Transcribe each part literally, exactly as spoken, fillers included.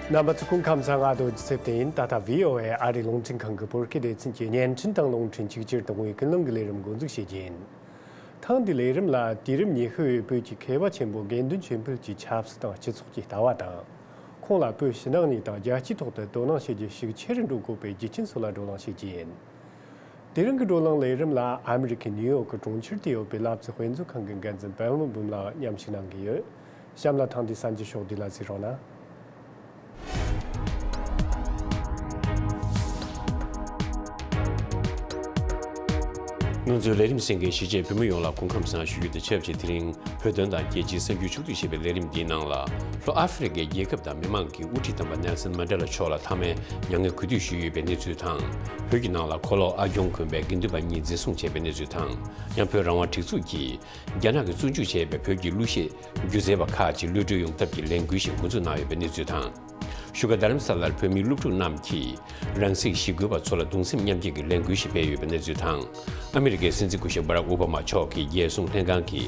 རྣམ་པ་ཚོ་སྐུ་ཁམས་བཟང་། ང་རྡོ་རྗེ་ཚེ་བརྟན་ཡིན། ད་ལྟ་བྷི་ཨོ་ཨེ་ཨ་རིའི་རླུང་འཕྲིན་ཁང་གི་བོད་སྐད་སྡེ་ཚན་གྱི་བརྙན་འཕྲིན་དང་རླུང་འཕྲིན་ཆིག་སྒྱུར་དང་པོའི་ཀུན་གླེང་གི་ལས་རིམ་འགོ་འཛུགས་བྱེད་རྒྱུ་ཡིན། ཐེངས་འདིའི་ལས་རིམ་ལ་དུས་རིམ་ཉི་ཤུ་པའི་བོད་ཀྱི་མཁས་པ་ཆེན་པོ་དགེ་འདུན་ཆོས་འཕེལ་གྱིས་ཆབ་སྲིད་དང་སྤྱི་ཚོགས་ཀྱི་ལྟ་བ་དང་། ཁོང་ལ་བོད་ཕྱི་ནང་གཉིས་དང་རྒྱལ་སྤྱིའི་ཐོག་ཏུ་དོ་སྣང་བྱེད་རྒྱུ་ཤུགས་ཆེ་རུ་འགྲོ་དགོས་པའི་རྒྱུ་རྐྱེན་སོགས་ལ་བགྲོ་གླེང་བྱེད་རྒྱུ་ཡིན། དེ་རིང་གི་བགྲོ་གླེང་ལས་རིམ་ལ་ཨ་མི་རི་ཀའི་ནིའུ་ཡོག་གི་གྲོང་ཁྱེར་དུ་ཡོད་པའི་ལབ་ཙེ་དཔེ་མཛོད་ཁང་གི་འགན་འཛིན་པད་མ་འབུམ་ལགས་མཉམ་ཞུགས་གནང་གི་ཡོད། གཤམ་ལ་ཐེངས་འདིའི་གསར་འགྱུར་ཕྱོགས་བསྡུས་ལ་གཟིགས་རོགས་གནང་། སྔོན་ཚུད་ལས་རིམ་གསན་མཁན་གཞིས་བྱེས་བོད་མི་ཡོངས་ལ་སྐུ་ཁམས་བཟང་ཞུ་རྒྱུ་དང་ཆབས་ཅིག་དེ་རིང་བོད་དོན་དང་རྒྱལ་སྤྱིའི་གསར་འགྱུར་ཕྱོགས་བསྡུས་ཞེས་པའི་ལས་རིམ་འདིའི་ནང་ལ། ལྷོ་ཨ་ཧྥེ་རི་ཀའི་རྒྱལ་ཁབ་དང་མི་མང་གིས་དབུ་ཁྲིད་དམ་པ་ནེལ་སན་མན་ཌེ་ལ་མཆོག་ལ་མཐའ་མའི་མྱ་ངན་གུས་འདུད་ཞུས་ཡོད་པའི་གནས་ཚུལ་དང་། བོད་ཀྱི་ནང་ལ་མཁོ་སློབ་ཨ་སྐྱོང་དགོན་པའི་དགེ་འདུན་པ་གཉིས་འཛིན་བཟུང་བྱས་པའི་གནས་ཚུལ་དང་། ཡང་བོད་རང་དབང་སྒྲིག་འཛུགས་ཀྱིས་རྒྱ་ནག་གིས་བཙོན་འཇུག་བྱས་པའི་བོད་ཀྱི་གླུ་གཞས་སྒྱུ་རྩལ་བ་ཁག་ཅིག་གློད་གྲོལ་ཡོང་ཐབས་ཀྱི་ལས་འགུལ་ཞིག་འགོ་འཛུགས་གནང་ཡོད་པའི་གནས་ཚུལ་དང་། བཞུགས་སྒར་རྡ་རམ་ས་ལར་བོད་མི་སློབ་ཕྲུག་རྣམས་ཀྱིས་རང་སྲེག་ཞི་རྒོལ་བ་ཚོ་ལ་གདུང་སེམས་མཉམ་སྐྱེད་ཀྱི་ལས་འགུལ་ཞིག་སྤེལ་ཡོད་པའི་གནས་ཚུལ་དང་། ཨ་མི་རི་ཀའི་སྲིད་འཛིན་སྐུ་ཞབས་བྷ་རག་ཨོ་བྷ་མ་མཆོག་གིས་རྒྱལ་སྲུང་ལྷན་ཁང་གི་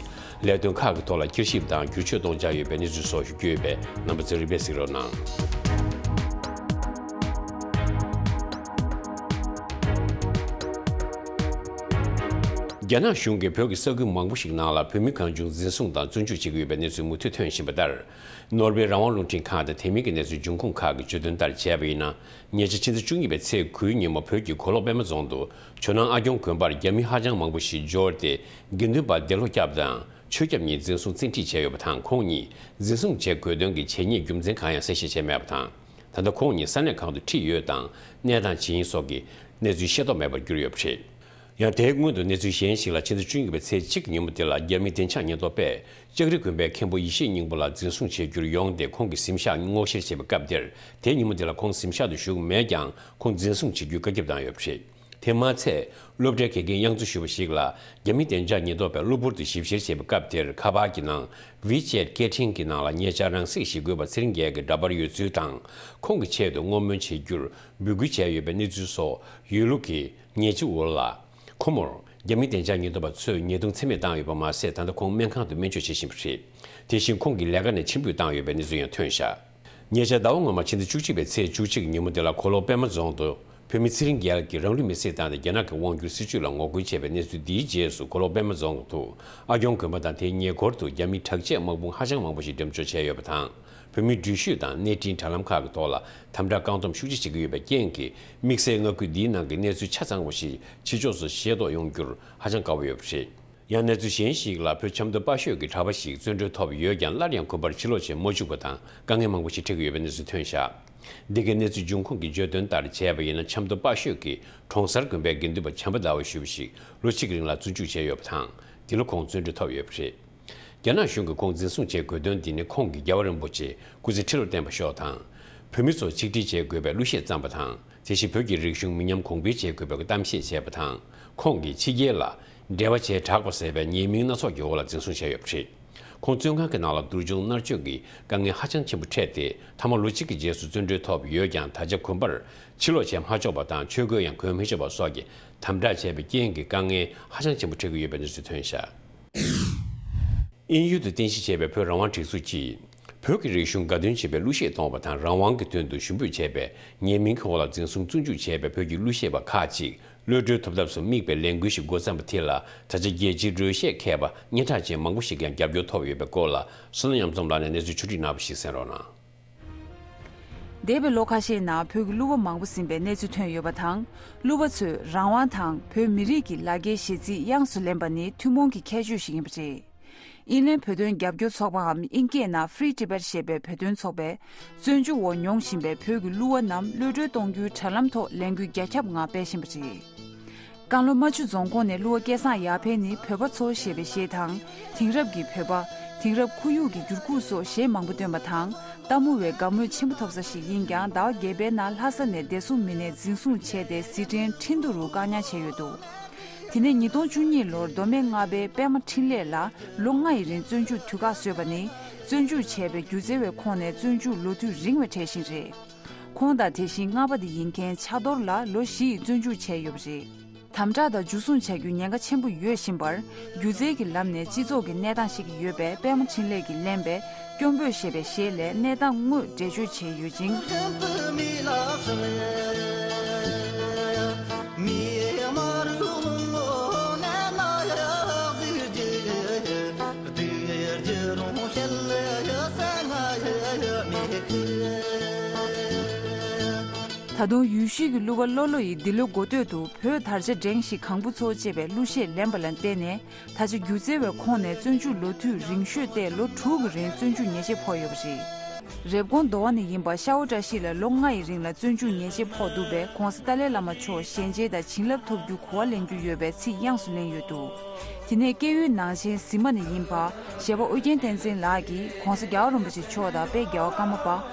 ལས་དོན་ཁག་གི་ཐོག་ལ་བསྐྱར་ཞིབ་དང་བསྒྱུར་བཅོས་གཏོང་འཆར་ཡོད་པའི་གནས་ཚུལ་སོགས་ཞུ་རྒྱུ་ཡོད་པས། རྣམ་པ་ཚོས་རིག་པས་གཟིགས་རོགས་གནང་། རྒྱ་ནག་གཞུང་གིས་བོད་ཀྱི་ས་ཁུལ་མང་པོ་ཞིག་ནང་ལ་བོད་མི་གང་བྱུང་འཛིན་བཟུང་དང་བཙོན་འཇུག་བྱེད་ཀྱི་ཡོད་པའི་གནས་ཚུལ་མུ་མཐུད་ཐོན་བཞིན་པ་ལྟར། ནོར་ཝེ་རང་དབང་རླུང་འཕྲིན་ཁང་དང་དེ་མིན་གྱི་གནས་ཚུལ་འབྱུང་ཁུངས་ཁག་གིས་བརྗོད་དོན་ལྟར་བྱས་པ་ཡིན་ན། ཉེ་ཆར་ཕྱི་ཟླ་བཅུ་གཉིས་པའི་ཚེས་དགུའི་ཉིན་མོ་བོད་ཀྱི་གོ་ལོག་པད་མ་རྫོང་དུ་ཇོ་ནང་ཨ་སྐྱོང་དགོན་པར་རྒྱ་མི་ཧ་ཅང་མང་པོ་ཞིག་འབྱོར་ཏེ། དགེ་འདུན་པ་འདས་ལོ་སྐྱབས་དང་ཆོས་སྐྱབས་གཉིས་འཛིན་བཟུང་བཙན་ཁྲིད་བྱས་ཡོད་པ་དང་། ཁོང་གཉིས་འཛིན་བཟུང་བྱེད་དགོས་དོན་གྱི་བྱས་ཉེས་རྒྱུ་མཚན་གང་ཡང་གསལ་བཤད་བྱས་མེད་པ་དང་། ད་ལྟ་ཁོང་གཉིས་ས་གནས་གང་དུ་ཁྲིད་ཡོད་དང་གནས་སྟངས་ཇི་ཡིན་སོགས་ཀྱི་གནས་ཚུལ་ཤེས་རྟོགས་མེད་པར་གྱུར་ཡོད་པ་རེད། ཡང་དེའི་སྔོན་དུ་གནས་ཚུལ་གཞན་ཞིག་ལ། ཕྱི་ཟླ་བཅུ་གཉིས་པའི་ཚེས་གཅིག་གི་ཉིན་མོ་དེ་ལ་རྒྱ་མིའི་བདེ་འཇགས་ཉེན་རྟོག་པས་ལྕགས་རི་དགོན་པའི་མཁན་པོ་ཡེ་ཤེས་སྙིང་པོ་ལགས་འཛིན་བཟུང་བྱེད་རྒྱུར་ཡོང་སྟེ། ཁོང་གི་གཟིམ་ཤག་སྔོག་བཤེར་བྱེད་པའི་སྐབས་དེར། དེའི་ཉིན་མོ་དེ་ལ་ཁོང་གཟིམ་ཤག་ཏུ་བཞུགས་མེད་ཀྱང་། ཁོང་འཛིན་བཟུང་བྱེད་རྒྱུའི་བཀའ་ཁྱབ་བཏང་ཡོད་པ་རེད། དེ་མ་ཚད། སློབ་གྲྭའི་དགེ་རྒན་དབྱངས་མཚོ་ཞུ་བ་ཞིག་ལ་རྒྱ་མིའི་བདེ་འཇགས་ཉེན་རྟོག་པས་གློ་བུར་དུ་ཞིབ་བཤེར་བྱེད་པའི་སྐབས་དེར། ཁ་པར་གྱི་ནང་ཝི་ཅེད་སྐད་འཕྲིན་གྱི་ནང་ལ་ཉེ་ཆར་རང་སྲེག་ཞི་རྒོལ་བ་ཚེ་རིང་རྒྱལ་གྱི་འདྲ་པར་ཡོད་ཚུལ་དང་། ཁོང་གི་ཆེད་དུ་བསྔོ་སྨོན་བྱེད་རྒྱུར་འབོད་སྐུལ་བྱས་ཡོད་པའི་གནས་ཚུལ་སོགས་ཡོད་ལུགས་ཀྱི་ཉེ་ཆར་འོག་ལ། ཁོ་མོར་རྒྱ་མིའི་བདེ་འཇགས་ཉེན་རྟོག་པ་ཚོས་ཉེས་རྡུང་ཚད་མེད་བཏང་ཡོད་པ་མ་ཟད། ད་ལྟ་ཁོང་སྨན་ཁང་དུ་སྨན་བཅོས་བྱེད་བཞིན་པ་རེད། དེ་བཞིན་ཁོང་གི་ལས་ཀ་ནས་ཕྱིར་འབུད་བཏང་ཡོད་པའི་གནས་ཚུལ་ཡང་ཐོན་བཞག་ཉེ་ཆར་ཟླ་བ་སྔོན་མ་ཕྱི་ཟླ་བཅུ་གཅིག་པའི་ཚེས་བཅུ་གཅིག་ཉིན་མོ་དེ་ལ་གོ་ལོག་པད་མ་རྫོང་དུ་བོད་མི་ཚེ་རིང་རྒྱལ་གྱིས་རང་ལུས་མེར་སྲེག་བཏང་སྟེ། རྒྱ་ནག་གི་དབང་སྒྱུར་སྲིད་བྱུས་ལ་ངོ་རྒོལ་བྱས་པའི་གནས་ཚུལ་འདིའི་རྗེས་སུ། གོ་ལོག་པད་མ་རྫོང་དུ་ཨ་སྐྱོང་དགོན་པ་དང་དེའི་ཉེ་འཁོར་དུ་རྒྱ་མིའི་དྲག་ཆས་དམག་དཔུང་ཧ་ཅང་མང་པོ་ཞིག་འགྲེམས་འཇོག་བྱས་ཡོད་པ་དང་། བོད་མིའི་འགྲུལ་བཞུད་དང་གནས་འཕྲིན་དྲ་ལམ་ཁག་གི་ཐོག་ལ་དམ་དྲག་བཀག་སྡོམ་ཤུགས་ཆེ་བྱེད་ཀྱི་ཡོད་པའི་རྐྱེན་གྱིས། དམིགས་བསལ་མངའ་ཁུལ་འདིའི་ནང་གི་གནས་ཚུལ་ཆ་ཚང་བ་ཞིག་ཕྱི་ཕྱོགས་སུ་ཤེས་རྟོགས་ཡོང་རྒྱུར་ཧ་ཅང་དཀའ་བོ་ཡོད་པ་རེད། ཡང་གནས་ཚུལ་གཞན་ཞིག་ལ། བོད་ཆབ་མདོ་དཔའ་ཤོད་ཀྱི་གྲྭ་པ་ཞིག་བཙོན་གྲོལ་ཐོབ་ཡོད་ཀྱང་། སླར་ཡང་དགོན་པར་ཕྱིར་ལོག་བྱེད་མ་བཅུག་པ་དང་། དཀའ་ངལ་མང་པོ་ཞིག་འཕྲད་ཀྱི་ཡོད་པའི་གནས་ཚུལ་ཐོན་བཞག་འདི་གའི་གནས་ཚུལ་འབྱུང་ཁུངས་ཀྱིས་བརྗོད་དོན་ལྟར་བྱས་པ་ཡིན་ན། ཆབ་མདོ་དཔའ་ཤོད་ཀྱི་གྲོང་གསར་དགོན་པའི་དགེ་འདུན་པ་བྱམས་པ་ཟླ་བ་ཞུ་བ་ཞིག་ལོ་གཅིག་གི་རིང་ལ་བཙོན་འཇུག་བྱས་ཡོད་པ་དང་། འདི་ལོ་ཁོང་བཙོན་གྲོལ་ཐོབ་ཡོད་པ་རེད། རྒྱ་ནག་གཞུང་གིས་ཁོང་འཛིན་བཟུང་བྱེད་དགོས་དོན་འདི་ནི། ཁོང་གིས་རྒྱལ་བ་རིན་པོ་ཆེ་སྐུ་ཚེ་ཁྲི་ལོར་བརྟན་པ་ཤོག་དང་། བོད་མི་ཚོ་ཆིག་སྒྲིལ་བྱེད་དགོས་པའི་གླུ་གཞས་བརྩམས་པ་དང་། དེ་བཞིན་བོད་ཀྱི་རིག་གཞུང་མི་ཉམས་གོང་འཕེལ་བྱེད་དགོས་པའི་གཏམ་བཤད་བྱས་པ་དང་། ཁོང་གིས་ཕྱི་རྒྱལ་ལ་འབྲེལ་བ་བྱས་དྲགས་པ་ཟེར་བའི་ཉེས་མིང་སྣ་ཚོགས་ཀྱི་འོག་ལ་འཛིན་བཟུང་བྱས་ཡོད་པ་རེད། ཁོང་བཙོན་ཁང་གི་ནང་ལ་སྡུག་སྦྱོང་མནར་གཅོད་ཀྱི་དཀའ་ངལ་ཧ་ཅང་ཆེན་པོ་འཕྲད་དེ། མཐའ་མ་ལོ་གཅིག་གི་རྗེས་སུ་བཙོན་གྲོལ་ཐོབ་ཡོད་ཀྱང་། ད་ཆ་དགོན་པར་ཕྱིར་ལོག་བྱེད་མ་ཆོག་པ་དང་། ཆོས་གོས་ཡང་གོན་མི་ཆོག་པ་སོགས་ཀྱི་དམ་དྲག་བྱས་པའི་རྐྱེན་གྱིས་དཀའ་ངལ་ཧ་ཅང་ཆེན་པོ་འཕྲད་ཀྱི་ཡོད་པའི་གནས་ཚུལ་ཐོན་བཞག་དབྱིན་ཡུལ་དུ་རྟེན་གཞི་བྱས་པའི་བོད་རང་དབང་སྒྲིག་འཛུགས་ཀྱིས། བོད་ཀྱི་རིག་གཞུང་དགའ་སྟོན་བྱེད་པའི་གླུ་གཞས་གཏོང་བ་དང་། རང་དབང་གི་དོན་དུ་ཞུ་འབོད་བྱས་པའི་ཉེས་མིང་གི་འོག་ལ་འཛིན་བཟུང་བཙོན་འཇུག་བྱས་པའི་བོད་ཀྱི་གླུ་གཞས་པ་ཁག་ཅིག་གློད་གྲོལ་ཐོབ་ཐབས་སུ་དམིགས་པའི་ལས་འགུལ་ཞིག་འགོ་བརྩམས་པ་དེ་ལ། ད་ཆ་རྒྱལ་སྤྱིའི་རོལ་གཞས་མཁས་པ་སྙན་གྲགས་ཅན་མང་པོ་ཞིག་ཀྱང་རྒྱབ་སྐྱོར་ཐོབ་ཡོད་པའི་སྐོར་ལ། བསོད་ནམས་གཡུང་དྲུང་ལགས་ནས་གནས་ཚུལ་ཕྱོགས་བསྒྲིགས་གནང་བ་ཞིག་གསན་རོགས་གནང་། འདས་པའི་ལོ་ཁ་ཤས་ནང་བོད་ཀྱི་གླུ་བ་མང་པོ་ཟིན་པའི་གནས་ཚུལ་ཐོན་ཡོད་པ་དང་། གླུ་བ་ཚོས་རང་དབང་དང་བོད་མི་རིགས་ཀྱི་ལ་རྒྱའི་གཞས་ཚིག་དབྱངས་སུ་ལེན་པ་ནི་ཐུན་མོང་གི་ཁྱད་ཆོས་ཤིག་ཡིན་པ་རེད། དབྱིན་ལན་བོད་དོན་རྒྱབ་སྐྱོར་ཚོགས་པའམ་དབྱིན་སྐད་ནང་Free Tibet ཞེས་པའི་བོད་དོན་ཚོགས་པས་བཙོན་འཇུག་འོག་མྱོང་བཞིན་པའི་བོད་ཀྱི་གླུ་བ་རྣམས་གློད་གྲོལ་གཏོང་རྒྱུའི་དྲ་ལམ་ཐོག་ལས་འགུལ་རྒྱ་ཁྱབ་ངང་སྤེལ་བཞིན་པ་རེད། ཀན་ལྷོ་རྨ་ཆུ་རྫོང་ཁོངས་ནས་གླུ་བ་སྐལ་བཟང་ཡར་འཕེལ་ནི་བོད་པ་ཚོ་ཞེས་པའི་གཞས་དང་། དེང་རབས་ཀྱི་བོད་པ། དེང་རབས་ཁོར་ཡུག་གི་འགྱུར་ཁུག་སོགས་གཞས་མང་པོ་བཏོན་པ་དང་། ལྟད་མོ་བའི་དགའ་མོས་ཆེན་པོ་ཐོབ་ས་ཞིག་ཡིན་ཀྱང་། ཟླ་བ་བརྒྱད་པའི་ནང་ལྷ་ས་ནས་བདེ་སྲུང་མི་སྣས་འཛིན་བཟུང་བྱས་ཏེ། སི་ཁྲོན་ཁྲིན་ཏུའུ་རུ་བཀག་ཉར་བྱས་ཡོད་འདུག་དེ་ནས་ཉིས་སྟོང་བཅུ་གཉིས་ལོར་མདོ་སྨད་རྔ་པའི་པད་མ་འཕྲིན་ལས་ལགས་ལོ་ལྔ་ཡི་རིང་བཙོན་འཇུག་དུས་བཀག་བཟོས་པ་ནི། བཙོན་འཇུག་བྱས་པའི་སྒྱུ་རྩལ་བའི་ཁོངས་ནས་བཙོན་འཇུག་ལོ་དུས་རིང་བའི་གྲས་ཤིག་རེད། ཁོང་དང་དེ་བཞིན་རྔ་པ་དེ་ཡིན་མཁན་ཕྱག་རྡོར་ལགས་ལོ་བཞི་ཡི་བཙོན་འཇུག་བྱས་ཡོད་པ་རེད། དམ་དྲག་དང་འཇུ་བཟུང་བྱ་རྒྱུའི་ཉེན་ཁ་ཆེན་པོ་ཡོད་བཞིན་པར། སྒྱུ་རྩལ་གྱི་ལམ་ནས་སྤྱི་ཚོགས་ཀྱི་གནས་སྟངས་ཤེས་ཀྱི་ཡོད་པས། པད་མ་འཕྲིན་ལས་ཀྱིས་ལེན་པའི་སྐྱོན་འབོད་ཞེས་པའི་གཞས་ལས་གནས་སྟངས་དངོས་འགྲེལ་བརྗོད་བྱས་ཡོད་ཅིང་། ད་དུང་ཡུལ་ཤུལ་གྱི་གླུ་པ་བློ་བློ་ཡིས་འདི་ལོའི་འགོ་སྟོད་དུ་བོད་དར་ཆ་སྒྲེང་ཞིག་གང་བུ་ཚོ་ཅེས་པའི་གླུ་གཞས་ལེན་པ་ལ་བརྟེན་ནས། ད་ཆ་སྒྱུ་རྩལ་བའི་ཁོངས་ནས་བཙོན་འཇུག་ལོ་དུས་རིང་ཤོས་ཏེ་ལོ་དྲུག་གི་རིང་བཙོན་འཇུག་ཉེས་ཆད་ཕོག་ཡོད་པ་རེད། རེབ་གོང་མདོ་བ་ནས་ཡིན་པ་ཤ་བོ་བཀྲ་ཤིས་ལ་ལོ་ལྔ་ཡི་རིང་ལ་བཙོན་འཇུག་ཉེས་ཆད་ཕོག་འདུག་པས། ྋགོང་ས་ཏཱ་ལའི་བླ་མ་མཆོག་ཞལ་མཇལ་དང་བྱིན་རླབས་ཐོབ་རྒྱུའི་གོ་བ་ལེན་རྒྱུ་ཡོད་པའི་ཚིག་དབྱངས་སུ་ལེན་ཡོད་འདུག་དེ་ནས་སྐྱེས་ཡུལ་ནང་ཆེན་གཟིགས་མ་ནས་ཡིན་པ་ཞེ་པོ་ཨོ་རྒྱན་བསྟན་འཛིན་ལགས་ཀྱིས་ྋགོང་ས་རྒྱལ་བ་རིན་པོ་ཆེ་མཆོག་དང་དཔལ་རྒྱལ་བ་ཀརྨ་པ།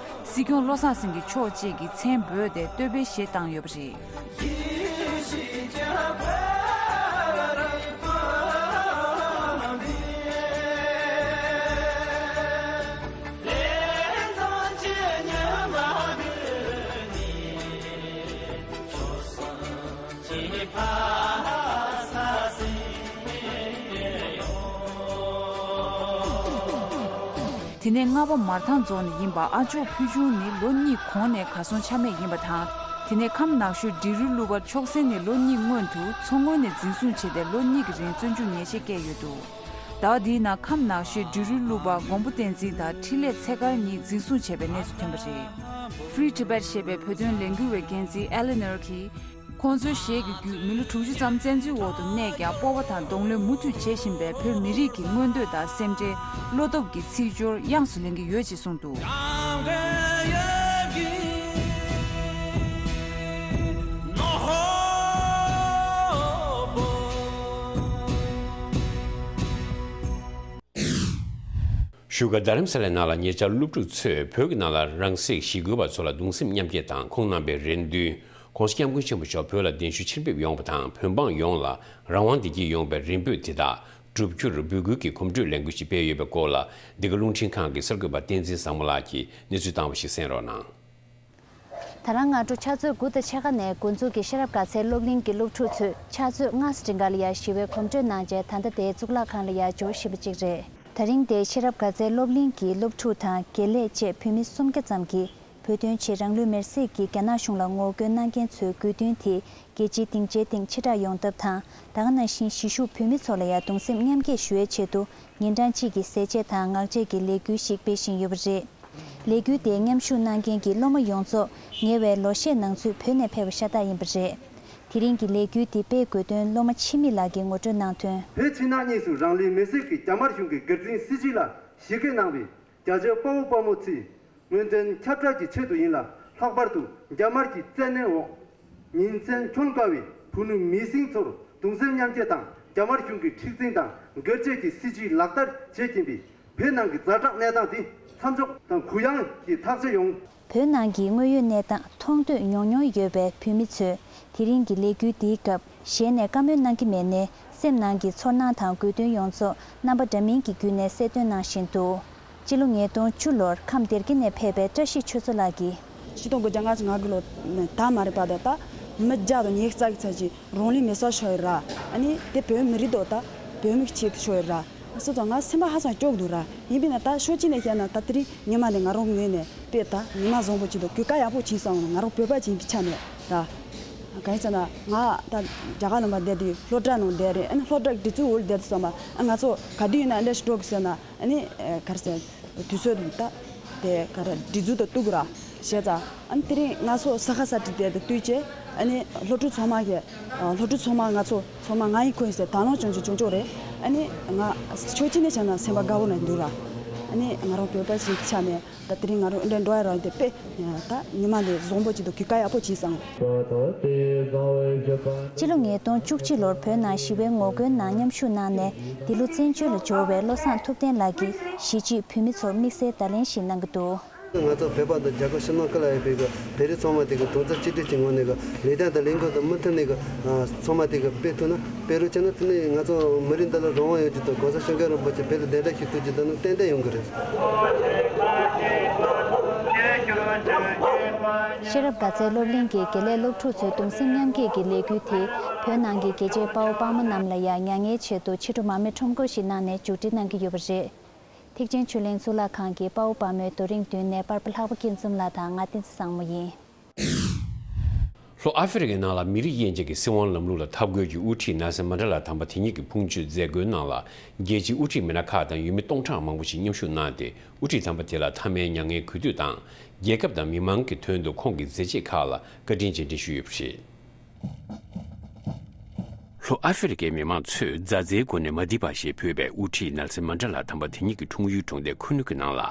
སྲིད་སྐྱོང་བློ་བཟང་སེང་གེ་མཆོག་བཅས་ཀྱི་མཚན་འབོད་དེ་བསྟོད་པའི་གཞས་བཏང་ཡོད་པ་རེད། དེ་ནས་རྔ་པ་མར་ཐང་རྫོང་ནས་ཡིན་པ་ཨ་མཆོག་ཕུལ་བྱུང་ནི་ལོ་གཉིས་གོང་ནས་གར་སོང་ཆ་མེད་ཡིན་པ་དང་། དེ་ནས་ཁམས་ནག་ཆུའི་འབྲི་རུའི་གླུ་པ་མཆོག་སྲེད་ནི་ལོ་གཉིས་སྔོན་དུ་མཚོ་སྔོན་ནས་འཛིན་བཟུང་བྱས་ཏེ་ལོ་གཉིས་ཀྱི་རིང་བཙོན་འཇུག་ཉེས་ཆད་བཀལ་ཡོད་འདུག་ཟླ་བ་འདིའི་ནང་ཁམས་ནག་ཆུའི་འབྲི་རུའི་གླུ་པ་མགོན་པོ་བསྟན་འཛིན་དང་འཕྲིན་ལས་ཚེ་དཀར་གཉིས་འཛིན་བཟུང་བྱས་པའི་གནས་ཚུལ་ཐོན་པ་རེད། Free Tibet ཞེས་པའི་བོད་དོན་ལས་འགུལ་བའི་འགན་འཛིན་ཨེ་ལེ་ནོར་གྱིས། ཁོང་ཚོའི་གཞས་ཀྱི་བརྒྱུད་མི་ལོ་དྲུག་ཅུ་ཙམ་བཙན་འཛུལ་འོག་ཏུ་གནས་ཀྱང་། སྤོབས་པ་དང་གདོང་ལེན་མུ་མཐུད་བྱེད་བཞིན་པའི་བོད་མི་རིགས་ཀྱི་མངོན་འདོད་དང་སེམས་ཁྲལ། བློ་སྟོབས་ཀྱི་ཚིག་སྦྱོར་དབྱངས་སུ་ལེན་གྱི་ཡོད་ཅེས་གསུངས་འདུག་བཞུགས་སྒར་རྡ་རམ་ས་ལའི་ནང་ལ་ཉེ་ཆར་སློབ་ཕྲུག་ཚོས་བོད་ཀྱི་ནང་ལ་རང་སྲེག་ཞི་རྒོལ་བ་ཚོ་ལ་གདུང་སེམས་མཉམ་སྐྱེད་དང་ཁོང་རྣམ་པའི་རེ་འདུན། ྋགོང་ས་ྋསྐྱབས་མགོན་ཆེན་པོ་མཆོག་བོད་ལ་གདན་ཞུ་ཕྱིར་ཕེབས་ཡོང་བ་དང་། བོད་འབངས་ཡོངས་ལ་རང་དབང་བདེ་སྐྱིད་ཡོང་བའི་རེ་འབོད་དེ་དག་སྒྲུབ་རྒྱུར་འབོད་སྐུལ་གྱི་གོམ་བགྲོད་ལས་འགུལ་ཞིག་སྤེལ་ཡོད་པའི་སྐོར་ལ། འདི་ག་རླུང་འཕྲིན་ཁང་གི་གསར་འགོད་པ་བསྟན་འཛིན་བཟང་མོ་ལགས་ཀྱིས་གནས་ཚུལ་བཏང་བ་ཞིག་གསན་རོགས་གནང་། ད་རང་སྔ་དྲོ་ཕྱག་ཚོད་དགུ་དང་ཕྱེད་ཀ་ནས་འགོ་འཛུགས་ཀྱིས་ཤེས་རབ་དགའ་ཚལ་སློབ་གླིང་གི་སློབ་ཕྲུག་ཚོས་ཕྱག་ཚོད་ལྔ་ཙམ་རིང་ག་ལ་ཡ་ཞི་བའི་གོམ་བགྲོད་གནང་རྗེས། ད་ལྟ་དེའི་གཙུག་ལག་ཁང་ལ་ཡ་འབྱོར་བཞིན་པ་གཅིག་རེད། ད་རིང་དེ་ཤེས་རབ་དགའ་ཚལ་སློབ་གླིང་གི་སློབ་ཕྲུག་དང་དགེ་ལས་བཅས་བོད་མི་སུམ་བརྒྱ་ཙམ་གྱིས། བོད་དོན་ཆེད་རང་ལུས་མེར་སྲེག་གིས་རྒྱ་ནག་གཞུང་ལ་ངོ་རྒོལ་གནང་མཁན་ཚོའི་དགོས་འདུན་དེ་རྒྱལ་སྤྱིའི་སྡིངས་ཆའི་སྟེང་ཆེ་དྲགས་ཡོང་ཐབས་དང་། ད་ག་ནང་བཞིན་གཞིས་བཞུགས་བོད་མི་ཚོ་ལ་ཡང་གདུང་སེམས་མཉམ་སྐྱེད་ཞུ་བའི་ཆེད་དུ། ཉིན་གྲངས་གཅིག་གི་ཟས་བཅད་དང་ངག་བཅད་ཀྱི་ལས་འགུལ་ཞིག་སྤེལ་བཞིན་ཡོད་པ་རེད། ལས་འགུལ་དེའི་མཉམ་ཞུགས་གནང་མཁན་གྱི་སློབ་མ་ཡོངས་རྫོགས་ཉེ་བའི་ལོ་ཤས་ནང་ཚུད་བོད་ནས་ཕེབས་པ་ཤ་སྟག་ཡིན་པ་རེད། དེ་རིང་གི་ལས་འགུལ་འདི་སྤེལ་དགོས་དོན་སློབ་མ་འཆི་མེད་ལགས་ཀྱིས་ངོ་སྤྲོད་གནང་དོན། བོད་ཕྱི་ནང་གཉིས་སུ་རང་ལུས་མེར་སྲེག་གིས་རྒྱ་དམར་གཞུང་གི་སྒེར་འཛིན་སྲིད་བྱུས་ལ་ཞི་བཀོད་གནང་བའི་རྒྱ་ཆེའི་དཔའ་བོ་དཔའ་མོ་ཚོའི་མངོན་འདོད་ཁྱབ་བསྒྲགས་ཀྱི་ཆེད་དུ་ཡིན་ལ། ལྷག་པར་དུ་རྒྱ་དམར་གྱི་བཙན་གནོན་འོག་ཉིན་མཚན་འཁྱོངས་དཀའ་བའི་ཕུ་ནུ་མི་སེར་ཚོར་གདུང་སེམས་མཉམ་སྐྱེད་དང་། རྒྱ་དམར་གཞུང་གི་མཁྲེགས་འཛིན་དང་སྒེར་གཅོད་ཀྱི་སྲིད་བྱུས་ལག་བསྟར་བྱེད་ཀྱིན་པའི་བོད་ནང་གི་ཛ་དྲག་གནས་སྟངས་འདི་མཚམས་འཇོག་དང་གུ་ཡངས་ཀྱིས་ཐག་གཅོད་ཡོང་། བོད་ནང་གི་དངོས་ཡོད་གནས་སྟངས་མཐོང་ཐོས་མྱོང་མྱོང་ཡོད་པའི་བོད་མི་ཚོས་དེ་རིང་གི་ལས་འགུལ་འདིའི་སྐབས་གཞས་ནས་བཀའ་མོལ་གནང་གི་མེད་ནའི། སེམས་ནང་གི་ཚོར་སྣང་དང་དགོས་འདུན་ཡོངས་རྫོགས་རྣམ་པ་འདྲ་མིན་གྱི་བརྒྱུད་ནས་གསལ་སྟོན་གནང་བཞིན་འདུག་སྤྱི་ལོ་ཉིས་སྟོང་བཅུ་ལོར་ཁམས་སྡེ་དགེ་ནས་ཕེབས་པའི་བཀྲ་ཤིས་ཆོས་མཚོ་ལགས་ཀྱིས། ཆིག་སྟོང་དགུ་བརྒྱ་ལྔ་བཅུ་ང་དགུ་ལོ་ད་མ་རེད་པ། ད་ད་མི་བརྒྱ་དང་ཉི་ཤུ་རྩ་གི་ཚད་ཀྱི་རང་ལུས་མེ་སྲེག་ཤོར་ཡོད་ར། ཨ་ནི་དེ་བོད་མི་རིགས་དོ་ད་བོད་མི་གི་ཆེད་དུ་ཤོར་ཡོད་ར། སོ་ཙང་ང་སེམས་པ་ཧ་ཅང་སྐྱོ་གི་འདུག་ར། ཡིན་པས་ན་ད་ཕྱོགས་གཅིག་ནས་བཤད་ན་ད་དེ་རིང་ཉི་མ་འདི་ང་རང་ངོས་ནས་དཔེ་ད་ཉི་མ་བཟང་པོ་ཅིག་འདུག་གོ་སྐབས་ཡག་པོ་ཅིག་བསམ། ང་རང་བོད་པ་ཅིག་ཡིན་པའི་ཆ་ནས་ར། གང་ཡིན་ཟེར་ན་ང་ད་རྒྱ་གར་ལུང་པ་བསྡད་དུས་སློབ་གྲྭ་ནང་བསྡད་རེད། ཨ་ནི་སློབ་གྲྭ་གི་སྒྲིག་འཛུགས་འོག་ལ་བསྡད་དུས་ཙམ་པ། ཨ་ང་ཚོ་ག་དུས་ཡིན་ན་འདྲ་ཞིག་འགྲོ་དགོས་ཟེར་ན། ཨ་ནི་ག་རེ་ཟེར། དུས་ཚོད་ད་དེ་ག་རེ་སྒྲིག་འཛུགས་དང་གཏུག་ར་བྱས་ཙང་། ཨ་ནི་དེ་རིང་ང་ཚོ་ས་ཁ་ས་ཁྲི་བསྡད་དུས་དུས་བྱས། ཨ་ནི་སློབ་ཕྲུག་ཚང་མ་གི་སློབ་ཕྲུག་ཚང་མ་ང་ཚོ་ཚང་མ་ང་ཡིན་ཁོ་ཡིན་ཟེར་དང་བླངས་བྱུང་བྱུང་བྱུང་བྱུང་རེད། ཨ་ནི་ང་ཕྱོགས་གཅིག་ནས་བྱས་ན་སེམས་པ་དགའ་བོ་ནས་འདུག་ར། ཨ་ནི་ང་རང་བོད་པ་ཞིག་ཆགས་ནས་ད་དེ་རིང་ང་རང་འདྲ་འགྲོ་ཡ་རང་དེ་དཔེ་ད་ཉི་མ་འདི་བཟང་པོ་ཅིག་དང་གོ་སྐབས་ཡག་པོ་ཅིག་བསམ། སྤྱི་ལོ་ཉིས་སྟོང་བཅུ་གཅིག་ལོར་བོད་ནང་ཞི་བའི་ངོ་རྒོལ་ནང་མཉམ་ཞུགས་གནང་ནས། འདི་ལོ་བཙན་བྱོལ་ལ་འབྱོར་བའི་བློ་བཟང་ཐུབ་བསྟན་ལགས་ཀྱིས་གཞིས་བྱེས་བོད་མི་ཚོར་དམིགས་བསལ་བརྡ་ལན་ཞིག་གནང་གི་འདུག་ང་ཚོ་བོད་པ་དང་རྒྱ་གར་ཕྱི་ནང་ཀུན་ལ་ཡོད་པའི་གི་བོད་རིགས་ཚང་མ་དེ་གི་རྡོག་རྩ་གཅིག་སྒྲིལ་གྱི་ངང་ནས་གི་ལས་དོན་དང་ལས་འགུལ་དང་མུ་མཐུད་ནས་གི་ཚང་མ་དེ་གི་སྤེལ་ཐུབ་ན། སྤེལ་རོགས་བྱས་ན། དེ་ནས་ང་ཚོ་མི་རིགས་འདི་ལ་རང་དབང་ཡོང་རྒྱུ་དང་། གོང་ས་སྐྱབས་མགོན་རིན་པོ་ཆེ་བོད་ལ་གདན་འདྲེན་ཞུ་ཐུབ་རྒྱུ་དེ་ནི་ཏན་ཏན་ཡོང་གི་རེད། ཤེས་རབ་དགའ་ཚལ་སློབ་གླིང་གི་དགེ་ལས་སློབ་ཕྲུག་ཚོའི་གདུང་སེམས་མཉམ་སྐྱེད་ཀྱི་ལས་འགུལ་དེ། བོད་ནང་གི་རྒྱལ་གཅེས་དཔའ་བོ་དཔའ་མོ་རྣམས་ལ་ཡང་མྱ་ངན་ཆེད་དུ་ཕྱི་དྲོ་མར་མེ་ཁྲོམ་སྐོར་ཞིག་གནང་ནས་མཇུག་སྒྲིལ་གནང་གི་ཡོད་པ་རེད། ཐེག་ཆེན་ཆོས་གླིང་གཙུག་ལག་ཁང་གི་དཔའ་བོ་དཔའ་མོའི་རྡོ་རིང་མདུན་ནས་པར་པ་ལྷག་པ་སྐྱིད་འཛོམས་ལགས་དང་ང་བསྟན་འཛིན་བཟང་མོ་ཡིན། ལྷོ་ཨ་ཧྥེ་རི་ཁའི་ནང་ལ་མི་རིགས་དབྱེ་འབྱེད་ཀྱི་སྲིད་དབང་ལམ་ལུགས་ལ་འཐབ་རྒོལ་གྱི་དབུ་ཁྲིད་ནེལ་སན་མན་ཌེ་ལ་དམ་པ་དེ་ཉིད་ཀྱི་འཕོ་འགྱུར་མཛད་སྒོའི་ནང་ལ། རྒྱལ་སྤྱིའི་དབུ་ཁྲིད་མི་སྣ་ཁག་དང་ཡུལ་མི་སྟོང་ཕྲག་མང་པོ་ཞིག་མཉམ་ཞུགས་གནང་སྟེ། དབུ་ཁྲིད་དམ་པ་དེ་ལ་མཐའ་མའི་མྱ་ངན་གུས་འདུད་དང་། རྒྱལ་ཁབ་དང་མི་མང་གི་དོན་དུ་ཁོང་གི་མཛད་རྗེས་ཁག་ལ་བཀའ་དྲིན་རྗེས་དྲན་ཞུས་ཡོད་པ་རེད། ལྷོ་ཨ་ཧྥེ་རི་ཁའི་མི་མང་ཚོས་མཛའ་བརྩེའི་སྒོ་ནས་མ་དྷི་པ་ཞེས་འབོད་པའི་དབུ་ཁྲིད་ནེལ་སན་མན་ཌེ་ལ་དམ་པ་དེ་ཉིད་ཀྱི་འཁྲུངས་ཡུལ་གྲོང་རྡལ་ཁུ་ནུ་གི་ནང་ལ།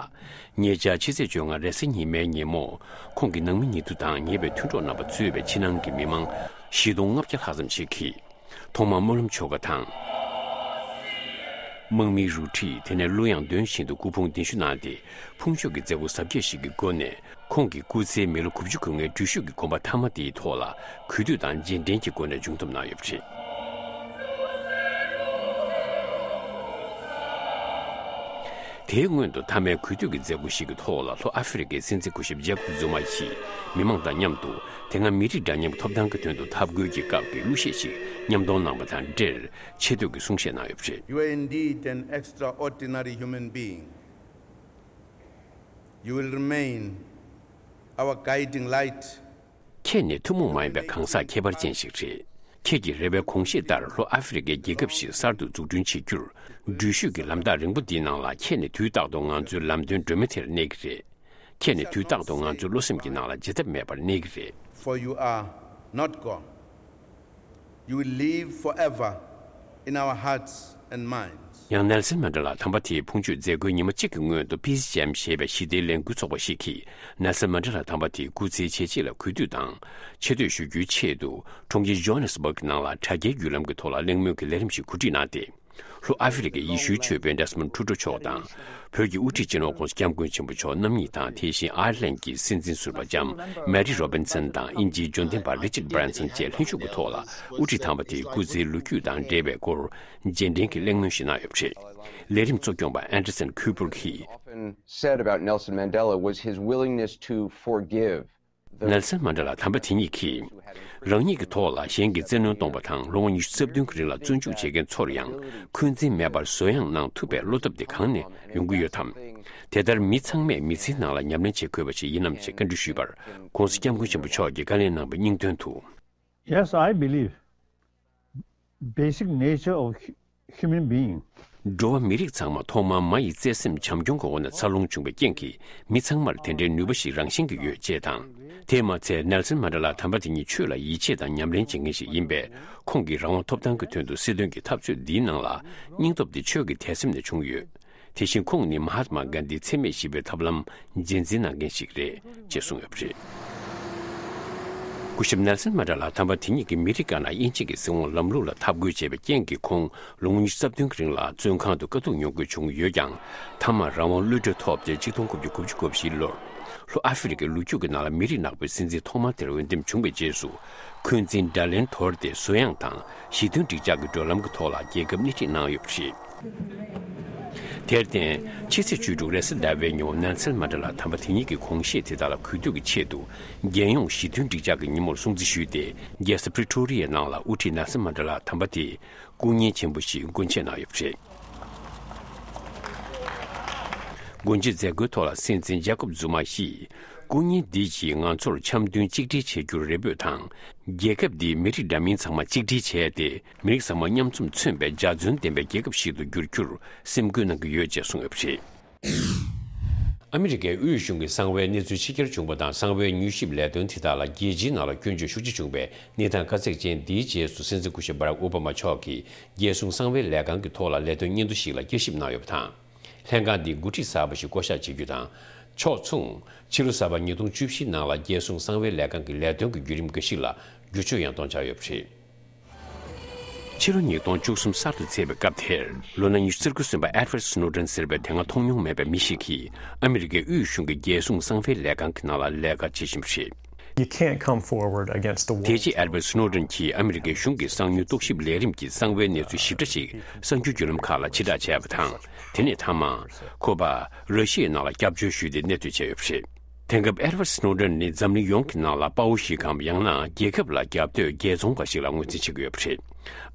ཉེ་ཆར་ཕྱི་ཚེས་བཅོ་ལྔ་རེས་གཟའ་ཉི་མའི་ཉིན་མོ། ཁོང་གི་ནང་མི་ཉེ་དུ་དང་ཉེ་བའི་མཐུན་གྲོགས་རྣམ་པ་གཙོས་པའི་ཕྱི་ནང་གི་མི་མང་བཞི་སྟོང་ལྔ་བརྒྱ་ལྷག་ཙམ་ཞིག་གིས། ཐོག་མར་སྨོན་ལམ་ཆོ་ག་དང་། དམག་མིའི་རུ་ཁྲིད། དེ་ནས་གླུ་དབྱངས་འདོན་བཞིན་དུ་སྐུ་ཕུང་གདན་ཞུ་གནང་སྟེ། ཕུང་མཆོད་ཀྱི་མཛད་སྒོ་གཟབ་རྒྱས་ཤིག་གི་སྒོ་ནས། ཁོང་གི་སྐུ་ཚེའི་མི་ལོ་དགུ་བཅུ་གོ་ལྔའི་འགྲུལ་བཞུད་ཀྱི་དགོངས་པ་མཐའ་མ་དེའི་ཐོག་ལ་གུས་འདུད་དང་རྗེས་དྲན་གྱི་སྒོ་ནས་མཇུག་བསྡོམས་གནང་ཡོད་པ་རེད། དེའི་སྔོན་དུ་མཐའ་མའི་གུས་འདུད་ཀྱི་མཛད་སྒོ་ཞིག་གི་ཐོག་ལ་ལྷོ་ཨ་ཧྥེ་རི་ཁའི་སྲིད་འཛིན་སྐུ་ཞབས་ཇེ་ཀོབ་ཛུ་མ་ཡིས་མི་མང་དང་མཉམ་དུ་དེ་སྔ་མི་རིགས་འདྲ་མཉམ་གྱི་ཐོབ་ཐང་གི་དོན་དུ་འཐབ་རྒོལ་གྱི་སྐབས་ཀྱི་གླུ་གཞས་ཤིག་མཉམ་གཏོང་གནང་བ་དང་འབྲེལ་ཆེ་བསྟོད་ཀྱི་གསུང་བཤད་གནང་ཡོད་པ་རེད། You are indeed an extraordinary human being. You will remain our guiding light. ཁྱེད་ནི་ཐུན་མོང་མ་ཡིན་པའི་གང་ཟག་ཁྱད་པར་ཅན་ཞིག་རེད། ཁྱེད་ཀྱི་རེ་བའི་དགོངས་བཞེད་ལྟར་ལྷོ་ཨ་ཧྥེ་རི་ཁའི་རྒྱལ་ཁབ་ཞིག་གསར་དུ་འཛུགས་སྐྲུན་བྱེད་རྒྱུར། འགྲུལ་བཞུད་ཀྱི་ལམ་ཐག་རིང་པོ་འདིའི་ནང་ལ་ཁྱེད་ནི་དུས་རྟག་ཏུ་ང་ཚོའི་ལམ་སྟོན་སྒྲོན་མེ་དེར་གནས་ཀྱི་རེད། ཁྱེད་ནི་དུས་རྟག་ཏུ་ང་ཚོའི་བློ་སེམས་ཀྱི་ནང་ལ་བརྗེད་ཐབས་མེད་པར་གནས་ཀྱི་རེད། For you are not gone. You will live forever in our hearts and minds. ཡང་ནེལ་སན་མན་ཌེ་ལ་དམ་པ་དེའི་འཕོ་འགྱུར་མཛད་སྒོའི་ཉི་མ་གཅིག་གི་སྔོན་དུ་པི་སི་ཇེམ་ཞེས་པའི་ཞི་བདེའི་ལས་འགུལ་ཚོགས་པ་ཞིག་གིས་ནེལ་སན་མན་ཌེ་ལ་དམ་པ་དེའི་སྐུ་ཚེའི་བྱས་རྗེས་ལ་གུས་འདུད་དང་ཆེ་བསྟོད་ཞུ་རྒྱུའི་ཆེད་དུ། གྲོང་ཁྱེར་ཇོ་ཧན་ནེ་སི་བྷག་གི་ནང་ལ་དྲ་རྒྱའི་བརྒྱུད་ལམ་གྱི་ཐོག་ལ་གླེང་མོལ་གྱི་ལས་རིམ་ཞིག་གོ་སྒྲིག་གནང་སྟེ། ལྷོ་ཨ་ཧྥེ་རི་ཁའི་ཡེ་ཤུའི་ཆོས་དཔོན་ཌེ་སི་མོན་ཊུ་ཊོ་མཆོག་དང་། བོད་ཀྱི་དབུ་ཁྲིད་སྤྱི་ནོར་༧གོང་ས་༧སྐྱབས་མགོན་ཆེན་པོ་མཆོག་རྣམ་གཉིས་དང་། དེ་བཞིན་ཨའེར་ལན་གྱི་སྲིད་འཛིན་ཟུར་པ་ལྕམ་མེ་རི་རོ་བིན་སན་དང་། དབྱིན་ཇིའི་འབྱོར་ལྡན་པ་རི་ཅར་བྷ་རན་སན་བཅས་ལྷན་ཞུགས་ཀྱི་ཐོག་ལ། དབུ་ཁྲིད་དམ་པ་དེའི་སྐུ་ཚེའི་ལོ་རྒྱུས་དང་འབྲེལ་བའི་སྐོར་རྗེས་དྲན་གྱི་གླེང་མོལ་ཞིག་གནང་ཡོད་པ་རེད། ལས་རིམ་གཙོ་སྐྱོང་པ་ཨན་ཌར་སན་ཁུ་པར་གྱིས། Often said about Nelson Mandela was his willingness to forgive. ནེལ་སན་མན་ཌེ་ལ་དམ་པ་དེ་ཉིད་ཀྱིས། རང་ཉིད་ཀྱི་ཐོག་ལ་གཞན་གྱི་བཙན་གནོན་གཏོང་བ་དང་། ལོ་ངོ་ཉི་ཤུ་རྩ་བདུན་གྱི་རིང་ལ་བཙོན་འཇུག་བྱེད་མཁན་ཚོར་ཡང་། འཁོན་འཛིན་མེད་པར་བཟོད་ཡངས་གནང་ཐུབ་པའི་བློ་སྟོབས་དེ་གང་ནས་ཡོང་གི་ཡོད་དམ། དེ་ལྟར་མི་ཚང་མས་མི་ཚེའི་ནང་ལ་ཉམས་ལེན་བྱེད་དགོས་པ་ཞིག་ཡིན་ནམ་ཞེས་བཀའ་འདྲི་ཞུས་པར། ༸གོང་ས་༸སྐྱབས་མགོན་ཆེན་པོ་མཆོག་གིས་བཀའ་ལན་གནང་བའི་སྙིང་དོན་དུ། Yes, I believe basic nature of hu- human being. འགྲོ་བ་མི་རིགས་ཚང་མ་ཐོག་མར་མ་ཡི་བརྩེ་སེམས་བྱམས་སྐྱོང་གི་འོག་ནས་འཚར་ལོངས་བྱུང་བའི་རྐྱེན་གྱིས། མི་ཚང་མར་དེ་འདྲའི་ནུས་པ་ཞིག་རང་བཞིན་གྱིས་ཡོད་ཅེས་དང་། དེས་མ་ཚད་ནེལ་སན་མན་ཌེ་ལ་དམ་པ་དེ་ཉིད་ཆོས་ལ་ཡིད་ཆེས་དང་ཉམས་ལེན་བྱེད་མཁན་ཞིག་ཡིན་པས། ཁོང་གིས་རང་དབང་ཐོབ་ཐང་གི་དོན་དུ་སྲིད་དོན་གྱི་འཐབ་རྩོད་འདིའི་ནང་ལ་སྙིང་སྟོབས་དེ་ཆོས་ཀྱི་དད་སེམས་ནས་བྱུང་ཡོད། དེ་བཞིན་ཁོང་ནི་མ་ཧཱཏ་མ་གྷན་དྷིའི་འཚེ་མེད་ཞི་བའི་ཐབས་ལམ་རྗེས་འཛིན་གནང་མཁན་ཞིག་རེད་ཅེས་གསུངས་ཡོད་པ་རེད། སྐུ་ཞབས་ནེལ་སན་མན་ཌེ་ལ་དམ་པ་དེ་ཉིད་ཀྱིས་མི་རིགས་ཀ་ན་དབྱེ་འབྱེད་ཀྱི་སྲིད་དབང་ལམ་ལུགས་ལ་འཐབ་རྒོལ་བྱས་པའི་རྐྱེན་གྱིས། ཁོང་ལོ་ངོ་ཉི་ཤུ་རྩ་བདུན་གྱི་རིང་ལ་བཙོན་ཁང་དུ་དཀའ་སྡུག་མྱོང་དགོས་བྱུང་ཡོད་ཀྱང་། མཐའ་མར་རང་དབང་གློད་གྲོལ་ཐོབ་སྟེ། ཆིག་སྟོང་དགུ་བརྒྱ་དགུ་བཅུ་གོ་བཞིའི་ལོར་ལྷོ་ཨ་ཧྥེ་རི་ཁའི་ལོ་རྒྱུས་ཀྱི་ནང་ལ་མི་རིགས་ནག་པོའི་སྲིད་འཛིན་ཐོག་མ་དེར་འོས་འདེམས་བྱུང་བའི་རྗེས་སུ། འཁོན་འཛིན་དགྲ་ལན་དོར་ཏེ། བཟོད་ཡངས་དང་ཞི་མཐུན་འགྲིག་འཇགས་ཀྱི་བགྲོད་ལམ་གྱི་ཐོག་ལ་རྒྱལ་ཁབ་སྣེ་ཁྲིད་གནང་ཡོད་པ་རེད། དེར་བརྟེན། ཕྱི་ཚེས་བཅུ་དྲུག་རེས་གཟའ་ཟླ་བའི་ཉིན་མོ་ནེལ་སན་མན་ཌེ་ལ་དམ་པ་དེ་ཉིད་ཀྱི་དགོངས་བཞེད་དེ་དག་ལ་གུས་འདུད་ཀྱི་ཆེད་དུ། རྒྱལ་ཡོངས་ཞི་མཐུན་འགྲིག་འཇགས་ཀྱི་ཉིན་མོར་སྲུང་བརྩི་ཞུས་ཏེ། རྒྱལ་ས་པི་རི་ཊོ་རི་ཡའི་ནང་ལ་དབུ་ཁྲིད་ནེལ་སན་མན་ཌེ་ལ་དམ་པ་དེའི་སྐུ་བརྙན་ཆེན་པོ་ཞིག་སྒོ་འབྱེད་གནང་ཡོད་པ་རེད། སྒོ་འབྱེད་མཛད་སྒོའི་ཐོག་ལ་སྲིད་འཛིན་ཇ་ཀོབ་ཛུ་མ་ཡིས། སྐུ་བརྙན་འདི་ཡིས་ང་ཚོར་འཆམ་མཐུན་གཅིག་སྒྲིལ་བྱེད་རྒྱུར་རེ་འབོད་དང་། རྒྱལ་ཁབ་འདིའི་མི་རིགས་འདྲ་མིན་ཚང་མ་གཅིག་སྒྲིལ་བྱས་ཏེ། མི་རིགས་ཚང་མ་མཉམ་འཛོམས་མཚོན་པའི་འཇའ་ཚོན་ལྡན་པའི་རྒྱལ་ཁབ་ཞིག་ཏུ་འགྱུར་རྒྱུར་སེམས་འགུལ་གནང་གི་ཡོད་ཅེས་གསུངས་ཡོད་པ་རེད། ཨ་མི་རི་ཀའི་དབུས་གཞུང་གི་གསང་བའི་གནས་ཚུལ་ཕྱི་གྱར་བྱུང་བ་དང་། གསང་བའི་མྱུལ་ཞིབ་ལས་དོན་དེ་དག་ལ་རྒྱལ་སྤྱིའི་ནང་ལ་སྐྱོན་བརྗོད་ཤུགས་ཆེ་བྱུང་བའི་གནས་སྟངས་དཀའ་ཚེགས་ཅན་འདིའི་རྗེས་སུ། སྲིད་འཛིན་སྐུ་ཞབས་བྷ་རག་ཨོ་བྷ་མ་མཆོག་གིས་རྒྱལ་སྲུང་གསང་བའི་ལས་ཁང་གི་ཐོག་ལ་ལས་དོན་སྙན་ཐོ་ཞིག་ལ་བསྐྱར་ཞིབ་གནང་ཡོད་པ་དང་། ལྷན་ཁང་འདིས་འགོ་ཁྲིད་གསར་པ་ཞིག་བསྐོ་གཞག་བྱེད་རྒྱུ་དང་། ཕྱོགས་མཚུངས། ཕྱི་ལོ་གསར་པ་ཉིས་སྟོང་བཅུ་བཞིའི་ནང་ལ་རྒྱལ་སྲུང་གསང་བའི་ལས་ཁང་གི་ལས་དོན་གྱི་བརྒྱུད་རིམ་འགའ་ཞིག་ལ་བསྒྱུར་བཅོས་ཡང་གཏོང་འཆར་ཡོད་པ་རེད། ཕྱི་ལོ་ཉིས་སྟོང་བཅུ་གསུམ་གསར་དུ་ཚེས་པའི་སྐབས་དེར། ལོ་ན་ཉི་ཤུ་རྩ་དགུ་སོན་པ་ཨེ་ཌི་ཝརཌ་སྣོ་ཌེན་ཟེར་བའི་དེ་སྔ་མཐོང་མྱོང་མེད་པའི་མི་ཞིག་གིས་ཨ་མི་རི་ཀའི་དབུས་གཞུང་གི་རྒྱལ་སྲུང་གསང་བའི་ལས་ཁང་གི་ནང་ལ་ལས་ཀ་བྱེད་བཞིན་པ་རེད། You can't come forward against the wall. དེ་རྗེས་ཨེ་ཌི་ཝརཌ་སྣོ་ཌེན་གྱིས་ཨ་མི་རི་ཀའི་གཞུང་གི་གསང་མྱུལ་རྟོག་ཞིབ་ལས་རིམ་གྱི་གསང་བའི་གནས་ཚུལ་ཞིབ་ཕྲ་ཞིག་གསར་འགྱུར་བརྒྱུད་ལམ་ཁག་ལ་ཕྱིར་བསྒྲགས་བྱས་པ་དང་། དེ་ནས་མཐའ་མ། ཁོ་པ་ར་ཤི་ཡའི་ནང་ལ་སྐྱབས་བཅོལ་ཞུས་ཏེ་གནས་སྡོད་བྱས་ཡོད་པ་རེད། དེང་སྐབས་ཨེ་ཌི་ཝརཌ་སི་ནོ་ཌེན་ནི་འཛམ་གླིང་ཡོངས་ཀྱི་ནང་ལ་དཔའ་བོ་ཞིག་གམ། ཡང་ན་རྒྱལ་ཁབ་ལ་རྒྱབ་གཏོད་རྒྱལ་ཚོང་པ་ཞིག་ལ་ངོས་འཛིན་བྱེད་ཀྱི་ཡོད་པ་རེད།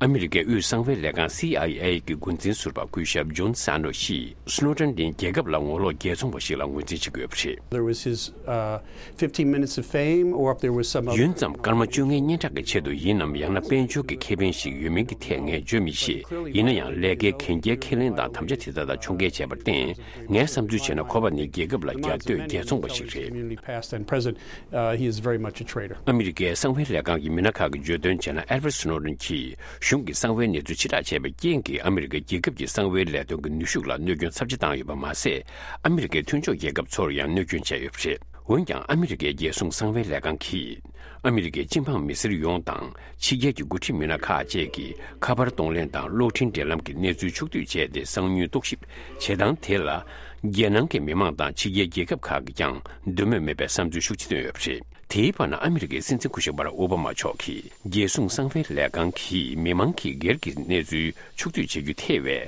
ཨ་མི་རི་ཀའི་དབུས་གསང་བའི་ལས་ཁང་སི་ཨའི་ཨེ་གི་འགོ་འཛིན་ཟུར་པ་སྐུ་ཞབས་ཇོན་སན་ནོ་ཡིས། སི་ནོ་ཌེན་ནི་རྒྱལ་ཁབ་ལ་ངོ་ལོག་རྒྱལ་ཚོང་པ་ཞིག་ལ་ངོས་འཛིན་བྱེད་ཀྱི་ཡོད་པ་རེད། There was his, uh, fifteen minutes of fame, or if there was some other ཡུན་ཙམ་སྐར་མ་བཅོ་ལྔའི་སྙན་གྲགས་ཀྱི་ཆེད་དུ་ཡིན་ནམ། ཡང་ན་དཔལ་འབྱོར་གྱི་ཁེ་ཕན་ཞིག་ཡོད་མིན་གྱི་ཐད་ངས་བརྗོད་མི་ཤེས། ཡིན་ན་ཡང་ལས་ཀའི་གན་རྒྱའི་ཁས་ལེན་དང་དམ་བཅའ་དེ་དག་དང་ཕྱོགས་འགལ་བྱས་པར་བརྟེན། ངས་བསམ་ཚུལ་བྱས་ན་ཁོ་པ་ནི་རྒྱལ་ཁབ་ལ་རྒྱབ་གཏོད་རྒྱལ་ཚོང་པ་ཞིག་རེད། Immunity passed, and President, uh, he is very much a traitor. ཨ་མི་རི་ཀའི་གསང་བའི་ལས་ཁང་གི་མི་སྣ་ཁག་གིས་བརྗོད་དོན་བྱས་ན། ཨེ་ཌི་ཝརཌ་སི་ནོ་ཌེན་གྱིས་གཞུང་གི་གསང་བའི་གནས་ཚུལ་ཕྱིར་བསྒྲགས་བྱས་པའི་རྐྱེན་གྱིས། ཨ་མི་རི་ཀའི་རྒྱལ་ཁབ་ཀྱི་གསང་བའི་ལས་དོན་གྱི་ནུས་ཤུགས་ལ་གནོད་སྐྱོན་ཚབས་ཆེ་བཏང་ཡོད་པ་མ་ཟད། ཨ་མི་རི་ཀའི་མཐུན་ཕྱོགས་རྒྱལ་ཁབ་ཚོར་ཡང་གནོད་སྐྱོན་བྱས་ཡོད་པ་རེད། འོན་ཀྱང་། ཨ་མི་རི་ཀའི་རྒྱལ་སྲུང་གསང་བའི་ལས་ཁང་གིས། ཨ་མི་རི་ཀའི་སྤྱི་འབངས་མི་སེར་ཡོངས་དང་། ཕྱི་རྒྱལ་གྱི་འགོ་ཁྲིད་མི་སྣ་ཁག་བཅས་ཀྱིས་ཁ་པར་གཏོང་ལེན་དང་གློག་འཕྲིན་འབྲེལ་ལམ་གྱི་གནས་ཚུལ་ཕྱོགས་བསྡུས་བྱས་ཏེ། གསང་མྱུལ་རྟོག་ཞིབ་བྱེད་སྟངས་དེ་ལ། རྒྱལ་ནང་གི་མི་མང་དང་ཕྱི་རྒྱལ་རྒྱལ་ཁབ་ཁག་གིས་ཀྱང་འདོད་མོས་མེད་པའི་བསམ་ཚུལ་ཤུགས་ཆེ་བཏོན་ཡོད་པ་རེད། དེའི་བར་ན། ཨ་མི་རི་ཀའི་སྲིད་འཛིན་སྐུ་ཞབས་བྷ་རག་ཨོ་བྷ་མ་མཆོག་གིས། རྒྱལ་སྲུང་གསང་བའི་ལས་ཁང་གིས་མི་མང་གི་སྒེར་གྱི་གནས་ཚུལ་ཕྱོགས་བསྡུས་བྱེད་རྒྱུ་ཐེ་བའི་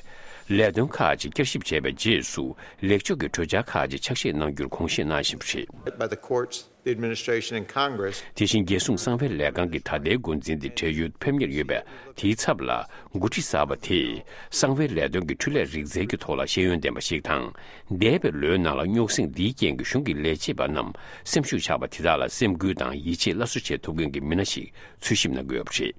ལས་དོན་ཁག་ཅིག་བསྐྱར་ཞིབ་བྱས་པའི་རྗེས་སུ། ལེགས་ཕྱོགས་ཀྱི་གྲོས་འཆར་ཁག་ཅིག་ཕྱག་བཞེས་གནང་རྒྱུར་དགོངས་བཞེས་གནང་བཞིན་པ་རེད། By the courts, the administration, and Congress. དེ་བཞིན། རྒྱལ་སྲུང་གསང་བའི་ལས་ཁང་གི་ད་ལྟའི་འགོ་འཛིན་དེ་བགྲེས་ཡོལ་ཕེབས་ཉེར་ཡོད་པས། དེའི་ཚབ་ལ། འགོ་ཁྲིད་གསར་པ་དེས་གསང་བའི་ལས་དོན་གྱི་འཕྲུལ་ལས་རིག་རྩལ་གྱི་ཐོག་ལ་ཤེས་ཡོན་ལྡན་པ་ཞིག་དང་། འདས་པའི་ལོའི་ནང་ལ་རྙོག་ཟིང་འདིའི་རྐྱེན་གྱིས་གཞུང་གི་ལས་བྱེད་པ་རྣམས་སེམས་ཤུགས་ཆག་པ་དེ་དག་ལ་སེམས་འགུལ་དང་ཡིད་ཆེས་སླར་གསོ་བྱེད་ཐུབ་མཁན་གྱི་མི་སྣ་ཞིག་འཚོལ་ཞིབ་གནང་གི་ཡོད་པ་རེད།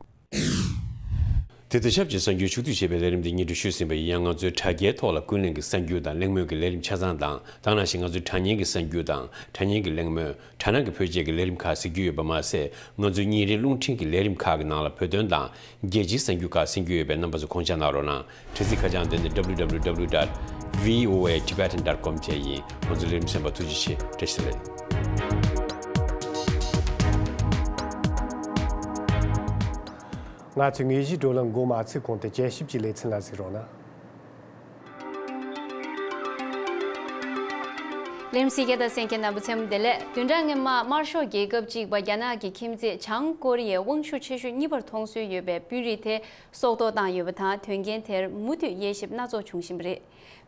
དེ་དང་ཆབས་ཅིག་གསར་འགྱུར་ཕྱོགས་བསྡུས་བྱས་པའི་ལས་རིམ་འདི་སྙན་སྒྲོན་ཞུས་ཟིན་པ་ཡིན། ཡང་ང་ཚོའི་དྲ་རྒྱའི་ཐོག་ལ་ཀུན་གླེང་གི་གསར་འགྱུར་དང་གླེང་མོལ་གྱི་ལས་རིམ་ཆ་ཚང་དང་། དེ་ནང་བཞིན་ང་ཚོའི་དྲ་བརྙན་གྱི་གསར་འགྱུར་དང་དྲ་བརྙན་གྱི་གླེང་མོལ། དྲ་ནང་གི་བོད་ཆས་ཀྱི་ལས་རིམ་ཁག་གཟིགས་རྒྱུ་ཡོད་པ་མ་ཟད། ང་ཚོའི་ཉིན་རེའི་རླུང་འཕྲིན་གྱི་ལས་རིམ་ཁག་གི་ནང་ལ་བོད་དོན་དང་རྒྱལ་སྤྱིའི་གསར་འགྱུར་ཁག་གསན་རྒྱུ་ཡོད་པས། རྣམ་པ་ཚོ་དགོངས་འཇགས་གནང་རོགས་གནང་། དྲ་ཚིགས་ཁ་བྱང་དེ་ནི་W W W dot V O A Tibetan dot com བཅས་ཡིན། ང་ཚོ་ལས་རིམ་གསན་པར་ཐུགས་རྗེ་ཆེ། བཀྲ་ཤིས་བདེ་ལེགས། ང་ཚོའི་དངོས་གཞིའི་བགྲོ་གླེང་འགོ་མ་ཚུགས་གོང་དུ་དཔྱད་ཞིབ་ཀྱི་ལེ་ཚན་ལ་གཟིགས་རོགས་གནང་། ལས་རིམ་གཟིགས་མཁན་དང་གསན་མཁན་རྣམ་པ་ཚང་མ་བདེ་ལེགས། བདུན་ཕྲག་སྔོན་མ་དམར་ཤོག་རྒྱལ་ཁབ་གཅིག་པ་རྒྱ་ནག་གི་ཁྱིམ་མཚེས་བྱང་ཀོ་རི་ཡའི་དབང་ཤུགས་ཆེ་ཤོས་གཉིས་པར་མཐོང་སྲོལ་ཡོད་པའི་དཔོན་རིགས་དེ་སྲོག་ཐོག་བཏང་ཡོད་པ་དང་། དོན་རྐྱེན་དེར་མུ་མཐུད་དབྱེ་ཞིབ་སྣ་ཚོགས་བྱུང་བཞིན་པ་རེད།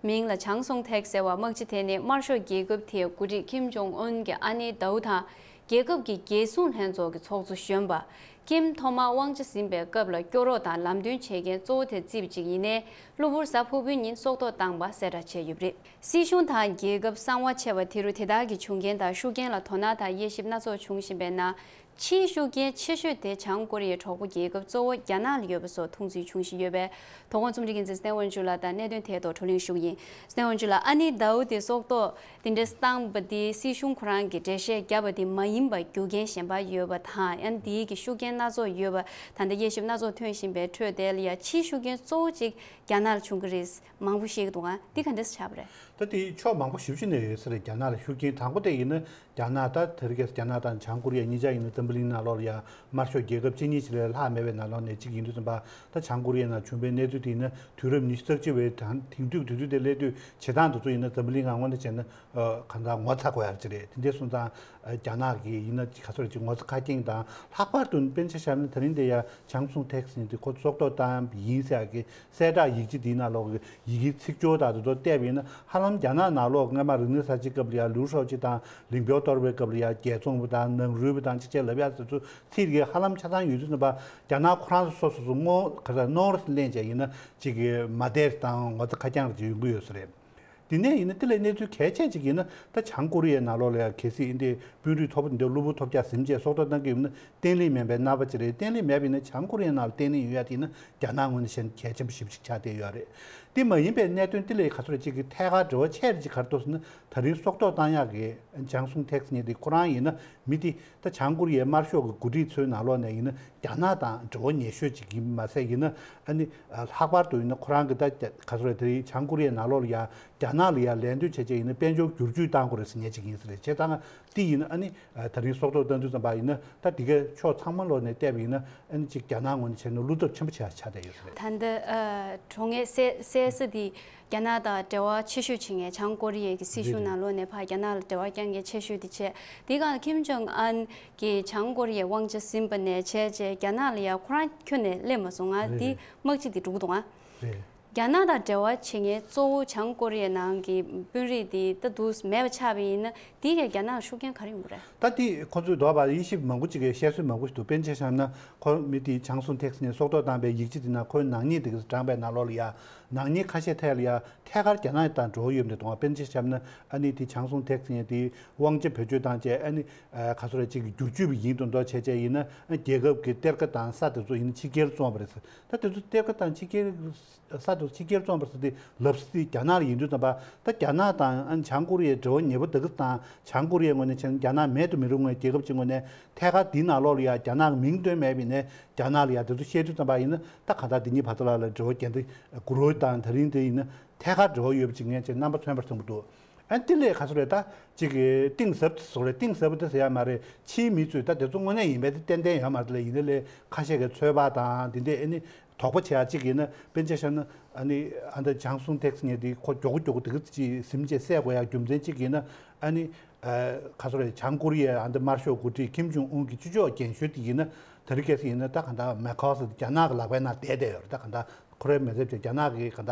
མིང་ལ་ཇང་སུང་ཐེག་ཟེར་བ་དམག་སྤྱི་དེ་ནི་དམར་ཤོག་རྒྱལ་ཁབ་དེའི་འགོ་ཁྲིད་ཀིམ་ཇོང་ཨུན་གྱི་ཨ་ནེ་ཟླ་བོ་དང་། རྒྱལ་ཁབ་ཀྱི་རྒྱལ་སྲུང་ལྷན་ཚོགས་ཀྱི་ཚོགས་གཙོ་གཞོན་པ་ཀིམ་ཐོག་མར་དབང་ཆ་ཟིན་པའི་སྐབས་ལ་སྐྱོ་རོགས་དང་ལམ་སྟོན་བྱེད་མཁན་གཙོ་བོ་དེ་བརྩིས་པ་ཅིག་ཡིན་ནའི། གློ་བུར་གཟའ་ཕུར་བུའི་ཉིན་སྲོག་ཐོག་བཏང་པ་གསལ་བསྒྲགས་བྱས་ཡོད་པ་རེད། སྲིད་གཞུང་དང་རྒྱལ་ཁབ་གསང་བ་ཆེ་བ་དེ་རུ་དེ་དག་གི་བྱུང་རྐྱེན་དང་ཤུགས་རྐྱེན་ལ་དོ་སྣང་དང་དབྱེ་ཞིབ་སྣ་ཚོགས་བྱུང་བཞིན་པའི་ནང་། ཕྱིའི་ཤུགས་རྐྱེན་ཆེ་ཤོས་དེ་བྱང་ཀོ་རི་ཡའི་གྲོགས་པོ་རྒྱལ་ཁབ་གཙོ་བོ་རྒྱ་ནག་ལ་ཡོད་པ་སོགས་མཐོང་ཚུལ་འབྱུང་བཞིན་ཡོད་པས། དོ་དགོང་རྩོམ་སྒྲིག་འགན་འཛིན་སྟེང་དབོན་ཇུ་ལགས་དང་གནད་དོན་དེའི་ཐོག་བགྲོ་གླེང་ཞུ་གི་ཡིན། སྟེང་དབོན་ཇུ་ལགས། ཨ་ནེ་ཟླ་བོ་དེ་སྲོག་ཐོག་དེ་འདྲས་བཏང་པ་དེ་སྲིད་གཞུང་ཁོ་རང་གིས་འགྲེལ་བཤད་བརྒྱབ་པ་དེ་མ་ཡིན་པ་རྒྱུ་རྐྱེན་གཞན་པ་ཡོད་པ་དང་། ཡང་དེའི་གི་ཤུགས་རྐྱེན་སྣ་ཚོགས་ཡོད་པ་ད་ལྟ་དབྱེ་ཞིབ་སྣ་ཚོགས་ཐོན་བཞིན་པའི་ཁྲོད་དེ་ལ་ཡང་ཕྱིའི་ཤུགས་རྐྱེན་གཙོ་བོ་གཅིག་རྒྱ་ནག་ལ་བྱུང་གི་རེད། མང་པོ་བཤད་ཀྱི་འདུག་ག་འདི་ག་འདྲས་ཆགས་པ་རེད། ད་དེ་ཕྱོགས་མང་པོ་ཞེ་པོ་ཅིག་ནས་ཡོད་ས་རེད། རྒྱ་ནག་ལ་ཤུགས་རྐྱེན་དང་པོ་དེ་ཡིན་ན། རྒྱ་ནག་ད་དེ་རིང་ཁ་སང་རྒྱ་ནག་དང་བྱང་ཀོ་རི་ཡ་གཉིས་ཆ་ཡིན་ན་འཛམ་བུ་གླིང་ནང་ལོགས་ལ་ཡ་དམར་ཤོག་རྒྱལ་ཁབ་གཅིག་གཉིས་ཤིག་ལས་ལྷག་མེད་པའི་ནང་ལོགས་ནས་གཅིག་ཡིན་དུས་ཙམ་པ། ད་བྱང་ཀོ་རི་ཡ་ནང་བྱུང་བའི་གནས་ཚུལ་དེ་ཡིན་ན་དུས་རབས་ཉི་ཤུ་རྩ་གཅིག་པའི་དང་དེང་དུས་དུས་ཚོད་དེ་སླེབས་དུས་བྱེད་སྟངས་དེ་ཚོ་ཡིན་ན་འཛམ་བུ་གླིང་ནང་ངོས་ནས་བྱས་ན་ཨ་གང་ལྟར་ངོ་ཚ་དགོས་ཡག་ཅིག་རེད། དེ་འདྲ་སོང་ཙང་རྒྱ་ནག་གི་ཡིན་ན་ག་ཚོད་ཅིག་ངོ་ཚ་ཁ་སྐྱེངས་དང་། ལྷག་པར་དུ་དཔེར་ན་ཆ་བཞག་ན་དེ་རིང་འདི་ཡ་ཇང་སུང་ཐེག་ཟེར་མཁན་དེ་ཁོ་སྲོག་ཐོག་བཏང་ཡིན་ཟེར་ཡག་གི་གསལ་བསྒྲགས་ཡིག་ཆ་དེའི་ནང་ལོགས་ཀྱི་ཡི་གེའི་ཚིག་སྦྱོར་དང་དེ་ཚོ་བལྟས་པ་ཡིན་ན། ཧ་ལམ་རྒྱ་ནག་ནང་ལོགས་སྔ་མ་རིག་གནས་གསར་བརྗེའི་སྐབས་ལ་ཡ་ལིའུ་ཧྲའོ་ཅི་དང་ལིང་པའོ་གཏོར་བའི་སྐབས་ལ་ཡ་རྒྱལ་བཙོང་པ་དང་ནང་རུལ་བ་དང་ཅི་བྱས་ལབ་ཡག་དེ་ཚོ་ཚིག་གི་ཧ་ལམ་ཆ་ཚང་ཡོད་དུས་ཙམ་པ། རྒྱ་ནག་ཁོ་རང་སོ་སོ་སོ་སོ་ངོ་ག་ས་ནོར་ལེན་བྱས་ཡིན་ན་ཅིག་གི་མ་བདེ་དང་ངོ་ཚ་ཁ་རྐྱང་རེ་ཅིག་ཡོང་གི་ཡོད་ས་རེད། དེ་ནས་ཡིན་ན་དེ་ལས་གནས་ཚུལ་གལ་ཆེན་ཅིག་ཡིན་ན། ད་བྱང་ཀོ་རི་ཡའི་ནང་ལོགས་ལ་ཡང་གལ་སྲིད་འདི་དཔོན་རིགས་མཐོ་པོ་འདི་གློ་བུར་ཐོལ་རྒྱག་ཟིན་བྱས་སྲོག་ཐོག་བཏང་གི་ཡོད་ན་བརྟན་ལྷིང་མེད་པའི་རྣམ་པ་ཅིག་རེད། བརྟན་ལྷིང་མེད་པ་ཡིན་ན་བྱང་ཀོ་རི་ཡའི་ནང་ལ་བརྟན་ལྷིང་ཡོང་ཡ་དེ་ཡིན་ན་རྒྱ་ནག་ངོས་ནས་བཤད་ན་གལ་ཆེན་པོ་ཞེ་པོ་ཅིག་ཆགས་བསྡད་ཡོད་རེད། དེ་མ་ཡིན་པའི་གནད་དོན་དེ་ལས་ག་ཚོད་ཅིག་གི་ཐད་ཀར་འབྲེལ་བ་ཆེ་རུ་ཅིག་ག་རེ་འདུག་ཟེར་ན། ད་རིང་སྲོག་ཐོག་བཏང་ཡག་གི་ཇང་སུང་ཐེག་ཟེར་མཁན་དེ་ཁོ་རང་ཡིན་ན་མི་དེ། ད་བྱང་ཀོ་རི་ཡའི་དམར་ཤོག་གི་འགོ་ཁྲིད་ཚོའི་ནང་ལོགས་ནས་ཡིན་ན་རྒྱ་ནག་དང་འབྲེལ་བ་ཉེ་ཤོས་ཅིག་ཡིན་མ་ཟད། ཡིན་ན་ཨ་ནི་ལྷག་པར་དུ་ཡིན་ན་ཁོ་རང་གི་ད་ག་ཚོད་རེད། དེ་རིང་བྱང་ཀོ་རི་ཡའི་ནང་ལོགས་ལ་ཡ་རྒྱ་ནག་ལ་ཡ་ལད་ཟློས་བྱས་བྱས་ཡིན་ན་དཔལ་འབྱོར་བསྒྱུར་བཅོས་བཏང་དགོས་རེད་ཟེར་མཁན་ཅིག་ཡིན་ས་རེད། བྱས་ཙང་དེ་ཡིན་ན་ཨ་ནི་ད་རིང་སྲོག་ཐོག་བཏང་དུས་ཙམ་པ་ཡིན་ན། ད་དེ་གའི་ཕྱོགས་ཚང་མ་ལོགས་ནས་བལྟས་པ་ཡིན་ན་ཨ་ནི་ཅིག་རྒྱ་ནག་ངོས་ནས་བྱས་ན་བློ་འཚབ་ཆེན་པོ་ཆགས་ཆགས་བསྡད་ཡོད་ས་རེད། ད་ལྟ་གྲོངས་ངེས་གསལ་གསལ་ས་དེ། རྒྱ་ནག་དང་འབྲེལ་བ་ཆེ་ཤོས་བྱེད་མཁན། བྱང་ཀོ་རི་ཡའི་གི་སྲིད་གཞུང་ནང་ལོགས་ནས་ཕར་རྒྱ་ནག་ལ་འབྲེལ་བ་རྒྱག་མཁན་ཆེ་ཤོས་དེ་བྱས། དེའི་སྒང་ལ་ཀིམ་ཇོང་ཨན་གྱིས་བྱང་ཀོ་རི་ཡའི་དབང་ཆ་ཟིན་པ་ནས་བྱས་རྗེས་རྒྱ་ནག་ལ་ཡ་ཁོ་རང་ཁྱོན་ནས་སླེབས་མ་སོང་ང་། རེད། དེ་རེད། དམག་སྤྱི་དེ་འགྲོ་གི་འདུག་ང་། རེད། རྒྱ་ནག་དང་འབྲེལ་བ་བྱེད་མཁན་གཙོ་བོ་བྱང་ཀོ་རི་ཡའི་ནང་གི་དཔོན་རིགས་དེ་ད་དུང་མེད་པ་ཆགས་པ་ཡིན་ན། དེ་གས་རྒྱ་ནག་ལ་ཤུགས་རྐྱེན་ག་རེ་ཡོང་གི་རེད། ད་དེ་ཁོ་ཚོས་འདོད་པ་དབྱེ་ཞིབ་མང་པོ་ཅིག་གིས་བཤད་སྲོལ་མང་པོ་ཞིག་འདུག་དཔེར་ཆ་བཞག་ན་ཁོ་མི་དེ་ཆང་སུང་ཐེག་སི་ནས་སྲོག་ཐོག་བཏང་པའི་ཡིག་ཆ་དེ་ན་ཁོའི་ནག་ཉེས་དེ་ག་ཚོད་བགྲངས་པའི་ནང་ལོགས་ལ་ཡ། ནག་ཉེས་ཁ་ཤས་ཐད་ལ་ཡ་ཐད་ཀར་རྒྱ་ནག་དང་འབྲེལ་བ་ཡོད་མི་འདུག་དཔེར་ཆ་བཞག་ན་ཨ་ནི་དེ་ཆང་སུང་ཐེག་སི་ནས་དེ་དབང་ཆ་བེད་སྤྱོད་བཏང་བྱས། ཨ་ནི་ཨ་ག་ཚོད་རེད་ཅིག་གི་བསྒྱུར་བཅོས་པ་ཡིན་མདོག་མདོག་བྱས་བྱས་ཡིན་ན། ཨ་རྒྱལ་ཁབ་ཀྱི་གཏེར་ཁ་དང་ས་དེ་ཚོ་ཡིན་ན་ཕྱི་རྒྱལ་བཙོངས་པ་རེད་ཟེར། ད་དེ་ཚོ་གཏེར་ཁ་དང་ཕྱི་རྒྱལ་ས་དེ་ཚོ་ཕྱི་རྒྱལ་བཙོངས་པ་ཟེར་དེ་ལབ་ས་དེ་རྒྱ་ནག་ལ་ཡིན་དུས་ཙམ་པ། ད་རྒྱ་ནག་དང་ཨ་ནི་བྱང་ཀོ་རི་ཡའི་འབྲེལ་བ་ཉེ་པོ་དེ་ག་དང་། བྱང་ཀོ་རི་ཡའི་ངོས་ནས་བྱས་ན་རྒྱ་ནག་མེད་དུ་མི་རུང་བའི་རྒྱལ་ཁབ་ཅིག་ངོས་ནས་ཐད་ཀར་འདིའི་ནང་ལོགས་ལ་ཡ་རྒྱ་ནག་གི་མིང་བཏོན་མེད་པ་ཡིན་ནའི་རྒྱ་ནག་ལ་ཡ་དེ་ཚོ་བཤད་དུས་ཙམ་པ་ཡིན་ན། ད་གང་ལྟར་འདི་གཉིས་བར་དུ་ལ་ལ་འབྲེལ་བ་རྒྱ་འདི་དགུ་རོ་དང་དེ་རིང་དེ་ཡིན་ན་ཐད་ཀར་འབྲེལ་བ་ཡོད་པ་ཅིག་ངས་ཅིག་རྣམ་པ་མཚོན་པར་བསམ་གྱི་འདུག་ཨ་ནི་དེ་ལས་ག་ཚོད་རེད། ད་ཅིག་གི་གཏིང་ཟབ་བཟོ་རེད། གཏིང་ཟབ་དེ་ཟེར་ཡ་མ་རེད། ཕྱིའི་མི་ཚོས་ད་དེ་ཚོ་དངོས་གནས་ཡིན་པས་དེ་ཏན་ཏན་ཡོད་མ་རེད་ལ། ཡིན་ནའི་ལས་ཁ་ཤས་ཀྱི་ཚོད་དཔག་དང་དེ་འདྲས། ཨ་ནི་དོགས་པ་བྱེད་ཡ་ཅིག་ཡིན་ན། དཔེར་ཆ་བཞག་ན་ཨ་ནི་ཨ་ད་ཆང་སུང་ཐེག་སི་ནས་དེ་ཁོ་མགྱོགས་པོ་མགྱོགས་པོ་དེ་ག་ཅིག་ཟིན་བྱས་བསད་དགོས་ཡ་རྒྱུ་མཚན་ཅིག་ཡིན་ན། ཨ་ནི་ཨ་ག་ཚོད་རེད། བྱང་ཀོ་རི་ཡའི་ཨ་ད་དམར་ཤོག་འགོ་ཁྲིད་ཁིམ་ཇུང་ཨུན་གྱི་སྤྱི་ཚོགས་རྒན་གཞོན་དེ་ཡིན་ན། དེ་རིང་ཁ་སང་ཡིན་ན་ད་ག་ད་མེ་ཁོ་སི་རྒྱ་ནག་གི་ལག་པའི་ནང་བསྡད་བསྡད་ཡོད་རེད། ད་ག་ད་ཁོ་རའི་མི་ཚེ་བྱས་རྒྱ་ནག་གི་ག་ད་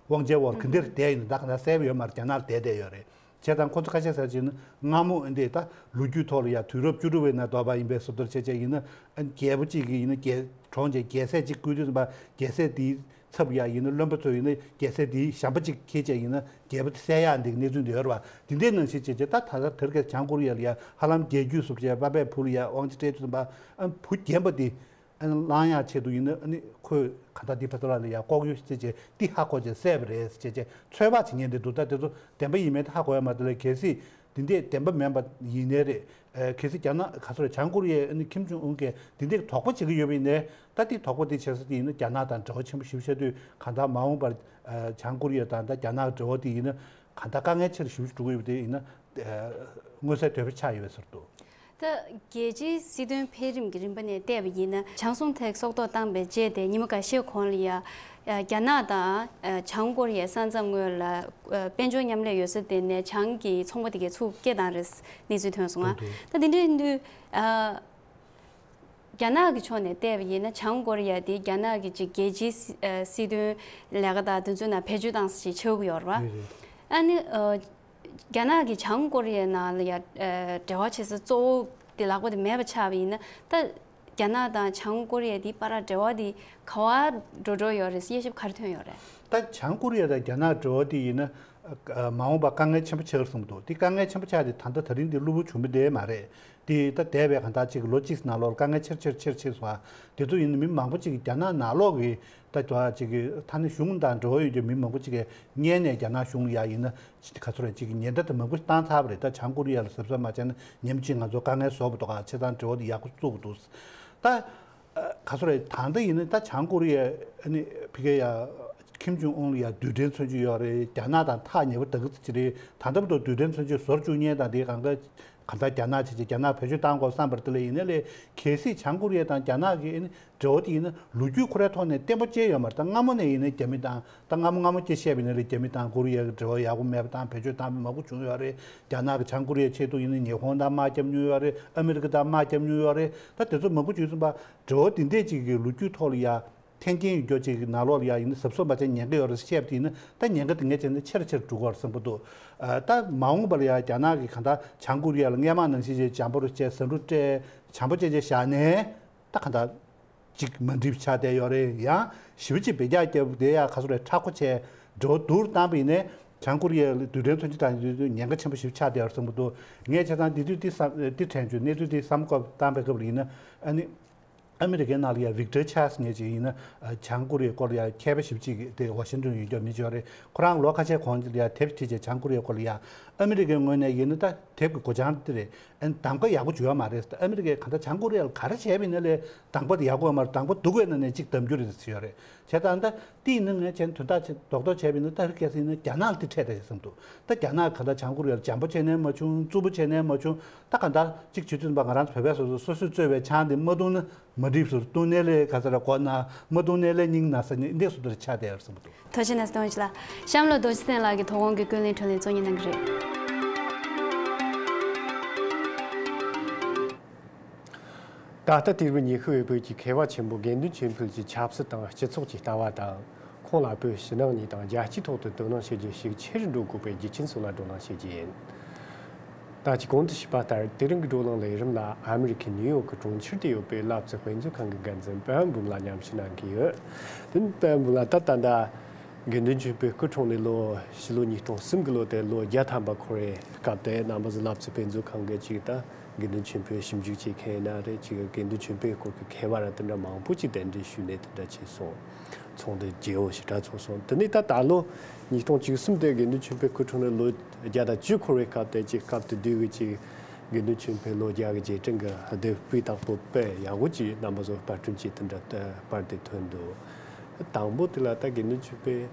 དབང་ཆའི་འོག་ག་འདིར་བསྡད་ཡིན་ན། ད་ག་ད་བསད་པ་ཡོད་མ་རེད། རྒྱ་ནག་ལ་བསྡད་བསྡད་ཡོད་རེད། བྱས་ཙང་ཁོ་ཚོ་ཁ་ཤས་ཟེར་བྱས་ན་སྔ་མོ་འདི་ད་ལོ་རྒྱུས་ཐོག་ལ་ཡ་དུས་རབས་བཅུ་དྲུག་པའི་ནང་འདོད་པ་ཡིན་པའི་བཟོ་ལྟར་བྱས་བྱས་ཡིན་ན། ཨ་རྒྱལ་པོ་གཅིག་གིས་ཡིན་ན་རྒྱལ་གྲོངས་བྱས་རྒྱལ་སྲས་གཅིག་བསྐོས་དུས་ཙམ་པ། རྒྱལ་སྲས་དེའི་ཚབ་ཡ་ཡིན་ན་བློན་པོ་ཚོ་ཡིན་ན་རྒྱལ་སྲས་དེའི་ཞབས་པ་གཅིག་འཁྱེར་བྱས་ཡིན་ན་རྒྱལ་པོ་དེ་བསད་ཡ་འདི་གནས་ཚུལ་འདི་ཡོད་རེད་བ། དེ་འདྲའི་ནང་བཞིན་བྱས་བྱས་ད་ད་ལྟ་དེར་ག་བྱང་ཀོ་རི་ཡ་ལ་ཡ་ཧ་ལམ་རྒྱལ་རྒྱུད་བཟོ་བྱས། པ་ཕའི་བུ་ལ་ཡ་དབང་ཆ་སྤྲད་དུས་ཙམ་པ། ཨ་བུ་རྒན་པ་དེ་ཨ་ནི་བླང་ཡག་ཆེད་དུ་ཡིན་ན། ཨ་ནི་ཁོས་གང་ལྟར་འདི་ཕ་ཐོ་ལ་ལ་ཡ་ལྐོག་གཡོ་བྱས་བྱས་འདི་ཧ་གོ་བྱས་བསད་པ་རེད་ཟེར་བྱས་བྱས་ཚོད་དཔག་བྱེད་མཁན་འདི་འདུག་ད་དེ་ཚོ་བདེན་པ་ཡིན་མིན་དེ་ཧ་གོ་ཡ་མ་རེད་ལ། གལ་སྲིད་འདི་འདྲས་བདེན་པ་མིན་པ་ཡིན་ནའི་རེད། ཨ་གལ་སྲིད་རྒྱ་ནག་ག་ཚོད་རེད། བྱང་ཀོ་རི་ཡས་ཨ་ནི་ཁིམ་ཇུང་ཨུན་གྱིས་འདི་འདྲས་དོགས་པ་བྱེད་ཀྱི་ཡོད་པ་ཡིན་ནའི། ད་འདི་དོགས་པ་འདི་བྱེད་ས་དེ་ཡིན་ན་རྒྱ་ནག་དང་འབྲེལ་བ་ཆེན་པོ་ཞེ་པོ་ཆགས་དུས། གང་ལྟར་མ་འོངས་པར་ཨ་བྱང་ཀོ་རི་ཡ་དང་ད་རྒྱ་ནག་འབྲེལ་བ་དེ་ཡིན་ན་གང་ལྟར་དཀའ་ངལ་ཆེ་རུ་ཞེ་པོ་ཅིག་འགྲོ་གི་ཡོད་པ་དེ་ཡིན་ན། ཨ་མངོན་གསལ་དོད་པོ་ཆགས་ཡོད་པའི་ཟུར་དུ། ད་རྒྱལ་སྤྱིའི་སྲིད་དོན་འཕེལ་རིམ་གྱི་རིམ་པ་ནས་བལྟས་པ་ཡིན་ན། བྱང་སུང་ཐེག་སྲོག་ཐོག་བཏང་པའི་རྗེས་དེ་ཉི་མ་འགའ་ཤས་གོང་ལ་ཡ། ཨ་རྒྱ་ནག་དང་ཨ་བྱང་ཀོ་རི་ཡའི་ས་མཚམས་ངོས་ལ་ཨ་དཔལ་འབྱོར་མཉམ་ལས་ཡོད་ས་དེ་ནས་བྱང་གི་ཚོང་པ་དེ་གས་ཚུར་སྐྱེལ་བཏང་རེད་གནས་ཚུལ་ཐོན་སོང་ང་། ད་དེ་འདྲ་ཡིན་དུས་ཨ་རྒྱ་ནག་གི་ཕྱོགས་ནས་བལྟས་པ་ཡིན་ན། བྱང་ཀོ་རི་ཡ་དེ་རྒྱ་ནག་གི་ཅིག་རྒྱལ་སྤྱིའི་སྲི་ཨ་སྲིད་དོན་ལས་ཀ་དང་དེ་ཚོའི་ནང་བེད་སྤྱོད་བཏང་ས་ཞིག་ཆགས་ཀྱི་ཡོད་རེད་བ། རེད་རེད། ཨ་ནི་ཨ་རྒྱ་ནག་གིས་བྱང་ཀོ་རི་ཡའི་ནང་ལ་ཡ་ཨ་འབྲེལ་བ་བྱེད་ས་གཙོ་བོ་དེ་ལག་པ་དེ་མེད་པ་ཆགས་པ་ཡིན་ན། ད་རྒྱ་ནག་དང་བྱང་ཀོ་རི་ཡ་དེའི་བར་འབྲེལ་བ་དེ་ག་པར་འགྲོ་འགྲོ་ཡོད་རེད། དབྱེ་ཞིབ་ག་རེ་ཐོན་ཡོད་རེད། ད་བྱང་ཀོ་རི་ཡ་དང་རྒྱ་ནག་འབྲེལ་བ་དེ་ཡིན་ན། ཨ་མ་འོངས་པ་དཀའ་ངལ་ཆེན་པོ་ཆགས་བསམ་འདུག་དེ་དཀའ་ངལ་ཆེན་པོ་ཆགས་དེ་ད་ལྟ་དེ་རིང་འདི་གློ་བུར་བྱུང་མི་དེ་མ་རེད། དེ་ད་འདས་པའི་གང་ལྟར་ཅིག་ལོ་གཅིག་ནང་ལོགས་དཀའ་ངལ་ཆེར་ཆེར་ཆེར་ཆེར་སོང་བ། དེ་ཚོ་ཡིན་ན་མི་མང་པོ་ཅིག་གིས་རྒྱ་ནག་ནང་ལོགས་ཀྱི་ད་དུ་ཅིག་གི་ཐ་ན་གཞུང་དང་འབྲེལ་བ་ཡོད་ཀྱི་མི་མང་པོ་ཅིག་གིས་སྔོན་ནས་རྒྱ་ནག་གཞུང་ལ་ཡ་ཡིན་ན་ཅིག་ག་ཚོད་རེད། ཅིག་གི་ཉེན་བརྡ་དེ་མང་པོ་བཏང་ཚར་བ་རེད། ད་བྱང་ཀོ་རི་ཡ་ལ་གཟབ་གཟབ་མ་བྱས་ན་ཉིན་གཅིག་ང་ཚོ་དཀའ་ངལ་བཟོ་བ་འདུག་ག་བྱས་ཙང་འབྲེལ་བ་དེ་ཡག་པོ་བཙུགས་འདུག་ད་ག་ཚོད་རེད། ད་ལྟ་ཡིན་ན་ད་བྱང་ཀོ་རི་ཡ་ཨ་ནི་ཕི་གེ་ཡ་ཁིམ་ཇུང་ཨུན་ལ་ཡ་རྡུལ་ཕྲན་མཚོན་ཆ་ཡོད་རེད། རྒྱ་ནག་དང་ཐག་ཉེ་པོ་ད་གི་ཙི་ཅི་རེད། ད་ལྟ་བར་དུ་རྡུལ་ཕྲན་མཚོན་ཆ་བཟོ་བཅུག་མཁན་དང་དེ་གང་ག་གང་ལྟར་རྒྱ་ནག་བྱས་བྱས་རྒྱ་ནག་བེད་སྤྱོད་བཏང་དགོས་བསམ་པར་དེ་ལས་ཡིན་ན་ལས། གལ་སྲིད་བྱང་ཀོ་རི་ཡ་དང་རྒྱ་ནག་གི་ཨ་ནི་འབྲེལ་བ་དེ་ཡིན་ན་ལོ་རྒྱུས་ཁོ་རའི་ཐོག་ནས་བརྟན་པོ་ཅིག་ཡོད་མ་རེད། ད་སྔ་མོ་ནས་ཡིན་ན་རྒྱ་མི་དང་། ད་སྔ་མོ་སྔ་མོ་སྐད་བཤད་པ་ཡིན་ན་ལས་རྒྱ་མི་དང་ཀོ་རི་ཡ་གི་འབྲེལ་བ་ཡག་པོ་མེད་པ་དང་བེད་སྤྱོད་བཏང་བ་མང་པོ་བྱུང་ཡོད་རེད། རྒྱ་ནག་གི་བྱང་ཀོ་རི་ཡའི་ཆེད་དུ་ཡིན་ན་ཉི་ཧོང་དང་དམག་རྒྱབ་མྱོང་ཡོད་རེད། ཨ་མི་རི་ཀ་དང་དམག་རྒྱབ་མྱོང་ཡོད་རེད། ད་དེ་ཚོ་མང་པོ་བྱུང་སོང་བ། འབྲེལ་བ་འདི་འདྲས་ཅིག་གི་ལོ་རྒྱུས་ཐོག་ལ་ཡ་འཐེན་འཁྱེར་ཡོད་རྒྱུ་ཅིག་གི་ནང་ལོགས་ལ་ཡ་ཡིན་ན་གཟབ་གཟབ་མ་བྱས་ཉེན་ཁ་ཡོད་རེད་བཤད་པ་དེ་ཡིན་ན། ད་ཉེན་ཁ་དེ་ངས་བྱས་ན་ཆེ་རུ་ཆེ་རུ་འགྲོ་གི་རེད་བསམ་གྱི་འདུག་ཨ་ད་མ་འོངས་པ་ལ་ཡ་རྒྱ་ནག་གིས་གང་ལྟར་བྱང་ཀོ་རི་ཡ་ལ་སྔས་མ་ནང་བཞིན་བྱས་འཇམ་པོ་རུ་བྱས། ཟ་འབྲུ་སྤྲད། བྱམས་པོ་བྱས་བྱས་བཞག་ནས། ད་གང་ལྟར་ཅིག་མ་འགྲིག་པ་ཆགས་བསྡད་ཡོད་རེད། ཡང་ཞེ་པོ་ཅིག་བེད་སྤྱོད་བརྒྱབ་བསྡད་ཡ་ག་ཚོད་རེད། མཁྲེགས་པོ་བྱས་འགྲོ་སྡུར་བཏང་པ་ཡིན་ནའི་བྱང་ཀོ་རི་ཡའི་རྡུལ་ཕྲན་མཚོན་ཆ་དང་དེ་ཚོ་ཉེན་ཁ་ཆེན་པོ་ཞིག་ཆགས་བསྡད་ཡོད་རེད་བསམ་གྱི་འདུག་ངས་བྱས་ཙང་འདི་དུས་འདི་བསམ་འདི་དྲན་བྱུང་། གནས་ཚུལ་འདི་བསམ་བཀོད་བཏང་པའི་སྐབས་ལ་ཡིན་ན། ཨ་ནི་ཨ་མི་རི་ཀའི་ནང་ལ་ཡ་ཝིག་ཊར་ཆཱལ་སི་ངེས་ཅིག་ཡིན་ན། ཨ་བྱང་ཀོ་རི་ཡའི་སྐོར་ལ་ཡ་མཁས་པ་ཞེ་པོ་ཅིག་དེ་ཝ་ཤིང་ཏོན་ཡོད་རྒྱུ་མི་ཅིག་ཡོད་རེད། ཁོ་རང་ལོ་ཁ་ཤས་གོང་ལ་ཡ་དེབ་བྲིས་བྱས་བྱང་ཀོ་རི་ཡའི་སྐོར་ལ་ཡ། ཨ་མི་རི་ཀའི་ངོས་ནས་ཡིན་ན་ད་དེབ་ཀྱི་མགོ་བྱང་འདི་རེད། ཨ་ནི་གདམ་ག་ཡག་པོ་བྱུང་ཡོད་མ་རེད། ཨ་མི་རི་ཀས་གང་ལྟར་བྱང་ཀོ་རི་ཡ་ལ་ག་རེ་བྱས་པ་ཡིན་ན་ལས་གདམ་ག་དེ་ཡག་པོ་ཡོད་མ་རེད། གདམ་ག་སྡུག་པའི་ནང་ནས་གཅིག་བདམས་རྒྱུ་རེད་ཟེར་ཡོད་རེད། བྱས་ཙང་ད་དེ་ཡིན་ན་ངས་བྱས་ན་དོན་དག་ཅིག་རྡོག་རྡོག་བྱས་པ་ཡིན་ན། ད་རི་ཁ་སང་ཡིན་ན་རྒྱ་ནག་ལ་དེ་འཕྲད་བསྡད་ཀྱི་བསམ་འདུག་ད་རྒྱ་ནག་གང་ལྟར་བྱང་ཀོ་རི་ཡ་ལ་འཇམ་པོ་བྱས་ནའི་མ་བྱུང་། རྩུབ་པོ་བྱས་ནའི་མ་བྱུང་། ད་གང་ལྟར་གཅིག་བྱེད་དུས་ཙམ་པ་ང་རང་ཚོ་བོད་པའི་སོ་སོ་སོ་སོས་གཙོས་པའི་ཆང་དེ་མ་བཏུང་ན་མ་འགྲིག་པ་བཟོ་འདུག་བཏུང་ནའི་ལས་ག་ཚོད་ར་མགོ་ན། མ་བཏུང་ནའི་ལས་སྙིང་ན་ཟེར་ནས་འདི་བཟོ་འདྲ་ཆགས་བསྡད་ཡོད་བསམ་གྱི་འདུག་ཐུགས་རྗེ་གནང་སོང་ལགས། གཤམ་ལ་རྡོ་རྗེ་ཚེ་བརྟན་ལགས་ཀྱིས་དོ་དགོང་གི་ཀུན་གླེང་བགྲོ་གླེང་གཙོ་གཉེར་གནང་གི་རེད། ད་ལྟ་དུས་རབས་ཉི་ཤུ་བའི་བོད་ཀྱི་མཁས་པ་ཆེན་པོ་དགེ་འདུན་ཆོས་འཕེལ་གྱི་ཆབ་སྲིད་དང་སྤྱི་ཚོགས་ཀྱི་ལྟ་བ་དང་། ཁོང་ལ་བོད་ཕྱི་ནང་གཉིས་དང་རྒྱལ་སྤྱིའི་ཐོག་ཏུ་དོ་སྣང་བྱེད་རྒྱུ་ཤུགས་ཆེ་རུ་འགྲོ་དགོས་པའི་རྒྱུ་རྐྱེན་སོགས་ལ་བགྲོ་གླེང་བྱེད་རྒྱུ་ཡིན། ད་ཅི་གོང་དུ་ཞུས་པ་ལྟར་དེ་རིང་གི་བགྲོ་གླེང་ལས་རིམ་ལ་ཨ་མི་རི་ཁའི་ནིའུ་ཡོག་གི་གྲོང་ཁྱེར་དུ་ཡོད་པའི་རླབས་ཆེན་དཔེ་མཛོད་ཁང་གི་འགན་འཛིན་པད་མ་འབུམ་ལགས་མཉམ་ཞུགས་གནང་གི་ཡོད། དེ་ནི་པད་མ་འབུམ་ལགས། ད་ད་ལྟ་དགེ་འདུན་ཆོས་འཕེལ་སྐུ་འཁྲུངས་ནས་ལོ་ཕྱི་ལོ་ཉིས་སྟོང་གསུམ་གྱི་ལོ་དེ་ལོ་བརྒྱ་ཐམ་པ་འཁོར་བའི་སྐབས་དེ་རྣམ་པ་ཚོ་རླབས་ཆེན་དཔེ་མཛོད་ཁང་གི་ཅིག་ད་དགེ་འདུན་ཆོས་འཕེལ་ཞིབ་འཇུག་བྱེད་མཁན་ཡིན་ན་རེད། ཅིག་དགེ་འདུན་ཆོས་འཕེལ་སྐོར་གྱི་མཁས་པ་ར་དེ་འདྲ་མང་པོ་ཅིག་གདན་འདྲེན་ཞུས་ནས་དེ་འདྲ་བྱས་སོང་། ཚོགས་འདུ་རྒྱས་པོ་ཞེ་དྲག་ཚོགས་སོང་། དེ་ནས་ད་ད་ལོ་ཉིས་སྟོང་བཅུ་གསུམ་དེ་དགེ་འདུན་ཆོས་འཕེལ་སྐུ་འཁྲུངས་ནས་ལོ་བརྒྱ་དང་བཅུ་འཁོར་བའི་སྐབས་དེ་ཅིག་སྐབས་དེ་དུས་ཀྱི་ཅིག་དགེ་འདུན་ཆོས་འཕེལ་ལོ་བརྒྱ་གི་རྗེས་དྲན་གྱི་དེབ་སྤུས་དག་པོ་དཔེ་ཡག་པོ་ཅིག་རྣམ་པ་ཚོ་པར་སྐྲུན་བྱས་དེ་འདྲ་དེ་པར་དེ་ཐོན་འདུག། དང་པོ་དེ་ལ་ད་དགེ་འདུན་ཆོས་འཕེལ་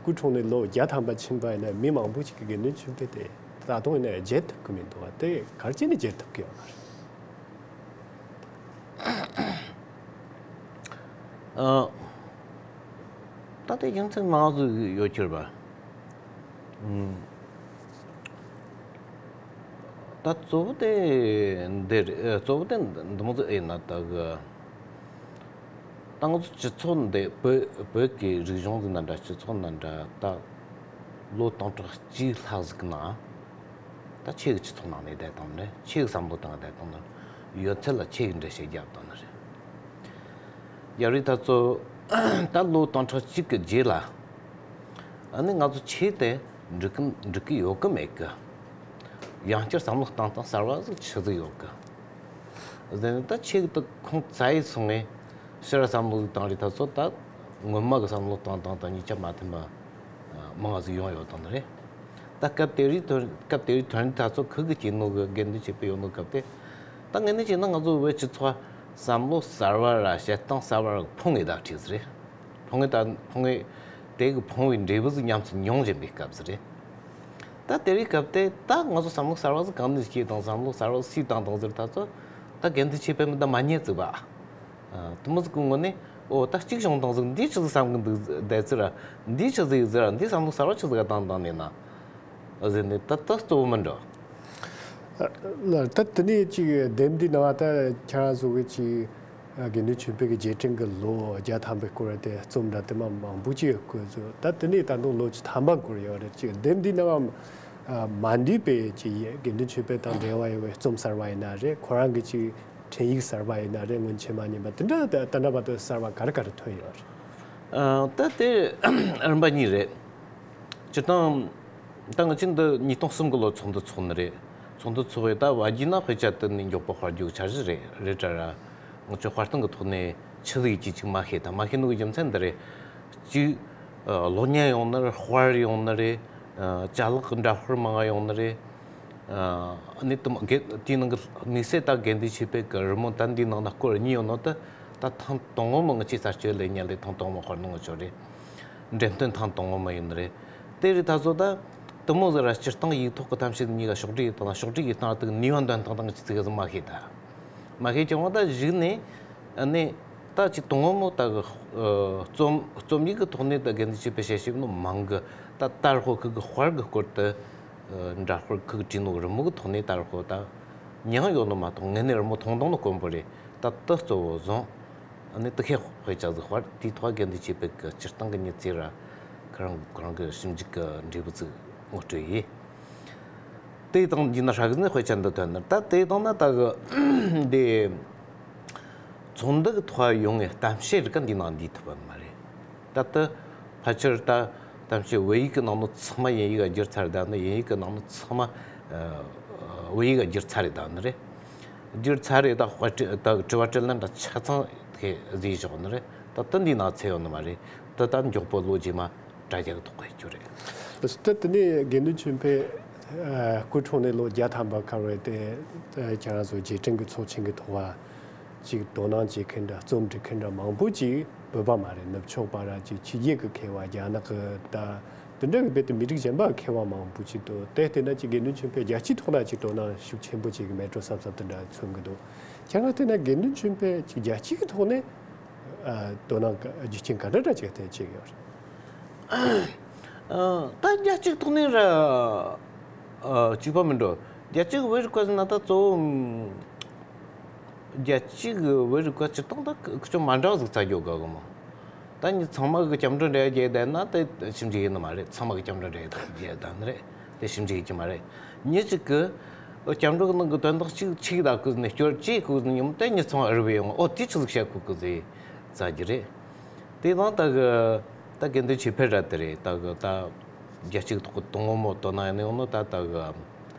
སྐུ་འཁྲུངས་ནས་ལོ་བརྒྱ་ཐམ་པ་ཕྱིན་པ་ཡིན་ན་མི་མང་པོ་ཞིག་གིས་དགེ་འདུན་ཆོས་འཕེལ་དེ་ད་དུང་ཡིན་ན་བརྗེད་ཐུབ་ཀྱི་མི་འདུག་བ། དེ་ག་རེ་བྱས་ནས་བརྗེད་ཐུབ་ཀྱི་ཡོད་ན་རེད། ཨ། ད་ལྟའི་རྒྱུ་མཚན་མང་ཟིག་ཡོད་ཁྱེར་བ། ཨུམ། ད་གཙོ་བོ་དེ་འདི་རེད། གཙོ་བོ་དེ་འདི་མོ་ཟིག་ཨེ་ན་ད་གི། ད་ང་ཚོ་སྤྱི་ཚོགས་འདི་བོད་བོད་ཀྱི་རིག་གཞུང་ཟིག་ན་འདྲ། སྤྱི་ཚོགས་ན་འདྲ། ད་ལོ་སྟོང་ཕྲག་གཅིག་ལྷག་ཟིག་གི་ནང་། ད་ཁྱེད་ཀྱི་སྤྱི་ཚོགས་ནང་ནས་བསྡད་བཏང་ནི་རེད། ཁྱེད་ཀྱི་བསམ་བློ་བཏང་བསྡད་བཏང་ནི་རེད། ཡོད་ཚད་ལ་ཁྱེད་ཀྱི་འགྲེལ་བཤད་རྒྱབ་བཏང་ནི་རེད། རྒྱབ་རེས་ད་ཚོ་ད་ལོ་སྟོང་ཕྲག་གཅིག་གི་རྗེས་ལ། ཨ་ནི་ང་ཚོ་ཆོས་དེ་འགྲིག་གི་འགྲིག་གི་ཡོད་གི་མེད་གི། ཡང་བསྐྱར་བསམ་བློ་བཏང་སྟངས་གསར་བ་ཟིག་ཆི་ཟིག་ཡོད་གི། ཟེར་ནས་ད་ཆོས་ཀྱི་ད་ཁུངས་བཙལ་ཡི་སོང་ངས་ཕྱིར་བསམ་བློ་ཟིག་བཏང་རེས་ད་ཚོ་ད་སྔོན་མ་གི་བསམ་བློ་བཏང་སྟངས་དང་གཉིས་ཆ་མ་མཐུན་པ་མང་ང་ཟིག་ཡོང་ཡོད་དང་ནི་རེད། ད་སྐབས་དེ་རིགས་ཐོན་སྐབས་དེ་རིགས་ཐོན་རིས་ད་ཚོ་ཁུ་གི་སྐྱེས་ནོ་གི་དགེ་འདུན་ཆོས་འཕེལ་ཡོད་ནོ་སྐབས་དེ། ད་ངས་ནི་བྱས་ན་ང་ཚོ་བོད་སྤྱི་ཚོགས་བསམ་བློ་གསར་བ་ར་བྱེད་སྟངས་གསར་བ་ར་ཕུང་ངེ་ད་ཁྲིག་ཟིག་རེད། ཕུང་ངེ་ད་ཕུང་ངེ་དེ་གི་ཕུང་བའི་འབྲས་བུ་ཟིག་ཉམས་སུ་མྱོང་བཞིན་པའི་སྐབས་ཟིག་རེད། ད་དེ་རིང་སྐབས་དེ་ད་ང་ཚོ་བསམ་བློ་གསར་བ་ཟིག་གང་ནས་སྐྱེས་དང་བསམ་བློ་གསར་བ་སུས་བཏང་དང་ཟེར་ད་ཚོ་ད་དགེ་འདུན་ཆོས་འཕེལ་མི་ད་མ་ཉེས་ཙིག་པ། དུ་མོ་ཟིག་གི་ངོ་ནས་ཨོ་ད་གཅིག་བྱུང་དང་ཟིག་འདིས་ཆི་ཟིག་བསམ་གི་འདུག་བསྡད་ཚུལ་ར་འདིས་ཆི་ཟིག་ཡིག་ཟེར་ར་འདིས་བསམ་བློ་གསར་བ་ཆི་ཟིག་ག་བཏང་བཏང་ནས་ན་ཟེར་ནས་ད་ད་གཙོ་བོ་མིན་འགྲོ། ལ་ད་དེ་ནས་ཅིག་དེབ་འདི་ནང་ད་ཁྱེད་རང་ཚོ་གི་ཅིག་དགེ་འདུན་ཆོས་འཕེལ་གྱི་རྗེས་དྲན་གྱི་ལོ་བརྒྱ་ཐམ་པའི་སྐོར་དེ་རྩོམ་འདྲ་དེ་མ་མང་པོ་ཅིག་ཡོད་དགོས་ཚོད། ད་དེ་ནས་ད་དུང་ལོ་བཅུ་ཐམ་པ་འགོར་ཡོད་རེད། ཅིག་དེབ་འདི་ནང་མ་འདུས་པའི་ཅིག་དགེ་འདུན་ཆོས་འཕེལ་དང་འབྲེལ་བ་ཡོད་པའི་རྩོམ་གསར་བ་ཡིན་ན་རེད། ཁོ་རང་གི་ཅིག་འཕྲིན་ཡིག་གསར་བ་ཡིན་ན་རེད། སྔོན་ཆད་མ་ཉན་པ་དེ་འདྲ་ད་ད་འདྲ་བ་དེ་གསར་བ་ག་རེ་ག་རེ་ཐོན་ཡོད་རེད། ཨ། ད་དེ་རིམ་པ་གཉིས་རེད། སྤྱིར་བཏང་ད་ང་ཚོ་འདི་ཉིས་སྟོང་གསུམ་གི་ལོ་ཚོགས་འདུ་ཚོགས་ནི་རེད། ཚོགས་འདུ་ཚོགས་པའི་ད་བར་རྒྱུད་ན་དཔེ་ཆ་དེ་ནི་མགྱོགས་པོ་དཔར་རྒྱུ་འཆར་གཞི་རེད་རེད་དྲ་ར། ང་ཚོ་དཔར་སྟངས་ཀྱི་ཐོག་ནས་ཆི་ཟིག་ཡིན་གཅིག་གཅིག་མ་ཤེས། ད་མ་ཤེས་ནོ་གི་རྒྱུ་མཚན་འདི་རེད། གཅིག་གློག་བརྙན་ཡོང་ནི་རེད། དཔར་ཡོང་ནི་རེད། ཅ་ལག་གི་འདྲ་དཔར་མང་ང་ཡོང་ནི་རེད། ཨ་ནི་དུ་མ་དགེ་དེའི་ནང་གི་དམིགས་བསལ་ད་དགེ་འདུན་ཆོས་འཕེལ་གི་རི་མོ་ད་འདིའི་ནང་ན་སྐོར་གཉིས་ཡོད་ནོ་ད་ད་ཐེངས་དང་པོ་མོ་ང་ཚོས་གསར་བཅོས་ལས་ཉན་ལས་ཐེངས་དང་པོ་དཔར་ནོ་ང་ཚོ་རེད། འགྲེམས་སྟོན་ཐེངས་དང་པོ་མོ་ཡིན་ནི་རེད། དེ་རེད་ད་ཚོ་ད་དུ་མོ་ཟེར་ར་སྤྱིར་བཏང་ཡིག་ཐོག་གི་གཏམ་བཤད་གཉིས་ཀ་ཕྱོགས་སྒྲིག་ཡིག་ཐོག་ན་ཕྱོགས་སྒྲིག་ཡིག་ཐོག་ཏུ་ནུས་པ་འདོན་སྟངས་དང་གི་ཚིག་ཟིག་མ་ཤེས་ད། མ་ཤེས་ཀྱང་ད་གཞུག་ནས་ཨ་ནི་ད་ཅི་དང་པོ་མོ་ད་གི་རྩོམ་རྩོམ་ཡིག་གི་ཐོག་ནས་ད་དགེ་འདུན་ཆོས་འཕེལ་བཤད་ཤེས་ནོ་མང་གི། ད་ད་རུ་ཁོ་ཁུ་གི་དཔར་གི་སྐོར་དུ། འདྲ་དཔར་ཁུ་གི་བྲིས་ནོ་རི་མོ་གི་ཐོག་ནས་ད་རུ་ཁོ་ད་མྱང་ཡོད་ནོ་མ་གཏོགས་ངས་ནི་རི་མོ་མཐོང་མཐོང་ནོ་དཀོན་པོ་རེད། ད་དུ་གཙོ་བོ་བཟུང་། ཨ་ནི་དུ་ཁེ་དཔེ་ཆ་ཟིག་དཔར་དེའི་ཐོག་དགེ་འདུན་ཆོས་འཕེལ་གི་སྤྱིར་བཏང་གི་མྱི་ཚེ་ར་ཁོ་རང་ཁོ་རང་གི་ཞིབ་འཇུག་གི་འབྲས་བུ་ཚིག་ངོ་སྤྲོད་ཡིན། དེ་དང་འདི་ན་ཧྲ་གི་ནི་དཔེ་ཆ་འདི་ཐོན་ནི་ད་དེ་དང་ན་ད་གི་འདི། ཚོགས་འདུ་གི་ཐོག་ཡོང་ངས་གཏམ་བཤད་རིགས་ཀ་འདི་ནང་འདུས་ཐུབ་པ་མ་རེད། ད་ལྟ་ཕལ་ཆེར་ད་གཏམ་བཤད་བོད་ཡིག་གི་ནང་ནོ་ཚང་མ་དབྱིན་ཡིག་ག་བསྒྱུར་ཚར་རེད། ད་ནི་དབྱིན་ཡིག་གི་ནང་ནོ་ཚང་མ་བོད་ཡིག་ག་བསྒྱུར་ཚར་རེད། ད་ནི་རེད། བསྒྱུར་ཚར་རེད། ད་དཔར་ད་དྲི་བ་དྲིས་ལན་ད་ཆ་ཚང་གི་བཟོས་བཞག་ནི་རེད། ད་ལྟ་འདི་ནང་ཚད་ཡོད་ནི་མ་རེད། ད་ད་མགྱོགས་པོ་ལོ་རྗེས་མ་དྲ་རྒྱ་གི་ཐོག་གི་རྒྱུ་རེད། ད་དེ་ནས་དགེ་འདུན་ཆོས་འཕེལ་སྐུ་འཁྲུངས་ནས་ལོ་བརྒྱ་ཐམ་པ་འཁོར་བའི་དེ་ཁྱེད་རང་ཚོ་རྗེས་དྲན་གྱི་ཚོགས་ཆེན་གྱི་ཐོག་ཅིག་དོ་སྣང་བྱེད་མཁན་འདྲ་རྩོམ་འབྲི་མཁན་འདྲ་མང་པོ་ཅིག་བོད་པ་མ་རེད། ནུབ་ཕྱོགས་པ་ར་ཅིག་ཕྱི་རྒྱལ་གྱི་མཁས་པ་རྒྱ་ནག་གི་ད་དེ་འདྲ་གི་རྦད་དེ་མི་རིགས་གཞན་པ་མཁས་པ་མང་པོ་ཅིག་འདུག། དེ་བལྟས་ན་ཅིག་དགེ་འདུན་ཆོས་འཕེལ་རྒྱལ་སྤྱིའི་ཐོག་ལ་ཅིག་དོ་སྣང་ཤུགས་ཆེན་པོ་བྱེད་ཀྱི་མེད་འགྲོ་བསམ་བསམ་དེ་འདྲ་མཚོན་གྱི་འདུག། ཁྱེད་རང་བལྟས་ན་དགེ་འདུན་ཆོས་འཕེལ་ཅིག་རྒྱལ་སྤྱིའི་ཐོག་ནས་དོ་སྣང་རྒྱུ་རྐྱེན་ག་འདྲ་འདྲ་ཅིག་དེ་བྱེད་ཀྱི་ཡོད་རེད། ད་རྒྱལ་སྤྱིའི་ཐོག་ནས་ར་གཅིག་པ་མིན་འགྲོ། རྒྱལ་སྤྱི་གི་བོད་རིག་པ་ཟེར་ན་ད་གཙོ་བོ་རྒྱལ་སྤྱི་གི་བོད་རིག་པ་སྤྱིར་བཏང་ད་ཁ་ཆོ་མ་འདྲ་བ་ཟིག་བཙལ་རྒྱུ་དགའ་གི་མོ། ད་མྱི་ཚང་མ་གི་སྐྱབས་འགྲོ་འདྲ་རྒྱག་བསྡད་ན་དེ་ཞིབ་འཇུག་ཡིན་ནི་མ་རེད། ཚང་མ་གི་སྐྱབས་འགྲོ་འདྲ་རྒྱག་བསྡད་ནི་རེད། དེ་ཞིབ་འཇུག་ཡིན་གྱི་མ་རེད། མྱི་གཅིག་གི་སྐྱབས་འགྲོ་གི་ནང་གི་དོན་དག་གཅིག་ཆིག་ད་གི་ནས་སྐྱོར་ཅིག་གི་ནས་ཉོམ་དེ་མྱི་ཚང་མ་རུབ་ཡོང་། ཨོ་དེ་ཆི་ཟིག་བཤད་གོ་གི་ཟེ་ཙ་གི་རེད། དེ་དང་ད་གི་ད་དགེ་འདུན་ཆོས་འཕེལ་ར་དེ་རེད། ད་གི་ད་རྒྱལ་གཅིག་ཐོག་གི་དང་བོ་མོ་དོ་ན་ཡང་ནས་ཡོང་ནོ་ད་ད་གི་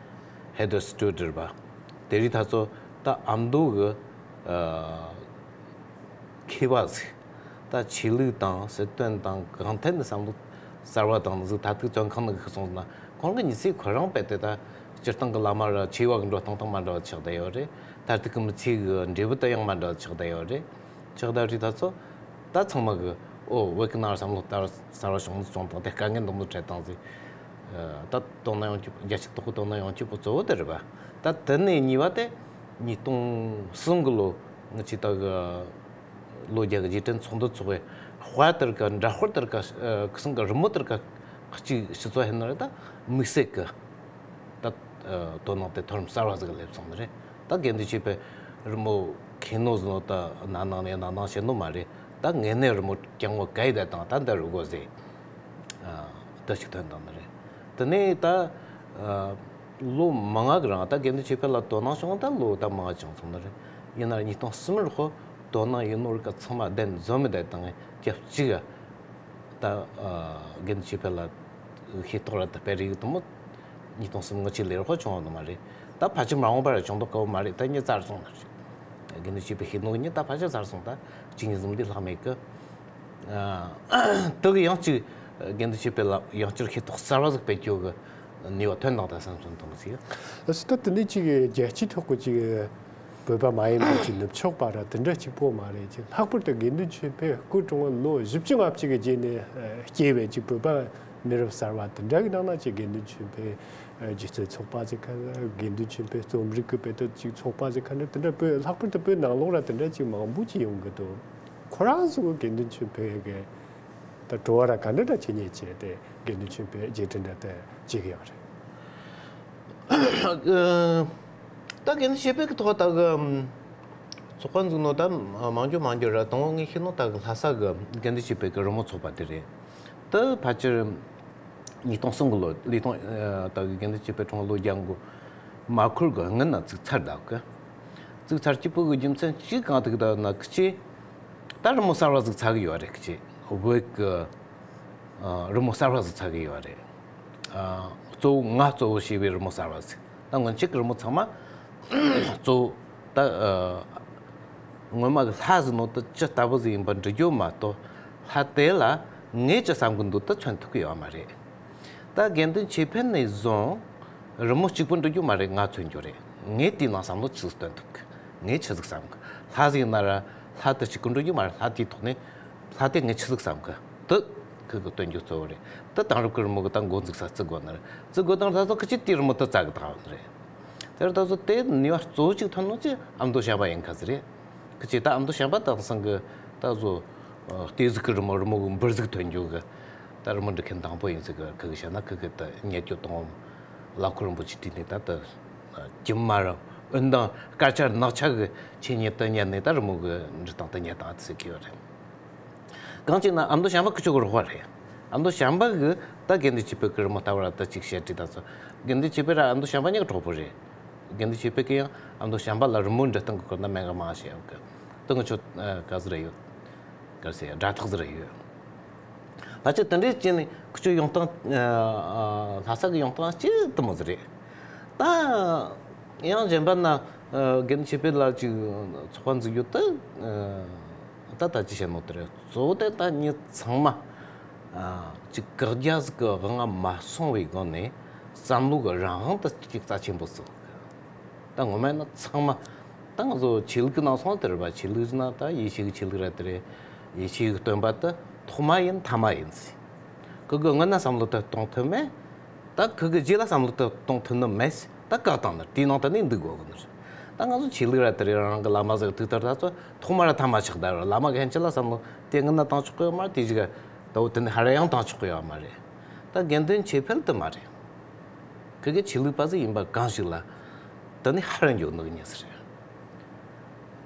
ཧེ་དར་སི་ཊུ་ཝར་ཊ་རེད་པ། དེ་རིགས་ད་ཚོ་ད་ཨ་མདོ་གི་མཁས་པ་ཟིག་ད་ཆོས་ལུགས་དང་སྲིད་དོན་དང་གང་ཐད་ནས་བསམ་བློ་གསར་བ་དང་ཟིག་ད་ཐུག་བཙོན་ཁང་ནང་གི་སོང་ན་ཁོང་གི་མྱི་ཚེ་ཁོ་རང་རྦད་དེ་ད་སྤྱིར་བཏང་གི་བླ་མ་ར་ཆོས་པ་གི་འགྲོ་སྟངས་དང་མ་འདྲ་བ་ཆགས་བསྡད་ཡོད་རེད། མཐར་ཐུག་གི་མི་ཚེ་གི་འབྲས་བུ་དེ་ཡང་མ་འདྲ་བ་ཆགས་བསྡད་ཡོད་རེད། ཆགས་བསྡད་རེད། ད་ཚོ་ད་ཚང་མ་གི་ཨོ་བོད་གི་ནང་བསམ་བློ་ལྟར་གསར་བ་བྱུང་བྱུང་དང་དེ་དཀའ་ངལ་འདི་མོ་འཕྲད་དང་ཟིག་ད་དོ་སྣང་ཡོང་རྒྱུ་རྒྱལ་སྤྱི་ཐོག་གི་དོ་སྣང་ཡོང་རྒྱུ་པོ་གཙོ་བོ་དེ་རེད་པ། ད་དེ་ནས་གཉིས་པ་དེ་ཉིས་སྟོང་གསུམ་གི་ལོ་ང་ཆི་ད་གི་ལོ་བརྒྱ་གི་རྗེས་དྲན་ཚོགས་འདུ་ཚོགས་པའི་དཔའ་དེར་ཀ་འདྲ་དཔར་དེར་ཀ་ཁི་སང་གི་རི་མོ་དེར་ཀ་གཅིག་སྤྱི་ཚོགས་ཧེ་ན་རེ་ད་དམིགས་བསལ་གི་ད་དོ་སྣང་དེ་མཐོ་རིམ་གསར་བ་ཟིག་སླེབས་སོང་ནི་རེད། ད་དགེ་འདུན་ཆོས་འཕེལ་རི་མོ་མཁན་ནོ་ཟིན་ནོ་ད་ན་ནང་ནས་ན་ནང་བྱེད་ནོ་མ་རེད། ད་ངས་ནས་རི་མོ་རྐྱང་བོ་ག་ཡི་ད་དང་ད་འདི་རུ་དགོ་ཟེ་ད་ཅིག་ཐོན་དང་ནི་རེད། དེ་ནས་ད་ལོ་མང་ང་གི་རིང་ད་དགེ་འདུན་ཆོས་འཕེལ་ལ་དོ་སྣང་བྱུང་ད་ལོ་ད་མང་ང་བྱུང་སོང་ནི་རེད། ཡིན་ན་ཉིས་སྟོང་གསུམ་ལོར་ཁོ་དོ་སྣང་ཡིན་ནོ་རིགས་ཚང་མ་བདེན་བཟོ་མི་བདེ་དང་སྐྱབས་གཅིག་ད་དགེ་འདུན་ཆོས་འཕེལ་ལ་ཤེས་རྟོགས་ར་ད་སྤེལ་རིགས་དུ་མོ་ཉིས་སྟོང་གསུམ་ངོ་ཆེ་ལེར་ཁོ་བྱུང་བ་ནི་མ་རེད། ད་ཕལ་ཆེར་མ་འོངས་པར་བྱུང་མདོག་ཁ་བོ་མ་རེད། ད་ངས་ཚར་སོང་ནི་རེད། དགེ་འདུན་ཆོས་འཕེལ་ཤེས་ནོ་ཉིད་ད་ཕལ་ཆེར་ཚར་སོང་། ད་གཅིག་གཉིས་ཟིན་འདི་ལྷག་མེད་གི་ཨ། དེ་གི་ཡང་གཅིག་དགེ་འདུན་ཆོས་འཕེལ་ལ་ཡང་བསྐྱར་ཤེས་རྟོགས་གསར་བ་ཟིག་སྤེལ་རྒྱུ་གི་ནུས་པ་ཐོན་དང་ད་བསམ་སོང་དང་ཟིག་ཨ་སི་ད་དེ་ནས་གཅིག་རྒྱལ་སྤྱིའི་ཐོག་གི་གཅིག་བོད་པ་མ་ཡིན་པ་གཅིག་ནུབ་ཕྱོགས་པ་ར་དེ་འདྲ་གཅིག་པོ་མ་རེད། གཅིག་ལྷག་པར་དུ་དགེ་འདུན་ཆོས་འཕེལ་སྐུ་གྲོངས་པ་ལོ་བཞི་བཅུ་ང་གཅིག་གི་རྗེས་ནས་སྐྱེས་པའི་གཅིག་བོད་པ་མི་རབས་གསར་བ་དེ་འདྲ་གི་ནང་ན་གཅིག་དགེ་འདུན་ཆོས་འཕེལ་སྒྱུ་རྩལ་ཚོགས་པ་ཟིག་ག་དགེ་འདུན་ཆོས་འཕེལ་རྩོམ་རིག་གི་དཔེ་དེ་གཅིག་ཚོགས་པ་ཟིག་ག་འདྲ་དེ་འདྲ་བོད་ལྷག་པར་དུ་བོད་ནང་ལོགས་ར་དེ་འདྲ་གཅིག་མང་པོ་གཅིག་ཡོང་གི་འདུག་ཁོ་རང་ཚོ་གི་དགེ་འདུན་ཆོས་འཕེལ་གི་ད་བྲོ་བ་ར་ག་འདྲ་འདྲ་བྱེད་ཉེས་བྱས་ཏེ་དགེ་འདུན་ཆོས་འཕེལ་རྗེས་དྲན་འདྲ་དེ་བྱེད་གི་ཡོད་རེད། ད་དགེ་འདུན་ཆོས་འཕེལ་གི་ཐོག་ད་གི་ཚོགས་པ་འཛུགས་ནོ་ད་མང་རྒྱུ་མང་རྒྱུ་ར་དང་བོ་ངས་ཤེས་ནོ་ད་གི་ལྷ་ས་གི་དགེ་འདུན་ཆོས་འཕེལ་གི་རི་མོ་ཚོགས་པ་དེ་རེད། ད་ཕལ་ཆེར་ཉིས་སྟོང་གསུམ་གི་ལོ་ལི་ཐོང་ད་གི་དགེ་འདུན་ཆོས་འཕེལ་གྲོངས་ལོ་རྒྱག་འགོ་མ་འཁོར་གི་སྔོན་ན་བཙུགས་ཚར་ད་གི་བཙུགས་ཚར་གྱི་བོད་གི་རྒྱུ་མཚན་གཅིག་གང་ཐུག་ད་ན་ཁི་ཆེ། ད་རི་མོ་གསར་བ་ཟིག་ཚག་གི་ཡོད་རེད་ཁི་ཆེ། བོད་གི་ཨ་རི་མོ་གསར་བ་ཟིག་ཚག་གི་ཡོད་རེད། ཨ་གཙོ་བོ་ང་གཙོ་བོ་བྱས་པའི་རི་མོ་གསར་བ་ཟིག་ད་སྔོན་ཆད་ཀྱི་རི་མོ་ཚང་མ་གཙོ་བོ་ད་ཨ་སྔོན་མ་གི་ལྷ་ཟིག་ནོ་ད་ཅི་ལྟ་བུ་ཟིག་ཡིན་པ་འདྲི་རྒྱུ་མ་གཏོགས་ལྷ་དེ་ལ་ངས་ཅི་བསམ་གི་འདུག་ད་མཚོན་ཐུབ་གི་ཡོད་མ་རེད། ད་དགེ་འདུན་ཆོས་འཕེལ་ནས་བཟུང་རི་མོ་གཅིག་པུ་འབྲི་རྒྱུ་མ་རེད། ང་མཚོན་རྒྱུ་རེད། ངས་དེའི་ནང་བསམ་བློ་ཆི་ཟིག་སྟོན་ཐུབ་གི་ངས་ཆི་ཟིག་བསམ་གི་ལྷ་ཟིག་ཡིན་ན་ར་ལྷ་དེ་གཅིག་པུ་འབྲི་རྒྱུ་མ་རེད། ལྷ་དེའི་ཐོག་ནས་ལྷ་དེ་ངས་ཆི་ཟིག་བསམ་གི་དེ་ཁི་གི་སྟོན་རྒྱུ་གཙོ་བོ་རེད། ད་དེང་རབས་ཀྱི་རི་མོ་གི་ད་འགོ་འཛུགས་ས་བརྩི་དགོས་ན་རེད། བརྩི་དགོས་དང་ད་ཚོ་ཁི་ཆེ་དེའི་རི་མོ་དེ་བཙལ་གི་བཏང་བ་རེད། དེར་ད་ཚོ་དེ་ནུས་པ་གཙོ་བོ་གཅིག་ཐོན་ནོ་ཅི་ཨ་མདོ་བྱམས་པ་ཡིན་ཁ་ཟིག་རེད། ཁི་ཆེ་ད་ཨ་མདོ་བྱམས་པ་དེང་སང་གི་ད་ཚོ་ཨ་ལྟེ་གཟུགས་ཀྱི་རི་མོ་རི་མོ་གི་འབུར་གཟུགས་ཐོན་རྒྱུ་གི་ད་རི་མོ་འབྲི་མཁན་དང་པོ་ཡིན་ཟིག་གི་ཁི་གི་བཤད་ན་ཁི་གི་ད་ཉེ་སྐྱོ་དང་བླ་འཁོར་རིན་པོ་ཆེ་བྲིས་ནས་ད་ད་རྒྱུ་མ་ར་འོན་ཏང་དཀར་ཆ་ནག་ཆ་གི་ཆེ་ཉེ་ད་ཉན་ནས་ད་རི་མོ་གི་འབྲི་སྟངས་ད་ཉན་སྟངས་ཨ་ཙི་ཟིག་གི་ཡོད་རེད། གང་ཅི་ན་ཨ་མདོ་བྱམས་པ་ཁི་ཆོ་གི་རོགས་པ་རེད། ཨ་མདོ་བྱམས་པ་གི་ད་དགེ་འདུན་ཆོས་འཕེལ་གི་རི་མོ་ལྟ་བུ་ར་ད་ཅིག་བཤད་དྲི་ད་ཚོ་དགེ་འདུན་ཆོས་འཕེལ་ར་ཨ་མདོ་བྱམས་པ་གཉིས་ཀ་གྲོགས་པོ་རེད། དགེ་འདུན་ཆོས་འཕེལ་གི་ཡང་ཨ་མདོ་བྱམས་པ་ལ་རི་མོ་འབྲི་སྟངས་གི་སྐོར་ན་སྨན་ཁང་མང་བཤད་ཡོད་གི་ད་ང་ཆོ་ག་ཟིག་རེ་ཡོད། ག་ཟེ་སྒྲ་ཐག་ཟེར་ཡོད། ལྷ་ཆོས་དེ་འདྲའི་ཅི་ནས་ཁུ་ཆོ་ཡོང་སྟངས་ལྷ་ས་གི་ཡོང་སྟངས་ཅི་དུ་མོ་ཟེར་རེད། ད་ཡང་གཞན་པ་ན་དགེ་འདུན་ཆོས་འཕེལ་ལ་ཅིག་ཚོགས་པ་འཛུགས་རྒྱུ་དེ་ད་ད་ཅི་བཤད་ནོ་དེ་རེད། གཙོ་བོ་དེ་ད་མྱི་ཚང་མ་ཅིག་བཀག་རྒྱ་ཟིག་གི་དབང་ང་མ་སོང་བའི་སྒོ་ནས་བསམ་བློ་གི་རང་དབང་དེ་ཅིག་རྩ་ཆེན་པོ་བཟོ། ད་ངོ་མ་ཡིན་ན་ཚང་མ་ད་ང་ཚོ་ཆོས་ལུགས་ཀྱི་ནང་སོང་དེ་རེད་པ། ཆོས་ལུགས་ཟེར་ན་ད་ཡེ་ཤུ་གི་ཆོས་ལུགས་ར་དེ་རེད། ཡེ་ཤུ་གི་སྟོན་པ་དེ་ཐོག་མ་ཡིན་ཐ་མ་ཡིན་ཟེར། ཁོ་གི་སྔོན་ན་བསམ་བློ་དེ་གཏོང་ཐུབ་མེད། ད་ཁོ་གི་རྗེས་ལ་བསམ་བློ་དེ་གཏོང་ཐུབ་ནི་མེད་ཟེར། ད་བཀག་བཏང་ནི་དེའི་ནང་དུ་ནི་འདུག་དགོས་གི་ནི་རེད། ད་ང་ཚོ་ཆོས་ལུགས་ར་དེ་རེད། རང་གི་བླ་མ་ཟིག་ཐུག་ལྟར་ད་ཚོ་ཐོག་མ་ར་ཐ་མ་ཆགས་ད་ར་བླ་མ་གི་ཧན་ཆི་ལ་བསམ་བློ་དེ་སྔོན་ན་བཏང་ཆོག་གི་ཡོད་མ་རེད། དེ་ཞིག་ད་འོ་དེ་ནི་ཧ་ར་ཡང་བཏང་ཆོག་གི་ཡོད་མ་རེད། ད་དགེ་འདུན་ཆོས་འཕེལ་དུ་མ་རེད། ཁི་གེ་ཆོས་ལུགས་པ་ཟིག་ཡིན་པ་གང་ཞིག་ལ་དེ་ནི་ཧ་ར་འགྱོ་ནུག་ཉེ་ཟེར།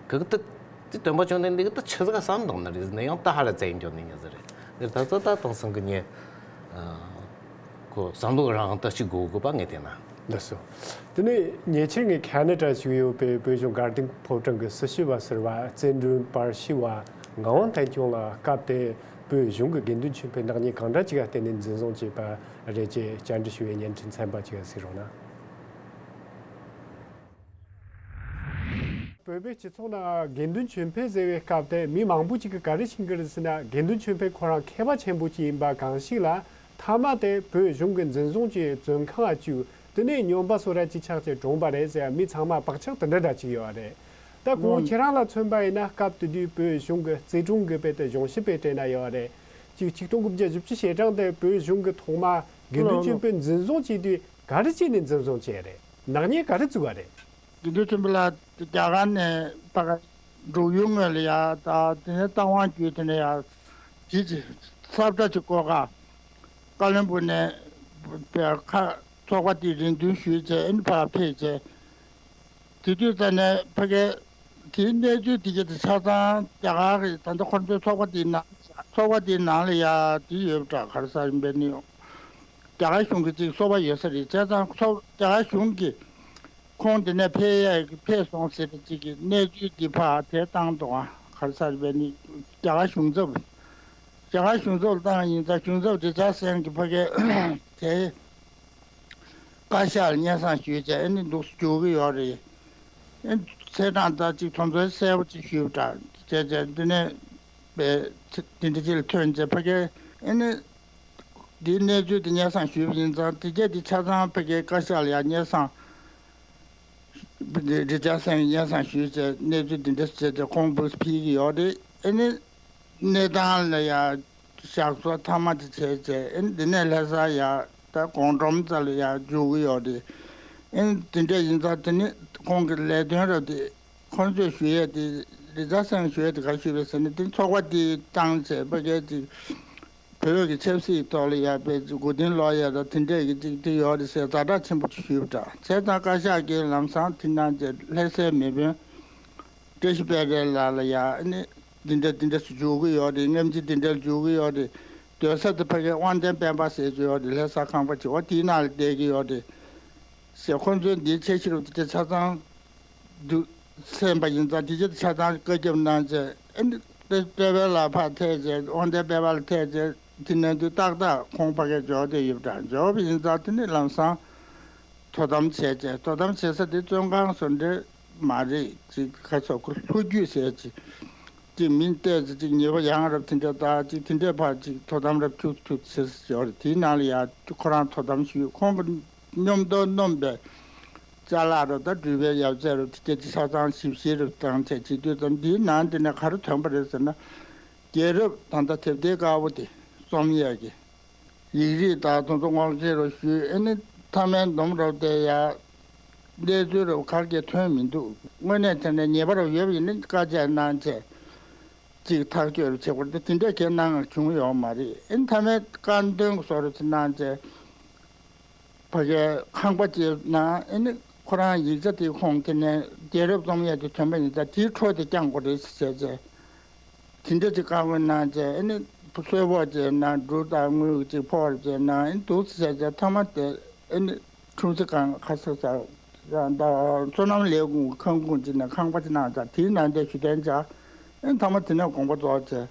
ཁི་གེ་དུ་ སྟོན་པ་བཅོམ་ལྡན་འདས་ཀྱིས་ད་ཆི་ཟིག་བསམ་འདུག་ནི་རེད་ཟེར་ན། ཡང་ད་ཧ་ར་བཙན་སྐྱོན་ནི་ངེས་ཟེར་རེད། ད་ད་ད་དེང་སང་གི་ཉེ་ཁོ་བསམ་བློ་རང་ད་ཅིག་དགོས་དགོས་པ་ངས་བལྟས་ན། ལགས་སོ། དེ་ནས་ཉེ་ཆར་ངས་ཁ་ན་ཌ་བཞུགས་ཡོད་པའི་བོད་གཞུང་དགའ་ལྡན་ཕོ་བྲང་གི་སྲི་ཞུ་བ་ཟུར་པ་རྩེ་མགྲོན་པར་ཤི་བ་ངག་དབང་བསྟན་སྐྱོང་ལགས་སྐབས་དེར་བོད་གཞུང་གི་དགེ་འདུན་ཆོས་འཕེལ་ནག་ཉེས་གང་འདྲ་ཅིག་ག་བརྟེན་ནས་འཛིན་བཟུང་བྱས་པ་རེད་ཅེས་བཅར་འདྲི་ཞུ་བའི་བརྙན་འཕྲིན་ཚན་པ་ཅིག་ག་གཟིགས་རོགས་གནང་། བོད་པའི་སྤྱི་ཚོགས་ནང་དགེ་འདུན་ཆོས་འཕེལ་ཟེར་བའི་སྐབས་དེར་མི་མང་པོ་ཅིག་གིས་ག་རེ་མཁྱེན་གྱི་རེད་ཟེར་ན། དགེ་འདུན་ཆོས་འཕེལ་ཁོ་རང་མཁས་པ་ཆེན་པོ་ཅིག་ཡིན་པ་གང་ཞིག་ལ། མཐའ་མ་དེ་བོད་གཞུང་གིས་འཛིན་བཟུང་བྱས་བཙོན་ཁང་ལ་བཅུག་དེ་ནས་སྨྱོན་པ་བཟོ་གྲྭ་ཅིག་ཆགས་བྱས་གྲོངས་པ་རེད་ཟེར་མི་ཚང་མ་བག་ཆགས་དེ་འདྲ་འདྲ་ཅིག་ཡོད་རེད། ད་ཁོང་ཁྱེད་རང་ལ་མཚོན་པ་ཡིན་ན། སྐབས་དེ་དུས་བོད་གཞུང་གི་རྩིས་དྲུང་གི་དཔེ་དེ་གཞུང་ཞབས་པའི་གྲས་ན་ཡོད་རེད། ཅིག་ཆིག་སྟོང་དགུ་བརྒྱ་བཞི་བཅུ་ཞེ་གྲངས་དེ་བོད་གཞུང་གིས་ཐོག་མ་དགེ་འདུན་ཆོས་འཕེལ་འཛིན་བཟུང་བྱས་དུས་ག་རེ་བྱས་ནས་འཛིན་བཟུང་བྱས་རེད། ནག་ཉེས་ག་རེ་བཙུགས་པ་རེད། དགེ་འདུན་ཆོས་འཕེལ་ལགས་རྒྱ་གར་ནས་ཕ་ག་འབྲུག་ཡུལ་དངོས་ལ་ཡ་ད་དེ་ནས་རྟ་དབང་བརྒྱུད་དེ་ནས་ཡ་དེ་ཅི་ས་བཀྲ་ཅིག་བསྐོར་ག་ཀ་བློན་སྦུག་ནས་པའི་ཁ་ཚོགས་པ་དེ་རེ་འདུན་ཞུས་བྱས་ཨེ་ནི་ཕར་ཕེབས་བྱས། དེ་དུས་ཙ་ནས་ཕ་གའི་དེའི་གནས་ཚུལ་དེ་ག་དེ་ཆ་ཚང་རྒྱ་གར་གྱི་ད་ལྟ་ཁོ་ཚོའི་ཚོགས་པ་དེའི་ནང་ཚོགས་པ་དེའི་ནང་ལ་ཡ་དེ་ཡོད་པ་འདྲ་ག་རེ་ཟེར་ཡིན་པས་ནི། རྒྱ་གར་གཞུང་གི་ཅིག་སོ་པ་ཡོད་ས་རེད། བྱས་ཙང་ཚོགས་རྒྱ་གར་གཞུང་གིས་ཁོང་དེ་ནས་ཕེབས་ཡས་ཀྱི་ཕེབས་སོང་ཟེར་བ་ཅིག་གི་གནས་ཚུལ་འདི་ཕར་དེ་བཏང་འདུག་ཨ། ག་རེ་ཟེར་བས་ནི་རྒྱ་གར་གཞུང་ཚབ། རྒྱ་གར་གཞུང་ཚབ་ལ་བཏང་ཡིན་ཙང་གཞུང་ཚབ་རི་ཅར་སན་གྱིས་ཕ་གའི་དེ་བཀའ་ཤག་ལ་སྙན་སེང་ཞུས་བྱས་ཨེ་ནི་འདུག་སེ་འཇོག་གི་ཡོད་རེད། ཨེ་ཚེས་གྲངས་ད་ཅིག་དོན་ཚན་གསལ་པོ་ཅིག་ཞུས་པ་འདྲ་བྱས་བྱས་འདི་ནས་པའི་དེ་འདྲ་ཅིག་ལ་ཐོན་བྱས་ཕ་གའི་ཨེ་ནི། འདིའི་གནས་ཚུལ་དེ་སྙན་སེང་ཞུས་པ་ཡིན་ཙང་དེ་གས་དེ་ཆ་ཚང་ཕ་གའི་བཀའ་ཤག་ལ་ཡང་སྙན་སེང་། རི་ཅར་སན་གྱིས་སྙན་སེང་ཞུས་བྱས་གནས་ཚུལ་འདི་འདྲ་བྱས་ཏེ་ཁོང་བུ་ཕུལ་གྱི་ཡོད་རེད། ཨེ་ནི་གནས་སྟངས་ལ་ཡང་ཞག་སོ་མཐའ་མ་དེ་བྱས་བྱས་ཨེ་ནི་འདི་ནས་ལྷ་ས་ཡང་ད་དགོང་དྲོམ་ཙམ་ལ་ཡང་འཇུག་གི་ཡོད་རེད། ཨེ་ནི་འདི་འདྲ་ཡིན་ཙང་དེ་ནི་ཁོང་གི་ལས་དོན་རབ་དེ། ཁོང་ཚོས་ཞུ་ཡས་དེ་རི་ཅར་སན་ཞུ་ཡས་དེ་ག་ཞུས་པས་ཟེར་ན་དེ་ཚོགས་པ་དེ་བཏང་བྱས་ཕ་གའི་ཅིག་བོད་ཀྱི་ཆབ་སྲིད་ཐོག་ལ་ཡ་དཔེ་མགོ་རྟིང་སློག་ཡས་དང་དེ་འདྲས་ཀྱི་ཅིག་དེ་ཡོད་རེད་ཟེར་ཛ་དྲག་ཆེན་པོ་ཞུས་པ་འདྲ། བྱས་ཙང་བཀའ་ཤག་གིས་ལམ་སང་དེ་གནང་བྱས་ལྷ་སའི་མི་དཔོན་བཀྲ་ཤིས་དཔལ་སྒྲོན་ལགས་ལ་ཡ་ཨ་ནི་འདི་འདྲ་འདི་འདྲ་ཞིག་འཇུག་གི་ཡོད་རེད། སྔ་ཕྱི་འདི་འདྲ་འཇུག་གི་ཡོད་རེད། སྡོད་ས་དེ་ཕ་གའི་དབང་ལྡན་དཔལ་འབར་ཟེར་གྱི་ཡོད་རེད། ལྷ་ས་ཁང་པ་ཅིག་འོ་དེའི་ནང་ལ་བསྡད་ཀྱི་ཡོད་རེད་ཟེར། ཁོང་ཚོས་འདིའི་འཆར་གཞི་རུ་དེ་ཆ་ཚང་། འདུག་གསན་པ་ཡིན་ཙང་དེ་རྗེས་ཆ་ཚང་བཀའ་ཁྱབ་གནང་བྱས་ཨེ་འདི་ཏེ་ཏེ་བེ་ལ་ཕར་ཐད་བྱས་དབང་ལྡན་པད་མ་ལ་ཐད་བྱས་དེ་ནས་དུས་ཏག་ཏག་ཁོང་ཕ་གིར་འབྱོར་བསྡད་ཡོད་པ་འདྲ། འབྱོར་བ་ཡིན་ཙང་དེ་ནས་ལམ་སང་དོ་དམ་བྱས་བྱས་དོ་དམ་བྱེད་ས་དེ་བཙོན་ཁང་བཟོ་འདྲ་མ་རེད་ཅིག་ཁ་ཚོ་ཁོ་ལྷོ་རྒྱུད་ཟེར་ཅིག་ཅིག་མི་བལྟས་ཅིག་ཅིག་ཉེས་པ་ཡང་རབས་དེ་འདྲ་ད་ཅིག་དེ་འདྲས་ཕར་ཅིག་དོ་དམ་རབས་ཁྱུག་ཁྱུག་བྱེད་ས་ཡོད་རེད། དེའི་ནང་ལ་ཡ་ཁོ་རང་དོ་དམ་ཞུས། ཁོང་གི་མཉམ་དུ་སྣོམ་པའི་ཅ་ལག་རུ་དང་འགྲུལ་པའི་ཡོ་བྱད་རུ་དེ་སྐད་ཆ་ཆ་ཚང་ཞིབ་བཤེར་རུ་བཏང་བྱས་བྱེད་དུས་ཙམ་འདིའི་ནང་དེ་ནས་ག་རེ་ཐོན་པ་རེད་ཟེར་ན། རྒྱལ་རབས་ད་ལྟ་དེབ་ཐེར་དཀར་པོ་དེ་རྩོམ་ཡས་ཀྱི་ཡིག་རིགས་དང་དེ་ཚོ་སྔོག་བཤེར་རུ་ཞུས། ཨེ་ནི་མཐའ་མའི་འདོམ་རུ་དེ་ཡ་གནས་ཚུལ་རུ་ག་གེ་ཐོན་མི་འདུག་དངོས་གནས་དེ་ནས་ཉེས་པ་རུ་ཡོད་པ་ཡིན་ན་བཀའ་བཅད་གནང་བྱས་ཅིག་ཐག་གཅོད་རུ་བྱེད་དགོས་རེད། དེ་འདྲ་གས་གནང་བྱུང་ཡོད་མ་རེད། ཨེ་ནི་མཐའ་མའི་བཀའ་འདོན་བཟོ་རུ་དེ་གནང་བྱས། ཕ་གའི་ཁང་པ་ཅིག་ནང་ཨེ་ནི་ཁོ་རང་ཡིག་ཆ་དེ་ཁོང་དེ་ནས་རྒྱལ་རབས་རྩོམ་ཡས་དེ་ཐོན་པ་ཡིན་ཙང་དེའི་འཕྲོ་དེ་བསྐྱང་དགོས་རེད་ཟེར་བྱས། དེ་འདྲ་ཅིག་བཀའ་མོལ་གནང་བྱས་ཨེ་ནི་གསོལ་ཕོགས་ཅིག་ནང་འབྲུ་དང་དངུལ་ཅིག་ཕོགས་ཅིག་ནང་ཨེ་ནི་འདུག་ཟེར་བྱས་མཐའ་མ་དེ་ཨེ་ནི་ཁྲུང་ཙི་ཁང་ཁ་ས་ས་ད་བསོད་ནམས་ལས་ཁུངས་ཁང་ཁུངས་ཅིག་ནས་ཁང་པ་ཅིག་གནང་ཙང་དེའི་ནང་དེ་ཞུ་དན་བྱས་ཨེ་ནི་མཐའ་མ་དེ་ནས་དགོངས་པ་རྫོགས་བྱས།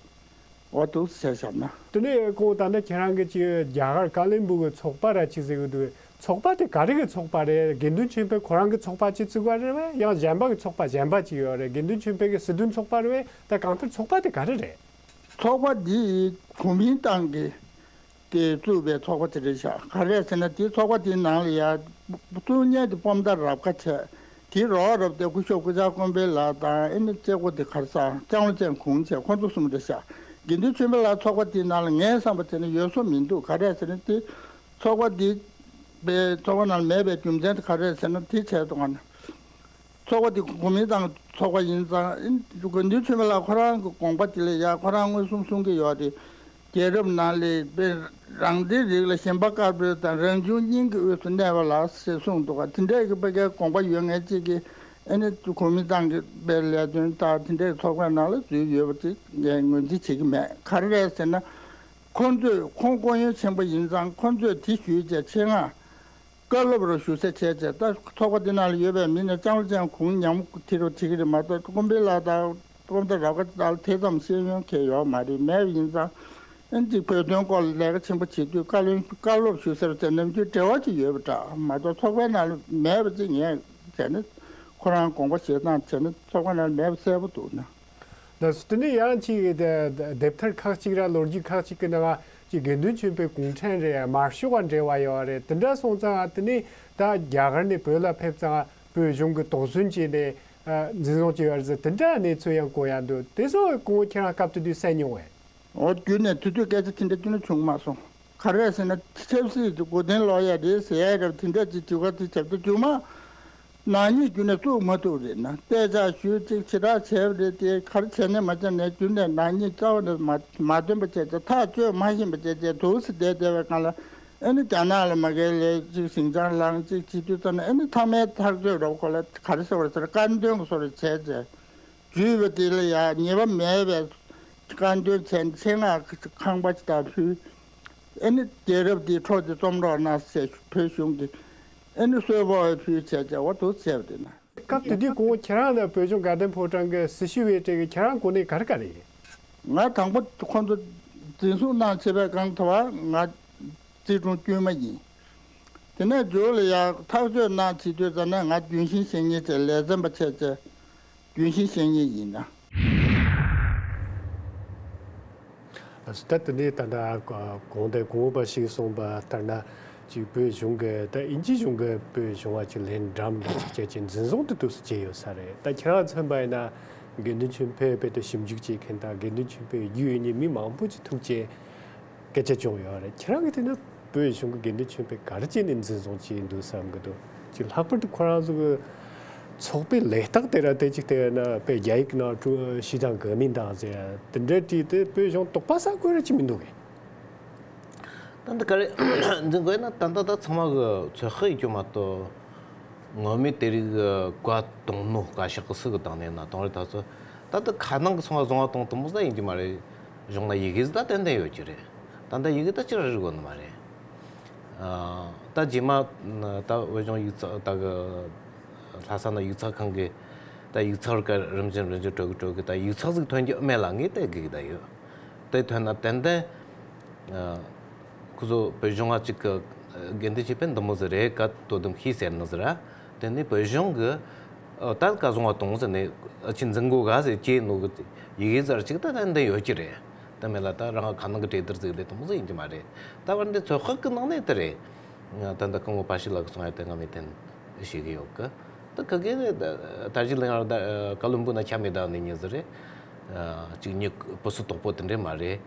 འོ་འདུག་ཟེར་བཞག་ན། དེ་ནས་ཁོང་ད་ལྟ་ཁྱེད་རང་གིས་ཅིག་རྒྱ་གར་ཀ་ལིམ་པུང་གི་ཚོགས་པ་ར་ཅིག་ཟེར་གི་འདུག་ཚོགས་པ་དེ་ག་རེ་གི་ཚོགས་པ་རེད། དགེ་འདུན་ཆོས་འཕེལ་ཁོ་རང་གི་ཚོགས་པ་ཅིག་བཙུགས་པ་རེད་བས། ཡང་གཞན་པ་གི་ཚོགས་པ་གཞན་པ་ཅིག་ཡོད་རེད། དགེ་འདུན་ཆོས་འཕེལ་གི་སྲིད་དོན་ཚོགས་པ་རེད་བས། ད་གང་ལྟར་ཚོགས་པ་དེ་ག་རེ་རེད། ཚོགས་པ་འདི་གོ་མིན་ཏང་གི་དེ་བཙུགས་པའི་ཚོགས་པ་དེ་རེད་ཤག་ག་རེ་ཟེར་ན་དེའི་ཚོགས་པ་དེའི་ནང་ལ་ཡ་བཙུགས་མཁན་དེ་སྤོམ་མདའ་རབ་ཁ་བྱས། དེའི་རོགས་རབ་དེ་སྐུ་ཞབས་སྐུ་བཅར་ཀོང་པོའི་ལགས་དང་ཨེ་ནི་རྩེ་ཁོ་དེ་གར་ས་ལྕང་ལོ་ཅན་གུང་བྱས། ཁོང་ཚོ་གསུམ་རེད་ཤག་དགེ་འདུན་ཆོས་འཕེལ་ལགས་ཚོགས་པ་དེའི་ནང་ལ་ངའི་བསམ་པ་དེ་ནི་ཡོད་བཟོ་མི་འདུག་ག་རེ་ཟེར་ན་དེ་ཚོགས་པ་འདི་པའི་ཚོགས་པ་ནང་མེད་པའི་རྒྱུ་མཚན་དེ་ག་རེ་ཟེར་ན་དེ་བྱས་སོང་ང་ན། ཚོགས་པ་དེ་གོ་མིན་ཏང་ཚོགས་པ་ཡིན་ཙང་དགེ་འདུན་ཆོས་འཕེལ་ལགས་ཁོ་རང་གི་དགོངས་པ་དེ་ལ་ཡ་ཁོ་རང་མངོན་སུམ་གསུང་གི་ཡོད་རེད། རྒྱལ་རབས་ནང་ལ་དཔེ་རང་བདེན་རིགས་ལ་ཞེན་པ་དཀར་པོའི་དང་རང་བྱུང་སྙིང་གི་དབུས་སུ་གནས་པ་ལ་ཞེས་གསུངས་འདུག་ག་དེ་འདྲའི་གི་དཔེ་གའི་དགོངས་པ་ཡོད་མཁན་གཅིག་གིས་ ཨ་ནི་གོ་མིན་ཏང་གི་པའི་ལས་དོན་དང་དེ་འདྲའི་ཚོགས་པའི་ནང་ལ་འཛུལ་ཡོད་པ་དེ་ངས་ངོས་འཛིན་བྱེད་ཀྱི་མེད། ག་རེ་རེད་ཟེར་ན། ཁོང་ཚོས་ཁོང་ཁོར་ཡུག་ཆེན་པོ་ཡིན་ཙང་ཁོང་ཚོས་དེ་ཞུས་བྱས་ཆེད་མངགས་བཀའ་སློབ་རུ་ཞུ་ས་བྱས་བྱས། ད་ཚོགས་པ་འདི་ནང་ལ་ཡོད་པའི་མི་ནས་ལྕང་ལོ་ཅན་གུང་ཉམས་ཁྲིད་རུ་བྱེད་ཀྱི་རེད་མ་གཏོགས། དཀོན་པའི་ལ་དང་དཀོན་མཐའ་རབ་དགའ་དང་དེ་ཙམ་ཤེས་ཡོན་གང་ཡོད་མ་རེད། མེད་པ་ཡིན་ཙང་ཨ་ནི་གཅིག་བོད་དོན་སྐོར་ལ་ལས་ཀ་ཆེན་པོ་བྱེད་དུས་བཀའ་བློན་བཀའ་སློབ་ཞུ་ས་རུ་དེ་ནམ་རྒྱུན་འབྲེལ་བ་ཅིག་ཡོད་པ་འདྲ་མ་གཏོགས། ཚོགས་པའི་ནང་ལ་མེད་པ་ཅིག་ངས་བྱས་ན་ཁོ་རང་དགོངས་པ་བཞེས་སྟངས་བྱས་ན་ཚོགས་པའི་ནང་ལ་མེད་པ་གསལ་པོ་འདུག་ན། ལགས་སོ། དེ་ནས་ཡང་ཅིག་དེབ་ཐེར་ཁག་ཅིག་ར་ལོ་རྒྱུས་ཁག་ཅིག་གི་ནང་ཅིག་དགེ་འདུན་ཆོས་འཕེལ་གུང་ཁྲན་རེད། དམར་ཤོག་ག་འབྲེལ་བ་ཡོད་རེད། དེ་འདྲ་སོང་ཙང་དེ་ནས་ད་རྒྱ་གར་ནས་བོད་ལ་ཕེབས་ཙང་བོད་གཞུང་གི་དོགས་ཟོན་བྱས་ནས་ཨ་འཛིན་བཟུང་བྱས་ཡོད་རེད་ཟེར། དེ་འདྲ་གནས་ཚུལ་ཡང་གོ་ཡ་འདུག། དེ་ཚོ་སྐུ་ངོ་ཁྱེད་རང་སྐབས་དེ་དུས་གསན་མྱོང་བས། འོ་བརྒྱུད་ནས་དེ་དུས་སྐད་ཆ་དེ་འདྲ་བརྒྱུད་ནས་བྱུང་མ་སོང་། ག་རེ་རེད་ཟེར་ན། ཆབ་སྲིད་ཀྱི་མགོ་རྟིང་སློག་ཡ་རེད་ཟེར་ཡ་རེད། དེ་འདྲ་ཅིག་དུས་སྐབས་དེ་བྱབ་དུས་རྒྱུ་མ་ནག་ཉེས་བརྒྱུད་ནས་བཙུགས་མ་ཐུབ་རེད་ན། གཏད་འཇགས་ཞུས་ཅིག་ཞེ་དྲག་བྱས་པ་རེད་དེ། ག་རེ་བྱས་ནས་མ་བྱས་ནས་བརྒྱུད་ནས་ནག་ཉེས་རྩ་བ་ནས་མ་མ་འདོན་པ་བྱས་བྱས། ཐག་གཅོད་མ་ཤེས་པ་བྱས་བྱས། འདུག་སེ་བསྡད་བསྡད་པའི་སྒང་ལ་ཨ་ནི་རྒྱ་ནག་ལ་མ་གལ་ལས་ཅིག་ཞིང་ཆང་བླངས་ཅིག་བྱེད་དུས་ཙམ་ནས། ཨ་ནི་མཐའ་མའི་ཐག་གཅོད་རོགས་ཁོ་ལ་ག་རེ་ཟེར་བ་རེད་ཟེར། དཀར་འདོན་གྱི་བཟོ་འདྲ་བྱས་བྱས། བརྒྱུད་པ་དེ་ལ་ཡང་ཉེས་པ་མེད་པའི་དཀར་འདོན་བྱས་ནས་ཆེད་མངགས་ཁང་པ་ཅིག་དང་ཕུལ། ཨ་ནི་རྒྱལ་རབས་འདི་འཕྲོག་སྟེ་རྩོམ་རོགས་གནང་ཟེར་བོད་གཞུང་གིས་ཨ་ནི་གསོལ་ཕོགས་ཕུལ་བྱས་བྱས། འོ་འདུག་བྱས་པ་དེ་ན། སྐབས་དེ་དུས་སྐུ་ངོ་ཁྱེད་རང་ནི་བོད་ལྗོངས་དགའ་ལྡན་ཕོ་བྲང་གི་སྲི་ཞུ་བའི་གྲས་ཀྱི་ཁྱེད་རང་གོ་གནས་ག་རེ་ག་རེ་ཡིན། ང་དང་པོ་ཁོང་ཚོ་འཛིན་བཟུང་གནང་བྱས་པའི་སྒང་དེ་བ་ང་རྩིས་དྲུང་དཀྱུས་མ་ཡིན། དེ་ནས་མཇུག་ལ་ཡང་ཐག་གཅོད་གནང་བྱེད་དུས་ཙམ་ནས་ང་ལྗོན་ཤིང་བཤེར་མཁན་བྱས། ལས་བྱེད་པ་བྱས་བྱས་ལྗོན་ཤིང་བཤེར་མཁན་ཡིན་ན། ད་དེ་ནས་ད་ལྟ་གོང་དེ་གོང་འོག་པ་ཞིག་གསུངས་པ་ལྟར་ན། ཅིག་བོད་གཞུང་གི་ད་དབྱིན་ཇི་གཞུང་གི་བོད་གཞུང་བ་ཅིག་ལན་འགྲམ་ཅིག་བྱས་ཀྱི་འཛིན་བཟུང་དེ་དུས་སུ་བྱས་ཡོད་ས་རེད། ད་ཁྱེད་རང་མཚོན་པ་ཡིན་ན་དགེ་འདུན་ཆོས་འཕེལ་དཔེ་དེ་ཞིབ་འཇུག་བྱེད་མཁན་དང་། དགེ་འདུན་ཆོས་འཕེལ་བརྒྱུད་ཡོད་མཁན་མི་མང་པོ་ཅིག་ཐུག་བྱས། སྐད་ཆ་བྱུང་ཡོད་རེད། ཁྱེད་རང་གིས་བལྟས་ན་བོད་གཞུང་གི་དགེ་འདུན་ཆོས་འཕེལ་ག་རེ་བྱས་ནས་འཛིན་བཟུང་བྱས་འདུག་བསམ་གི་འདུག། ཅིག་ལྷག་པར་དུ་ཁོ་རང་ཚོ་གི་ཚོགས་པའི་ལས་རྟགས་དེ་ར་དེ་ཅིག་བལྟས་ན་དཔེ་རྒྱ་ཡིག་ནང་ཀྲུའུ་ཞི་ཅང་གི་མིང་དང་ཟེར་དེ་འདྲ་བྲིས་ཏེ་བོད་གཞུང་དོགས་པ་ཟ་དགོས་རེད་ཅིག་མི་འདུག་གི། ད་འདི་ག་རེ་འཛིན་དགོས་ན། ད་ལྟ་ད་ཚང་མ་གི་ཚོད་དཔག་ཡིན་རྒྱུ་མ་གཏོགས། ངོ་མས་དེ་རིགས་བཀའ་གཏོང་ནོ་བཀའ་ཤག་གི་སུ་གི་སྟེང་ནས་ན་གཏོང་རེད། ད་ཚོ་ད་ལྟ་ཁ་ནང་གི་སོང་བ་བཟུང་བ་གཏོང་ཐུབ་མོ་ཟ་ཡིན་གྱི་མ་རེད། གཞུང་ན་ཡི་གེ་ཟིག་ད་ཏན་ཏན་ཡོད་ཀྱི་རེད། ད་ལྟ་ཡི་གེ་ད་ཅི་ར་རིག་གོ་ནི་མ་རེད། ཨ། ད་རྗེས་མ་ད་བོད་གཞུང་ཡིག་ཚགས་ད་གི་ལྷ་ས་ན་ཡིག་ཚགས་ཁང་གི་ད་ཡིག་ཚགས་རུ་ཀ་རིམ་བཞིན་རིམ་བཞིན་སྤྲོད་གི་སྤྲོད་གི། ད་ཡིག་ཚགས་ཟིག་ཐོན་རྒྱུ་མེད་ལ་ངས་ད་གི་ད་ཡོད། དེ་ཐོན་ན་ཏན་ཏན། ཨ། ཁོ་ཚོ་བོད་གཞུང་བ་གཅིག་གི་དགེ་འདུན་ཆོས་འཕེལ་འདི་མོ་ཟིག་རེད། བཀའ་དོ་དམ་ཤེས་ཟེར་ནི་ཟིག་ར། དེ་ནས་བོད་གཞུང་གི་ཨ་ད་བཀའ་བཟང་བ་གཏོང་ཟེར་ནས་ཨ་ཅི་འཛིན་གོ་ག་ཟེར་ཅེས་ནོ་གི་ཡི་གེ་ཟེར་ཅིག་ད་ད་འདི་ཡོད་ཀྱི་རེད། ད་མེད་ལ་ད་རང་ཁ་ནང་གི་གྲོས་བསྡུར་ཟིག་ལས་དེ་མོ་ཟིག་ཡིན་གྱི་མ་རེད། ད་བར་འདི་ཚོད་དཔག་གི་ནང་ནས་དེ་རེད། ད་ད་སྐུ་ངོ་པ་ཤི་ལགས་གསུང་ཡ་དེ་ང་མི་བསྟན་ཤེས་གི་ཡོད་གི། ད་ག་གེ་ད་ད་ཅི་ལ་ཡང་ད་བཀའ་བློན་སྦུག་ན་ཆ་མེད་ད་ནི་ཉི་ཟིག་རེད། ཨ་ཅིག་ཉི་བུ་སུ་དོག་པོ་དེ་འདྲས་མ་རེད།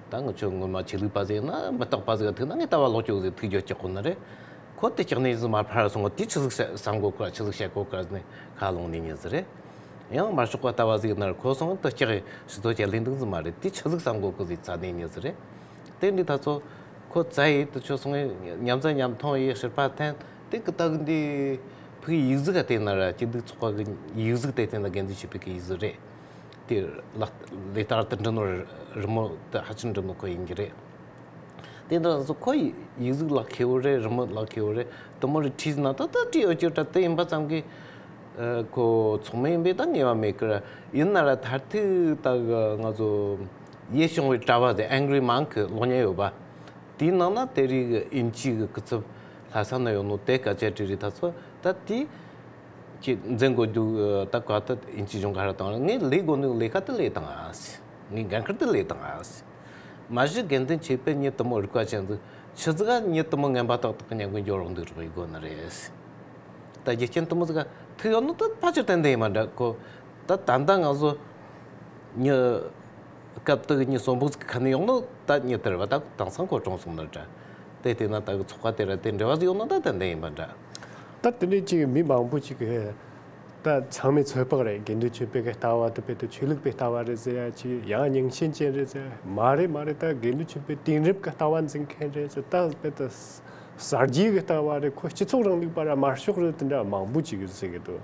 ད་ང་ཆོ་ངོ་མ་ཆོས་ལུགས་པ་ཟིག་ན་མི་རྟག་པ་ཟིག་ཐུག་ན་ངས་ལྟ་བ་ལོག་ཅོག་ཟིག་ཐུག་རྒྱུ་སྐྱག་གོ་ནི་རེད། ཁོ་དེ་སྐྱག་ནས་ཟིག་མ་ཕར་སོང་བ་དེ་ཆི་ཟིག་བཤད་བསམ་གོ་ཁ། ཆི་ཟིག་བཤད་གོ་ཁ་ཟིག་ནས་ཁ་ལོང་ནས་ཉི་ཟིག་རེད། ཡང་མ་ཤོག་པ་ལྟ་བ་ཟིག་ན་ཁོ་སོང་དུ་སྐྱག་ཡི་ཤི་ཐོ་ཁྱེར་ལེན་འདུག་ཟིག་མ་རེད། དེ་ཆི་ཟིག་བསམ་གོ་ཁོ་ཟིག་ཚ་ནས་ཉི་ཟིག་རེད། དེ་འདྲས་ད་ཚོ་ཁོ་ཚ་ཡི་དུ་ཆོ་སོང་ངས་ཉམས་ཚ་ཉམས་མཐོང་ཡི་ཕྱིར་པ་ཐན་དེ་གི་ད་གི་འདི་ཕུག་ཡིག་གཟུགས་ག་དེ་ན་ར་སྐྱིད་སྡུག་ཚོགས་པ་གི་ཡིག་གཟུགས་དེ་དེ་ན་དགེ་འདུན་ཆོས་འཕེལ་གི་ཡིག་གཟུགས་རེད། དེ་ལག་ལས་ལྟར་དུ་འབྲི་ནོ་རི་མོ་དེ་ཧ་ཅང་འབྲི་ནོ་ཁོ་ཡིན་གྱི་རེད། དེ་འདྲ་སོང་ཁོ་ཡིག་གཟུགས་ལག་ཁེ་བོ་རེད། རི་མོ་ལག་ཁེ་བོ་རེད། དུ་མོ་རི་ཁྲིས་ན་ད་ད་བྲིས་ཡོད་ཀྱི་ད་དེ་ཡིན་པ་ཙམ་གི་ཁོ་ཚོགས་མི་ཡིན་པས་ད་ངེས་པ་མེད་ཀི་ར། ཡིན་ན་ར་མཐར་ཐུག་ད་གི་ང་ཚོ་ཡིད་བྱུང་བའི་དྲ་བ་ཟེར་Angry Monk གི་གློག་བརྙན་ཡོད་པ། དེའི་ནང་ན་དེ་རིགས་ཀྱི་དབྱིན་ཇི་གི་སྐུ་ཚབ་ལྷ་ས་ན་ཡོད་ནོ་དེ་སྐད་ཆ་དྲིས་རིགས་ད་ཚོ་ད་དེ་ཀྱི་འཛིན་དགོས་འདུག། ད་ག་ད་དབྱིན་ཇི་གཞུང་ག་ར་དང་ངས་ལས་དགོས་འདུག། ལས་ཀ་དེ་ལས་དང་ཨ་སི། ངས་འགན་ཁུར་དེ་ལས་དང་ཨ་སི། མ་གཞི་དགེ་འདུན་ཆོས་འཕེལ་ཉིད་དུ་མོ་རིག་པ་ཅན་ཟིག་ཆི་ཟིག་ག་ཉིད་དུ་མོ་ངན་པ་ཏག་ཏག་གི་ཉམས་ཀུན་འགྱོ་རོགས་འདུག་རོགས་ཡི་དགོས་ནི་རེད། ད་རྒྱུ་རྐྱེན་དུ་མོ་ཟིག་ག་ཐུག་ཡོད་ནོ་ད་ཕལ་ཆེར་ཏན་ཏན་ཡིན་མ་འདྲ་ཁོ། ད་ད་ལྟ་ང་ཚོ་ཉི་སྐབས་དུ་གི་ཉི་གསོན་པོ་ཟིག་གི་ཁ་ནས་ཡོང་ནོ་ད་ཉི་དེར་བ་ད་དེང་སང་ཁོ་གྲོངས་སོང་ནི་འདྲ། དེ་བལྟས་ན་ད་གི་ཚོགས་པ་དེ་ར་དེ་འབྲེལ་བ་ཟིག་ཡོད་ནོ་ད་ཏན་ཏན་ཡིན་པ་འདྲ། ད་དེ་ནས་ཅིག་མི་མང་པོ་ཅིག་གི་ད་ཚང་མས་ཚོད་དཔག་རེད། དགེ་འདུན་ཆོས་འཕེལ་གི་ལྟ་བ་དེ་དཔེ་དེ་ཆོས་ལུགས་པའི་ལྟ་བ་རེད་ཟེར་ཡ་ཅིག། ཡང་རྙིང་ཞེན་ཅན་རེད་ཟེར། མ་རེད་མ་རེད། ད་དགེ་འདུན་ཆོས་འཕེལ་དེང་རབས་ཀྱི་ལྟ་བ་འཛིན་མཁན་རེད་ཟེར། ད་དཔེ་དེ་གསར་བརྗེ་གི་ལྟ་བ་རེད། ཁོ་སྤྱི་ཚོགས་རིང་ལུགས་པ་ར་དམར་ཤོག་རེད། དེ་འདྲ་མང་པོ་ཅིག་གིས་ཟེར་གི་འདུག།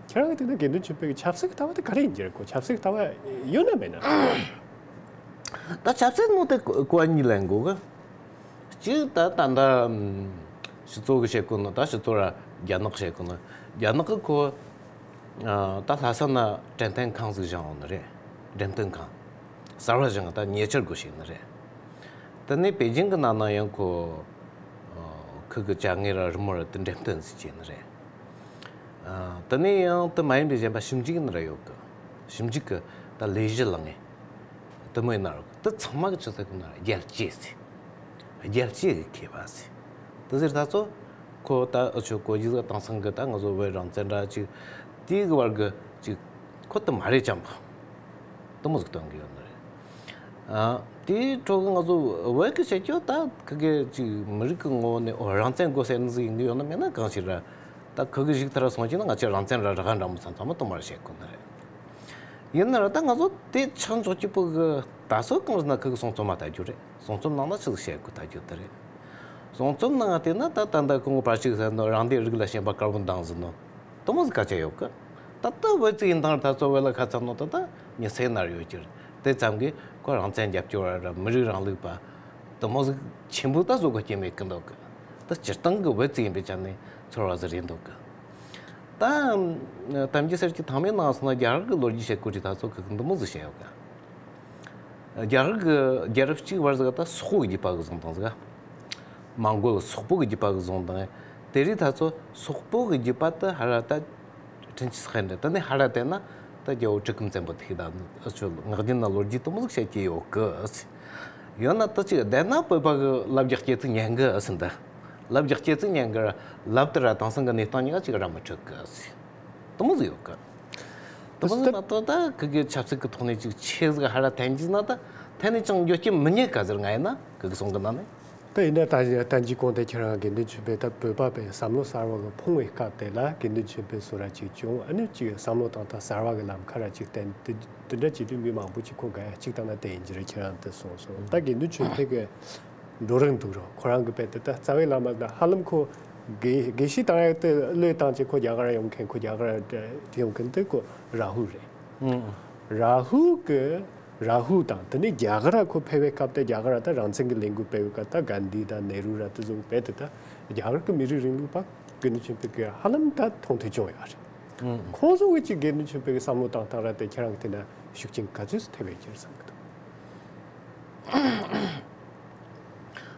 ཁྱེད་རང་གི་དེ་ན་དགེ་འདུན་ཆོས་འཕེལ་གྱི་ཆབ་སྲིད་ཀྱི་ལྟ་བ་དེ་ག་རེ་ཡིན་གྱི་རེད་གོ། ཆབ་སྲིད་ཀྱི་ལྟ་བ་ཡོད་ན་མེད་ན། ད་ཆབ་སྲིད་ནང་དེ་གོ་གོ་བ་གཉིས་ལེན་དགོས་གི། གཅིག་ད་ད་ལྟ་ཨམ་སྤྱི་ཚོགས་ཀྱི་བཤད་གོ་ནི། ད་སྤྱི་ཚོགས་ར་རྒྱ་ནག་བཤད་གོ་ནི། རྒྱ་ནག་གི་ཁོ་ཨ་ད་ལྷ་ས་ན་འགྲེམས་སྟོན་ཁང་ཟིག་བཞེངས་ཡོད་ནི་རེད། འགྲེམས་སྟོན་ཁང་གསར་བ་བཞེངས། ད་ཉེ་ཆར་སྒོ་ཕྱེ་ནི་རེད། དེ་ནས་པེ་ཅིང་གི་ནང་ན་ཡང་ཁོ་ཨ་ཁུ་གི་ཅ་དངོས་ར་རི་མོ་ར་དེ་འགྲེམས་སྟོན་ཟིག་བྱས་ནི་རེད། ཨ་དེ་ནས་ཡང་དེ་མ་ཡིན་པའི་གཞན་པ་ཞིབ་འཇུག་ནི་ར་ཡོད་གི། ཞིབ་འཇུག་གི་ད་ལས་གཞི་ལངས་ངེ་དེ་མོ་ཡིན་ན་རོགས་དེ་ཚང་མ་གི་ཆུ་ཚད་ཀུན་ན་རྒྱལ་གཅེས་ཟེར། རྒྱལ་གཅེས་ཀྱི་མཁས་པ་ཟེར། དེ་ཟེར་ད་ཚོ་ཁོ་ད་ཨུ་ཆོ་གོ་རྒྱུ་ཟིག་དེང་སང་གི་ད་ང་ཚོ་བོད་རང་བཙན་འདྲ་ཅིག་དེའི་གི་བར་གི་ཅིག་ཁོ་དེ་མ་རེད་ཅང་པ་དེ་མོ་ཟིག་སྟོན་གི་ཡོད་ནི་རེད། ཨ་དེའི་ཁྲོད་གི་ང་ཚོ་བོད་གི་བཤད་རྒྱུ་ད་ཁི་གེ་ཅིག་མི་རིགས་གི་ངོ་བོ་ནས་ཨོ་རང་བཙན་དགོས་ཟེར་ནི་ཟིག་ཡིན་གི་ཡོད་ན་མེད་ན་གང་ཞིག་ར། ད་ཁུ་གི་ཞིག་ཐར་སོང་ཅི་ན་ང་ཚོས་རང་བཙན་ར་ར་ག་འདྲ་མོ་ཚང་ཚང་མ་དུ་མར་བཤད་དགོས་ནི་རེད། ཡིན་ན་ར་ད་ང་ཚོ་དེ་ཆགས་འཇོག་གི་ཕུག་གི་ད་སོ་གང་ཟེར་ན་ཁུ་གི་གསུང་རྩོམ་མ་ལྟ་རྒྱུ་རེད། གསུང་རྩོམ་ནང་ན་ཆི་ཟིག་བཤད་དགོས་ལྟ་རྒྱུ་དེ་རེད། གསུང་རྩོམ་ནང་དེ་ན་ད་ད་ད་ཁོང་གི་ཕར་ཞིག་ཟེར་ནོ་རང་སྡེ་རིགས་ལ་ཞེན་པ་དཀར་པོ་འདང་ཟེར་ནོ་དུ་མོ་ཟིག་སྐད་ཆ་ཡོད་གི། ད་ལྟ་བོད་ཅིག་ཡིན་དང་ད་ཚོ་བོད་ལ་ཁ་ཚ་ནོ་ད་ད་མི་སེ་ནར་ཡོད་ཀྱི་རེད། དེ་ཙམ་གི་ཁོ་རང་བཙན་རྒྱབ་སྐྱོར་བ་ར་མི་རིགས་རིང་ལུགས་པ་དུ་མོ་ཟིག་ཆེན་པོ་ད་བཟོ་དགོས་ཀྱི་མེད་ཀི་འདུག་གི། ད་སྤྱིར་བཏང་གི་བོད་ཅིག་ཡིན་པའི་ཆ་ནས་ཚོར་བ་ཟིག་རེད་འདུག་གི། ད་ཨམ་གཏམ་རྒྱུད་ཟེར་གྱི་ཐང་མའི་ནང་སོང་ན་རྒྱ་གར་གི་ལོ་རྒྱུས་བཤད་གོ་དུས་ད་ཚོ་གི་འདི་མོ་ཟིག་བཤད་ཡོད་གི། རྒྱ་གར་གི་རྒྱལ་རབས་གཅིག་བར་ཟིག་ད་སོག་པོ་གི་རྒྱུད་པ་གི་བཟུང་དང་ཟིག་མང་གོལ་སོག་པོ་གི་རྒྱུད་པ་གི་བཟུང་དང་། དེ་རིང་ད་ཚོ་སོག་པོ་གི་རྒྱུད་པ་དེ་ཧ་ར་ད་ཕྲན་ཆེ་ས་ཧན་རེད། ད་ནི་ཧ་ར་དེ་ན་ད་རྒྱལ་པོ་གྲི་གུམ་བཙན་པོ་ཐིག་ད་ཨ་ཆོ་ངག་རྒྱུན་ན་ལོ་རྒྱུས་དུ་མོ་ཟིག་བཤད་ཀྱི་ཡོད་གི། ཡོད་ན་ད་ཅིག་བསྡད་ན་བོད་པ་གི་ལབ་རྒྱག་སྐྱེ་ཚིག་ཉན་གི་ཨ་སི་འདི། ལབ་རྒྱག་སྐྱེ་ཚིག་ཉན་གི་ར་ལབ་དེ་ར་དེང་སང་གི་གནས་སྟངས་ཉིད་ཀ་ཅིག་ར་མི་འཕྲོད་གི་ཨ་སི། དུ་མོ་ཟིག་ཡོད་གི། དུ་མོ་ཟིག་མ་གཏོགས་ད་ཁི་གི་ཆབ་སྲིད་གི་ཐོག་ནས་ཅིག་ཆེ་ཟིག་ཧ་ར་ཐན་གྱི་ན་ད་ཐན་ནས་ཅང་འགྱོ་སྐྱེ་མི་ཉན་ག་ཟེར་ང་ཡིན་ན་ཁི་གི་སོང་གི་ན་ནི། ད་ཡིན་ན་ད་ད་ཅི་གོང་དེ་ཁྱེད་རང་དགེ་འདུན་ཆོས་འཕེལ་ད་བོད་པ་པའི་བསམ་བློ་གསར་བ་གི་ཕུང་བའི་སྐབས་དེ་ལ་དགེ་འདུན་ཆོས་འཕེལ་སོ་ར་ཅིག་བྱུང་། ཨ་ནི་ཅིག་བསམ་བློ་དང་ད་གསར་བ་གི་ལམ་ཁ་ར་ཅིག་བསྟན་དེ་དེ་འདྲ་བྱེད་དུས་མི་མང་པོ་ཅིག་ཁོ་ག་ཡ་ཅིག་བཏང་ན་དེ་ཡིན་གྱི་རེད། ཁྱེད་རང་དེ་གསུངས་སོང་། ད་དགེ་འདུན་ཆོས་འཕེལ་གི་འགྲོ་རིང་འདུག་རོགས་ཁོ་རང་གི་དཔེ་དེ་ད་རྩ་བའི་བླ་མ་ད་ཧ་ལམ་ཁོ་དགེ་དགེ་བཤེས་བཏང་ཡག་དེ་བློས་བཏང་ཅིག་ཁོ་རྒྱ་གར་ཡོང་མཁན་ཁོ་རྒྱ་གར་ཡོང་མཁན་དེ་ཁོ་རཱ་ཧུལ་རེད། རཱ་ཧུལ་གི་རཱ་ཧུལ་དང་དེ་ནས་རྒྱ་གར་ཁོ་ཕེབས་པའི་སྐབས་དེ་རྒྱ་གར་ད་རང་བཙན་གི་ལས་འགུལ་སྤེལ་བའི་སྐབས་ད་གྷན་དྷི་དང་ནེ་རུ་ར་དེ་ཚོ་དཔེ་དེ་ད་རྒྱ་གར་གི་མི་རིགས་རིང་ལུགས་པ་དགེ་འདུན་ཆོས་འཕེལ་གི་ཧ་ལམ་ད་མཐོང་ཐོས་བྱུང་ཡོད་རེད། ཁོང་ཚོ་གི་ཅིག་དགེ་འདུན་ཆོས་འཕེལ་གི་བསམ་བློ་བཏང་སྟངས་ར་དེ་ཁྱེད་རང་གི་དེ་ན་ཤུགས་རྐྱེན་ག་ཚོད་ཐེབས་ཡོད་ཀྱི་རེད་བསམ་གི་འདུག་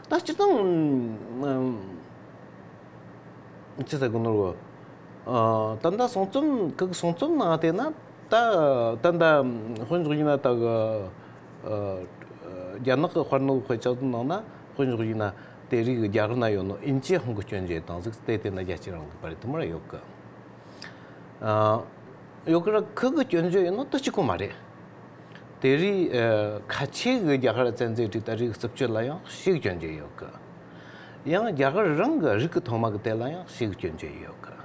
ད་སྤྱིར་བཏང་ཅི་ཟེར་དགོས་ནོ། ད་ལྟ་གསུང་རྩོམ་ཁོ་གི་གསུང་རྩོམ་ནང་དེ་ན་ད་ད་ད་དཔེ་འཇོག་ཡིན་ན་ད་གི་རྒྱ་ནག་གི་དཔར་ནུབ་དཔེ་ཆ་ནང་ན་དཔེ་འཇོག་ཡིན་ན་དེ་རིགས་རྒྱ་གར་ན་ཡོད་ནོ་ཨིན་ཇི་ཧོང་གི་སྐྱོན་བརྗོད་དང་ཟིག་དེ་དེ་ན་རྒྱལ་གཅེས་རིང་ལུགས་པ་རེད་དེ་མོ་ར་ཡོད་གི། ཡོད་གི་ར་ཁོ་གི་སྐྱོན་བརྗོད་ཡིན་ནོ་ད་གཅིག་པོ་མ་རེད། དེ་རིང་ཨ་ཁ་ཆེ་གི་རྒྱ་གར་བཙན་འཛུལ་དེ་ད་རིགས་རྩུབ་སྤྱོད་ལ་ཡང་ཞིག་སྐྱོན་བརྗོད་ཡོད་གི། ཡང་རྒྱ་གར་རང་གི་རིགས་ཀྱི་ཐོག་མ་གི་དེ་ལ་ཡང་ཞིག་སྐྱོན་བརྗོད་ཡོད་གི།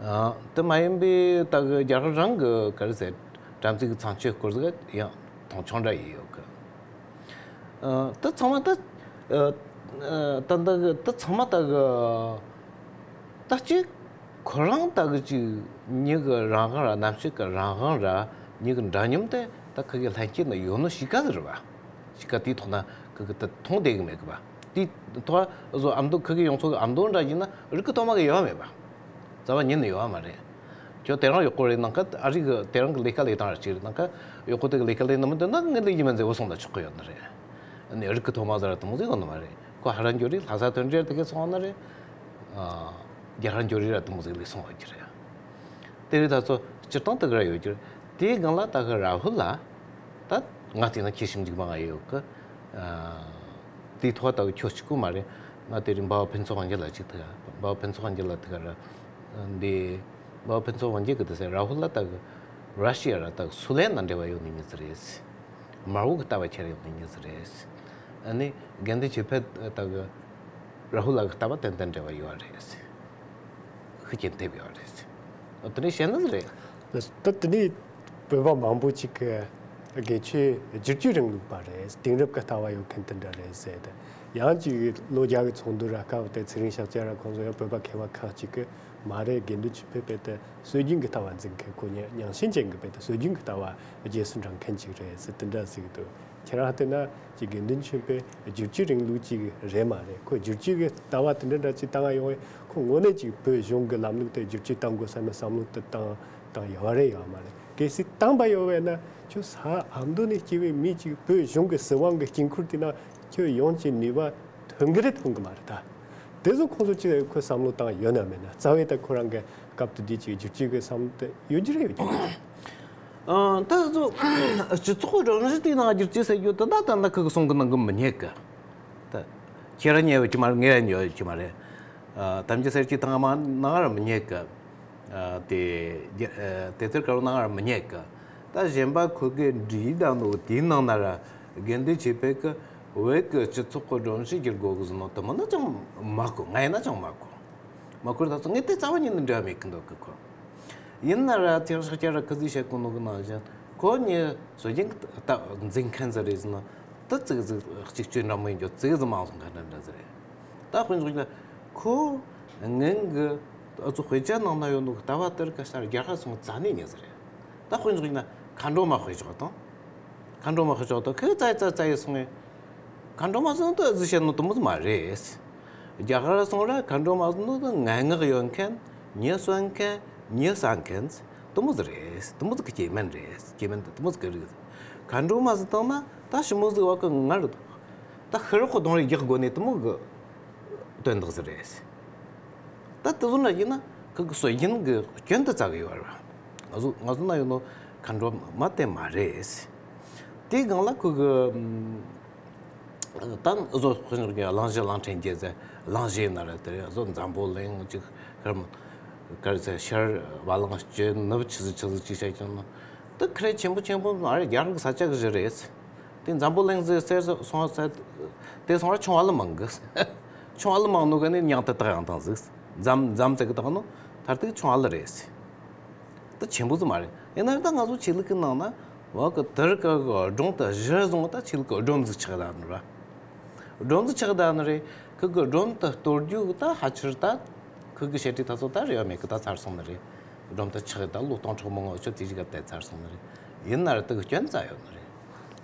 ཨ་དེ་མ་ཡིན་པའི་ད་གི་རྒྱ་གར་རང་གི་ག་རེ་ཟེར་དྲ་ཚིགས་ཀྱི་མཚམས་གཅོད་སྐོར་ཟིག་ཡང་མཐོང་ཆུང་འདྲ་ཡི་ཡོད་གི། ཨ་དེ་ཚང་མ་ད་ཨ་ཨ་ད་ད་གི་དེ་ཚང་མ་ད་གི་ད་གཅིག་ཁོ་རང་ད་གི་ཅིག་མྱི་གི་རང་དབང་ར་རྣམ་དཔྱོད་ཀྱི་རང་དབང་ར་མྱི་གི་འདྲ་མཉམ་དེ་ད་ཁ་གི་ལྷན་སྐྱེས་ན་ཡོད་ནོ་གཤིས་ཀ་ཟེར་བ། གཤིས་ཀ་དེའི་ཐོག་ན་ཁ་གི་ད་མཐོང་བསྡད་གི་མེད་གི་བ། དེའི་ཐོག་བཟོ་ཨ་མདོ་ཁ་གི་ཡོང་ཚོ་གི་ཨ་མདོ་འདྲ་ཡིན་ན་རིགས་ཀྱི་ཐོག་མ་གི་ཡོད་བ་མེད་བ། རྩ་བ་ཉིད་ནས་ཡོད་བ་མ་རེད། ཁྱོད་དེ་རང་གཡོག་པོ་རེད་ནང་ཀ་ཨ་རིག་གི་དེ་རང་གི་ལས་ཀ་ལས་སྟངས་ར་ཅིག་རེད་ནང་ཀ་གཡོག་པོ་དེ་གི་ལས་ཀ་ལས་ནི་མི་འདོད་ན་ངས་ལས་ཀྱི་མི་མཛེས་པོ་སོང་ད་ཆོག་གི་ཡོད་ནི་རེད། ཨ་ནི་རིགས་ཀྱི་ཐོག་མ་ཟེར་བ་དེ་མོ་ཟིག་ཡོད་ནི་མ་རེད། ཁོ་ཧ་ར་འགྱོ་རེས་ལྷ་ས་དོན་འབྲེལ་དེ་གས་སོང་ནི་རེད། ཨ་རྒྱ་ཧ་ར་འགྱོ་རེས་ར་དེ་མོ་ཟིག་ལས་སོང་བ་གི་རེད། དེ་རིང་ད་ཚོ་སྤྱིར་བཏང་དེ་ག་ར་ཡོད་ཀྱི་རེད། དེའི་སྒང་ལ་ད་གི་རཱ་ཧུལ་ལ་ད་ང་དེ་ན་ཁྱེད་ཞིབ་འཇུག་མང་ང་ཡོད་གི། ཨ་དེའི་ཐོག་ད་གི་ཁྱོད་གཅིག་པུ་མ་རེད། ང་དེ་རིང་འབའ་བ་ཕུན་ཚོགས་དབང་རྒྱལ་ལ་གཅིག་ཐུག་འབའ་བ་ཕུན་ཚོགས་དབང་རྒྱལ་ལ་ཐུག་ར་འདི་འབའ་བ་ཕུན་ཚོགས་དབང་རྒྱལ་གི་དེ་ཟེར་རཱ་ཧུལ་ལ་ད་གི་ར་ཤི་ཡ་ར་ད་གི་སུ་ལན་ན་འབྲེལ་བ་ཡོད་ནི་མྱི་ཟིག་རེད། དམར་པོ་གི་ལྟ་བ་ཁྱེར་ཡོང་ནི་མྱི་ཟིག་རེད། ཨ་ནི་དགེ་འདུན་ཆོས་འཕེལ་ད་གི་རཱ་ཧུལ་ལ་གི་ལྟ་བ་ཏན་ཏན་འབྲེལ་བ་ཡོད་རེད། ཤུགས་རྐྱེན་ཐེབས་ཡོད་རེད། ཨ་དེ་ནས་བཤད་ན་ཟིག་རེད། ད་དེ་ནས་བོད་པ་མང་པོ་ཅིག་གི་དགེ་ཆོས་བསྒྱུར་བཅོས་རིང་ལུགས་པ་རེད། དེང་རབས་ཀྱི་ལྟ་བ་ཡོད་མཁན་དེ་འདྲ་རེད་ཟེར་ཏེ། ཡང་ཅིག་ལོ་བརྒྱ་གི་ཚོགས་འདུ་ར་སྐབས་དེ་ཚེ་རིང་ཤཱཀྱ་ར་ཁོང་ཚོ་ཡང་བོད་པ་མཁས་པ་ཁག་ཅིག་གིས་མ་རེད། དགེ་འདུན་ཆོས་འཕེལ་དཔེ་དེ་སྲོལ་རྒྱུན་གྱི་ལྟ་བ་འཛིན་མཁན། ཁོ་ཉ་ཉང་ཤན་ཅན་གྱི་དཔེ་དེ་སྲོལ་རྒྱུན་གྱི་ལྟ་བ་རྗེས་སུ་འབྲང་མཁན་ཅིག་རེད་ཟེར་དེ་འདྲ་ཟེར་གྱི་འདུག་ཁྱེད་རང་བལྟས་ན་ཅིག་དགེ་འདུན་ཆོས་འཕེལ་བསྒྱུར་བཅོས་རིང་ལུགས་ཅིག་རེད་མ་རེད། ཁོ་བསྒྱུར་བཅོས་ཀྱི་ལྟ་བ་དེ་འདྲ་འདྲ་ཅིག་བཏང་ཡོང་བས་ཁོ་དངོས་གནས་ཅིག་བོད་གཞུང་གི་ལམ་ལུགས་དེ་བསྒྱུར་བཅོས་བཏང་དགོས་བསམ་པའི་བསམ་བློ་དེ་བཏང་བཏང་ཡོད་རེད་ཡོད་མ་རེད། གལ་སྲིད་བཏང་པ་ཡོད་པས་ན་ཁྱོད་ས་ཨ་མདོ་ནས་སྐྱེས་པའི་མི་ཅིག་བོད་གཞུང་གི་སྲིད་དབང་གི་དཀྱིལ་འཁོར་དེ་ན་ཁྱོད་ཡོང་ཅིག་ནུས་པ་ཐོན་གི་རེད་ཐོན་གི་མ་རེད་ད། དེ་ཚོ་ཁོང་ཚོ་ཅིག་ཁོས་བསམ་བློ་བཏང་ཡོད་ན་མེད་ན། རྩ་བའི་ད་ཁོ་རང་གི་སྐབས་དེ་དུས་ཀྱི་བསྒྱུར་བཅོས་ཀྱི་བསམ་བློ་དེ་ཡོད་ཀྱི་རེད་ཡོད་ཀྱི་རེད། ཨ། ད་གཟོད་སྤྱི་ཚོགས་སྒྲོམ་གཞི་དེའི་ནང་བསྒྱུར་བཅོས་ཟེར་རྒྱུ་དེ་ད་ད་ལྟ་ཁོ་གི་གསུང་གི་གནང་གི་མི་རྙེད་གི། ད་ཁྱེད་རང་ཉན་ཡོད་ཀྱི་མ་རེད། ངས་ཉན་ཡོད་ཀྱི་མ་རེད། ཨ། དམ་ཆོས་ཟེར་གྱི་ཐང་མ་ནང་ར་མི་རྙེད་གི། ཨ། དེ་རྒྱ་ཨ་དེབ་ཐེར་དཀར་པོ་ནང་ར་མི་རྙེད་གི། ད་གཞན་པ་ཁོ་གི་བྲིས་བཏང་ནོ་དེའི་ནང་ན་ར་དགེ་འདུན་ཆོས་འཕེལ་གི་བོད་ཀྱི་སྤྱི་ཚོགས་ཀྱི་སྒྲོམ་གཞི་བསྒྱུར་དགོས་གི་ཟེར་ནོ་དེ་མོ་ནི་ཅང་མ་གོ། ང་ཡིན་ན་ཅང་མ་གོ། མ་གོ་ར། ད་ཚོ་ངས་དེ་རྩ་བ་ཉིད་ནས་འབྲེལ་བ་མེད་གི་འདུག་གི་ཁོ། ཡིན་ན་ར་ཚེ་རིང་ཤཱཀྱ་ར་ཁོ་ཚོས་བཤད་གོ་ནོ་གི་ནང་བཞིན་ཁོ་ནི་སྲོལ་རྒྱུན་གྱི་ལྟ་འཛིན་མཁན་ཟིག་རེད་ཟེར་ན། དེ་ཙིག་ཟིག་གཅིག་གཅོད་འདྲ་མོ་ཡིན་རྒྱུ་ཙིག་ཟིག་མང་སོང་། ག་འདྲ་འདྲ་ཟིག་རེད། ད་དཔེ་འཇོག་ན་ཁོ་ངན་གི་ཨ་ཚོ་དཔེ་ཆ་ནང་ན་ཡོད་ནོ་གི་ལྟ་བ་དེར་ག་ཤར་རྒྱ་གར་སོང་རྩ་ནས་ཉེ་ཟིག་རེད། ད་དཔེ་འཇོག་ན་མཁའ་འགྲོ་མ་དཔེ་ཆ་དང་། མཁའ་འགྲོ་མ་དཔེ་ཆ་དང་ཁོས་རྩ་རྩ་རྩ་ཡི་སོང་ངས། མཁའ་འགྲོ་མ་ཟེར་ནོ་དེ་གཟི་བཤད་ནོ་དེ་མོ་ཟིག་མ་རེད། རྒྱ་གར་སོང་ར་མཁའ་འགྲོ་མ་ཟེར་ནོ་དེ་ངན་སྔགས་ཡོད་མཁན། མྱི་གསོད་མཁན། མྱི་ཟ་མཁན་དེ་མོ་ཟིག་རེད། དེ་མོ་ཟིག་གི་སྐྱེ་དམན་རེད། སྐྱེ་དམན་དེ་དེ་མོ་ཟིག་གི་རིགས། མཁའ་འགྲོ་མ་ཟེར་བཏང་ན་ད་ཞི་མོ་ཟིག་བ་གི་ངར་ད་ཤི་རོགས་གདོང་རེ་རྒྱག་དགོས་ནས་དེ་མོ་གི་དོན་དག་ཟིག་རེད། ད་དེ་ཚོ་འདྲ་ཡིན་ན་ཁོ་གི་སྲོལ་རྒྱུན་གི་སྐྱོན་དེ་བཙལ་གི་ཡོད་རེད་བ། ང་ཚོ་ང་ཚོ་ན་ཡོད་ནོ་མཁའ་འགྲོ་མ་དེ་མ་རེད། དེའི་སྒང་ལ་ཁོ་གི་ད་བཟོ་ཁོ་གི་གླེང་གཞི་གླིང་ཕྲན་བརྒྱད་ཟེར། གླེང་གཞི་ཡིན་ན་རེད། དེ་བཟོ་འཛམ་བུ་གླིང་ཅིག་ཁར་གར་ཟེར་ཤར་བ་གླང་སྤྱོད་ནུབ་ཆུ་ཟིག་ཆུ་ཟིག་ཅིག་བཤད་ཀྱང་ན་དེ་ཁ་རས་ཆེན་པོ་ཆེན་པོ་མ་རེད། རྒྱ་གར་གི་ས་ཆ་གི་གཞི་རེད། དེ་འཛམ་བུ་གླིང་ཟེར་ཟེར་སོང་ཟེར། དེ་སོང་ར་ཆུང་བ་ལ་མང་གི། ཆུང་བ་ལ་མང་ནོ་ག་ནས་མྱང་དེ་དག་ཡང་དང་ཟིག་འཛམ་འཛམ་ཟེར་གི་དག་ནོ་མཐར་ཐུག་ཆུང་བ་ལ་རེད། དེ་ཆེན་པོ་ཟིག་མ་རེད། ཡིན་ན་ད་ང་ཚོ་ཆོས་ལུགས་ཀྱི་ནང་ན་བ་གི་དེར་ཀ་གི་སྒྲུང་དེ་གཞི་བཟུང་ད་ཆོས་ལུགས་ཀྱི་སྒྲོམ་ཟིག་ཆགས་ད་ནི་ར། སྒྲོམ་ཟིག་ཆགས་ད་ནི་རེད། ཁོ་གི་སྒྲོམ་དེ་གཏོར་རྒྱུ་གི་ད་ཕལ་ཆེར་ད་ཁོ་གི་བཤད་ཁྲིད་ད་ཚོ་ད་རེ་བ་མེད་གི། ད་ཚར་སོང་ནི་རེད། སྒྲོམ་དེ་ཆགས་ད་ལོ་སྟོང་ཕྲག་མང་པོ་ཆོ་དེ་ཞིག་ག་དེ་ཚར་སོང་ནི་རེད། ཡིན་ན་ར་དེ་གི་སྐྱོན་རྩ་ཡོད་ནི་རེད།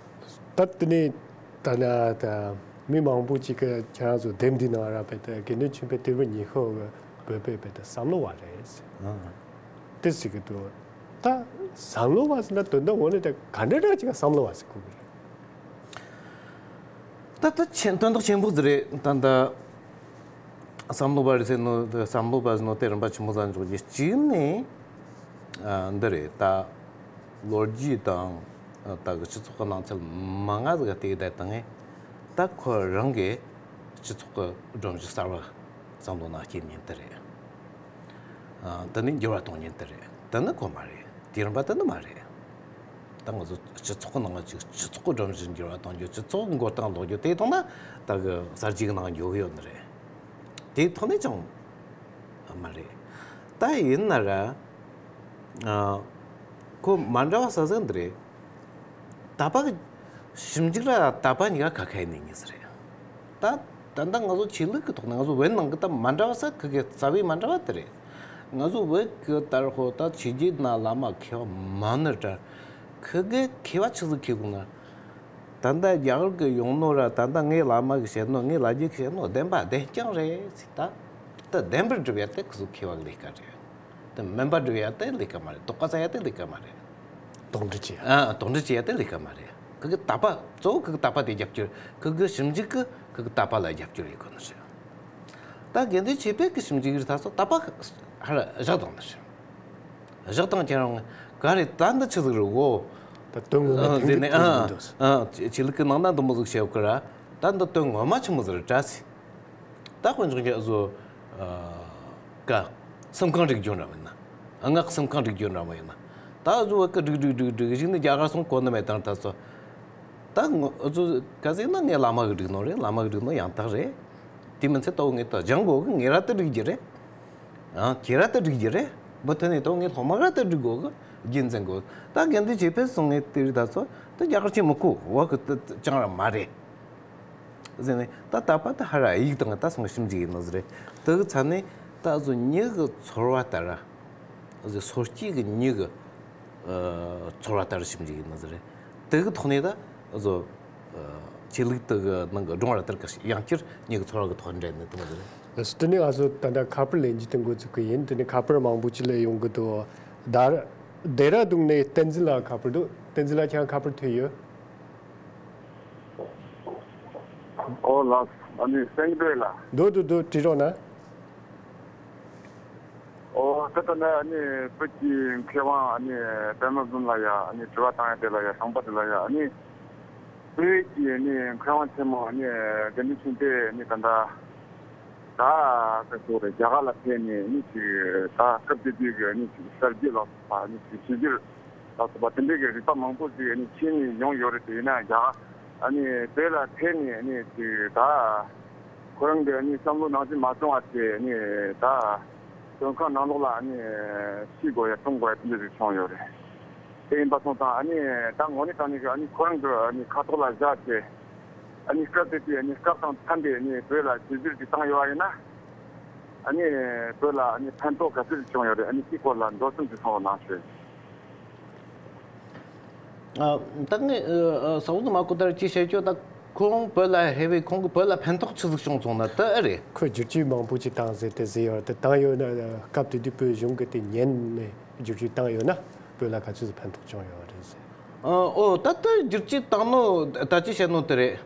ད་དེ་ནས་ད་ན་ད་མི་མང་པོ་ཅིག་གི་ཁྱེད་རང་ཚོ་དེབ་འདི་ནང་ར་བལྟས་ཏེ་དགེ་འདུན་ཆོས་འཕེལ་དེ་བོད་ཉི་ཤུ་གི་བོད་པའི་བོད་དེ་བསམ་བློ་བ་རེད། ཨ། དེ་ཟེར་གི་འདུག་ད་བསམ་བློ་བ་ཟེར་ན་དོན་དག་ངོ་ནས་ད་ག་འདྲ་འདྲ་ཅིག་ག་བསམ་བློ་བ་ཟེར་གོ་གི་རེད། ད་ད་ཆེན་དོན་དག་ཆེན་པོ་ཟིག་རེད། ད་ད་བསམ་བློ་བ་རེད་ཟེར་ནོ་བསམ་བློ་བ་ཟེར་ནོ་དེ་རིམ་པ་ཆེན་པོ་ཟིག་འཇོག་རྒྱུ་གཅིག་ནས། ཨ། འདི་རེད། ད་ལོ་རྒྱུས་དང་ད་གི་སྤྱི་ཚོགས་ཀྱི་སྣང་ཚུལ་མང་ང་ཟིག་ག་བལྟས་བསྡད་བཏང་ངས། ད་ཁོ་རང་གི་སྤྱི་ཚོགས་ཀྱི་སྒྲོམ་གཞི་གསར་བ་བསམ་བློ་ནང་སྐྱེལ་ཉན་དེ་རེད། ཨ། དེ་ནས་འགྱུར་བ་གཏོང་ཉན་དེ་རེད། དེ་ནི་ཁོ་མ་རེད། དུས་རིམ་པ་དེ་ནི་མ་རེད། ད་ང་ཚོ་སྤྱི་ཚོགས་ཀྱི་ནང་ལ་ཅིག་སྤྱི་ཚོགས་ཀྱི་སྒྲོམ་གཞི་འགྱུར་བ་གཏོང་རྒྱུ། སྤྱི་ཚོགས་ཀྱི་འགྲོ་སྟངས་ལོག་རྒྱུ་དེ་ཐོག་ན་ད་གི་གསར་བརྗེ་གི་ནང་འགྱོ་གི་ཡོད་ནི་རེད། དེའི་ཐོག་ནས་ཀྱང་མ་རེད། ད་ཡིན་ན་ར། ཨ། ཁོ་མ་འདྲ་བ་ས་ས་འདི་རེད། དད་པ་གི་ཞིབ་འཇུག་ར་དད་པ་གཉིས་ཀ་ཁ་ཁ་ཡིན་ནི་ཉིད་ཟེར་རེད། ད་ད་ལྟ་ང་ཚོ་ཆོས་ལུགས་ཀྱི་ཐོག་ནས་ང་ཚོ་བོད་ནང་གི་ད་མ་འདྲ་བ་ས་ཁི་གི་རྩ་བའི་མ་འདྲ་བ་དེ་རེད། ང་ཚོ་བོད་ཀྱི་དར་ཧོ་ད་ཆོས་བརྒྱུད་ན་བླ་མ་མཁས་པ་མང་ནི་འདྲ། ཁི་གི་མཁས་པ་ཆི་ཟིག་མཁས་གོ་ན། ད་ལྟ་རྒྱ་གར་གི་ཡོང་ནོ་ར། ད་ལྟ་ངའི་བླ་མ་གི་བཤད་ནོ། ངའི་ལ་རྒྱ་གི་བཤད་ནོ་བདེན་པ་བདེན་རྐྱང་རེད་ཟེར། ད་ད་བདེན་པར་སྒྲུབ་ཡ་དེ་ཁི་ཚོ་མཁས་པ་གི་ལས་ཀ་རེད། དེ་མིན་པ་སྒྲུབ་ཡ་དེ་ལས་ཀ་མ་རེད། དོགས་པ་ཟ་ཡ་དེ་ལས་ཀ་མ་རེད། དོགས་འདྲི་བྱེད་ཡ། ཨ། དོགས་འདྲི་བྱེད་ཡ་དེ་ལས་ཀ་མ་རེད། ཁི་གི་དད་པ། གཙོ་བོ་ཁི་གི་དད་པ་དེ་རྒྱབ་སྐྱོར། ཁི་གི་ཞིབ་འཇུག་གི་ཁི་གི་དད་པ་ལ་རྒྱབ་སྐྱོར་ཡེད་དགོས་ནི་རེད། ད་དགེ་འདུན་ཆོས་འཕེལ་གི་ཞིབ་འཇུག་ཡིན་ད་སོ་དད་པ་ཧར་བཞག་བཏང་ནི་རེད། བཞག་བཏང་ཁྱེད་རང་ག་རེ་ད་འདི་ཆི་ཟིག་རེད་གོ། ད་དོན་ངོ་མ། ཨ། དེ་ཟེར་ནས། འདྲ་ཨ། ཨ། ཆོས་ལུགས་གི་ནང་ན་འདི་མོ་ཟིག་བཤད་གི་ར། ད་འདི་དོན་ངོ་མ་ཆི་མོ་ཟིག་རེད་དྲ་ཟེར། ད་དཔེ་འཇོག་རྒྱུ་ཨ་ཟོ། ཨ། ཀ་སེམས་ཁམས་རིག་རྒྱུ་འདྲ་མིན་ན། སྔགས་སེམས་ཁམས་རིག་རྒྱུ་འདྲ་མོ་ཡིན་ན། ད་ཨ་ཟོ་བ་ཀ་སྒྲིག་སྒྲིག་སྒྲིག་སྒྲིག་གཞུག་ནས་རྒྱ་གར་སོང་གོ་ནི་མེད་དང་ད་ཚོ། ད་ཨ་ཟོ་ག་ཟེར་ན་ངའི་བླ་མ་གི་སྒྲིག་ནོ་རེད། བླ་མ་གི་སྒྲིག་ནོ་ཡང་དག་རེད། དེ་མིན་ཚེ་ད་ངས་ད་སྦྱང་དགོས་གི། ངས་ར་ད་སྒྲིག་རྒྱུ་རེད། ཨ། ཁྱེད་ར་ད་སྒྲིག་རྒྱུ་རེད། མུ་མཐུད་ནས་ད་ངས་སློབ་མ་ར་ད་སྒྲིག་དགོས་གི། རྒྱུན་འཛིན་དགོས། ད་དགེ་འདུན་ཆོས་འཕེལ་སོང་ངས་དེ་རིགས་ད་ཚོ་ད་རྒྱ་གར་ཆེན་མི་ཁུ་བ་གི་ད་ཅང་ར་མ་རེད། ཟེར་ནས་ད་ད་པ་ད་ཧ་ར་ཡིག་དང་ད་སོང་ཞིབ་འཇུག་ཡིན་ནོ་ཟེར་རེད། དེ་གི་ཚ་ནས་ད་བཟོ་མྱི་གི་ཚོར་བ་ལྟར་བཟོ་སོ་སྐྱེ་གི་མྱི་གི་ཚོར་བ་ལྟར་ཞིབ་འཇུག་ཡིན་ནོ་ཟེར་རེད། དེ་གི་ཐོག་ནས་ད་བཟོ་ཆོས་ལུགས་དེ་གི་ནང་གི་སྒྲུང་བ་ལྟར་གི་ཡང་བསྐྱར་མྱི་གི་ཚོར་བ་གི་ཐོག་འདྲེན་ནས་དེ་མོ་ཟེར་རེད། དེ་ནས་ང་ཚོ་ད་ལྟ་ཁ་པར་ལེན་རྒྱུ་དེ་འགོ་བཙུགས་གི་ཡིན། དེ་ནས་ཁ་པར་མང་པོ་ཅིག་ལ་ཡོང་གི་འདུག་ད་ལྡེ་ར་ལྡུན་ནས་བསྟན་འཛིན་ལགས་ཁ་པར་འདུག་བསྟན་འཛིན་ལགས་ཁྱེད་རང་ཁ་པར་ཐོས་ཡོད། ཨོ་ལགས། ཨ་ནི་སེང་སྤེལ་ལ། འདུག་འདུག་འདུག་དྲི་རོགས་གནང་། ཨོ་ད་ལྟ་ནས་ཨ་ནི་བོད་ཀྱི་མཁས་དབང་ཨ་ནི་པདྨ་བཟང་ལ་ཡ་ཨ་ནི་དྲི་བ་བཏང་ཡ་དེ་ལ་ཡ་ཞང་པ་དེ་ལ་ཡ་ཨ་ནི་བོད་ཀྱི་ཨ་ནི་མཁས་དབང་ཆེན་མོ་ཨ་ནི་དགེ་འདུན་ཆོས་འཕེལ་ཨ་ནི་ད་ལྟ་ད་ག་ཚོད་རེད། རྒྱ་གར་ལ་ཕེབས་ནས་ཨ་ནི་ཅིག་ད་སྐབས་དེ་དུས་ཀྱི་ཨ་ནི་ཅིག་གསར་བརྗེ་ལ་སོགས་པ་ཨ་ནི་ཅིག་ཞི་བདེར་ལ་སོགས་པ་དེ་འདྲའི་གི་རིག་པ་མང་པོ་ཞིག་ཨ་ནི་ཕྱིན་ནས་ཡོང་ཡོད་རེད་དེ། ཡིན་ན་ཡང་ཨ་ནི་བོད་ལ་ཕེབས་ནས་ཨ་ནི་ཅིག་ད་ཁོ་རང་གི་ཨ་ནི་བསམ་བློ་ནང་བཞིན་མ་བྱུང་བ་དེ་ཨ་ནི་ད་བཙོན་ཁང་ནང་ལོགས་ལ་ཨ་ནི་ཤི་དགོས་ཡ་གཏོང་དགོས་ཡ་དེ་འདྲ་ཞིག་བྱུང་ཡོད་རེད། དེ་ཡིན་པ་སོང་ཙང་ཨ་ནི་ད་དངོས་གནས་དྲང་གནས་ཀྱི་ཨ་ནི་ཁོ་རང་གི་ཨ་ནི་ཁ་ཐོག་ལ་བཞག་སྟེ་ཨ་ནི་སྐབས་དེ་དུས་ཨ་ནི་སྐབས་དང་འཚམས་པའི་ཨ་ནི་བོད་ལ་བྱས་རྗེས་ཅིག་བཏང་ཡོད་པ་ཡིན་ན། ཨ་ནི་བོད་ལ་ཨ་ནི་ཕན་ཐོགས་ག་ཚོད་ཅིག་བྱུང་ཡོད་རེད། ཨ་ནི་དེའི་སྐོར་ལ་མདོ་ཙམ་ཅིག་གསུང་རོགས་གནང་ཞུ། ཨ། ད་ངས་ཨ་ཨ་ས་འོག་ཏུ་མ་གོ་ལྟར་ཅི་བཤད་ཆོག་ད་ཁོང་བོད་ལ་ཕེབས་པའི་ཁོང་གི་བོད་ལ་ཕན་ཐོགས་ཆི་ཟིག་བྱུང་སོང་ན་དེ་ཨེ་རེད། ཁོས་བསྒྱུར་བཅོས་མང་པོ་ཅིག་བཏང་ཟེར་དེ་ཟེར་ཡོད་རེད། དེ་བཏང་ཡོད་ན་སྐབས་དེ་དུས་བོད་གཞུང་གིས་དེ་ཉན་ནས་བསྒྱུར་བཅོས་བཏང་ཡོད་ན་བོད་ལ་ག་ཚོད་ཕན་ཐོགས་བྱུང་ཡོད་རེད་ཟེར། ཨ། ཨོ་ད་ལྟ་བསྒྱུར་བཅོས་བཏང་ནོ་ད་ཅི་བཤད་ནོ་དེ་རེད།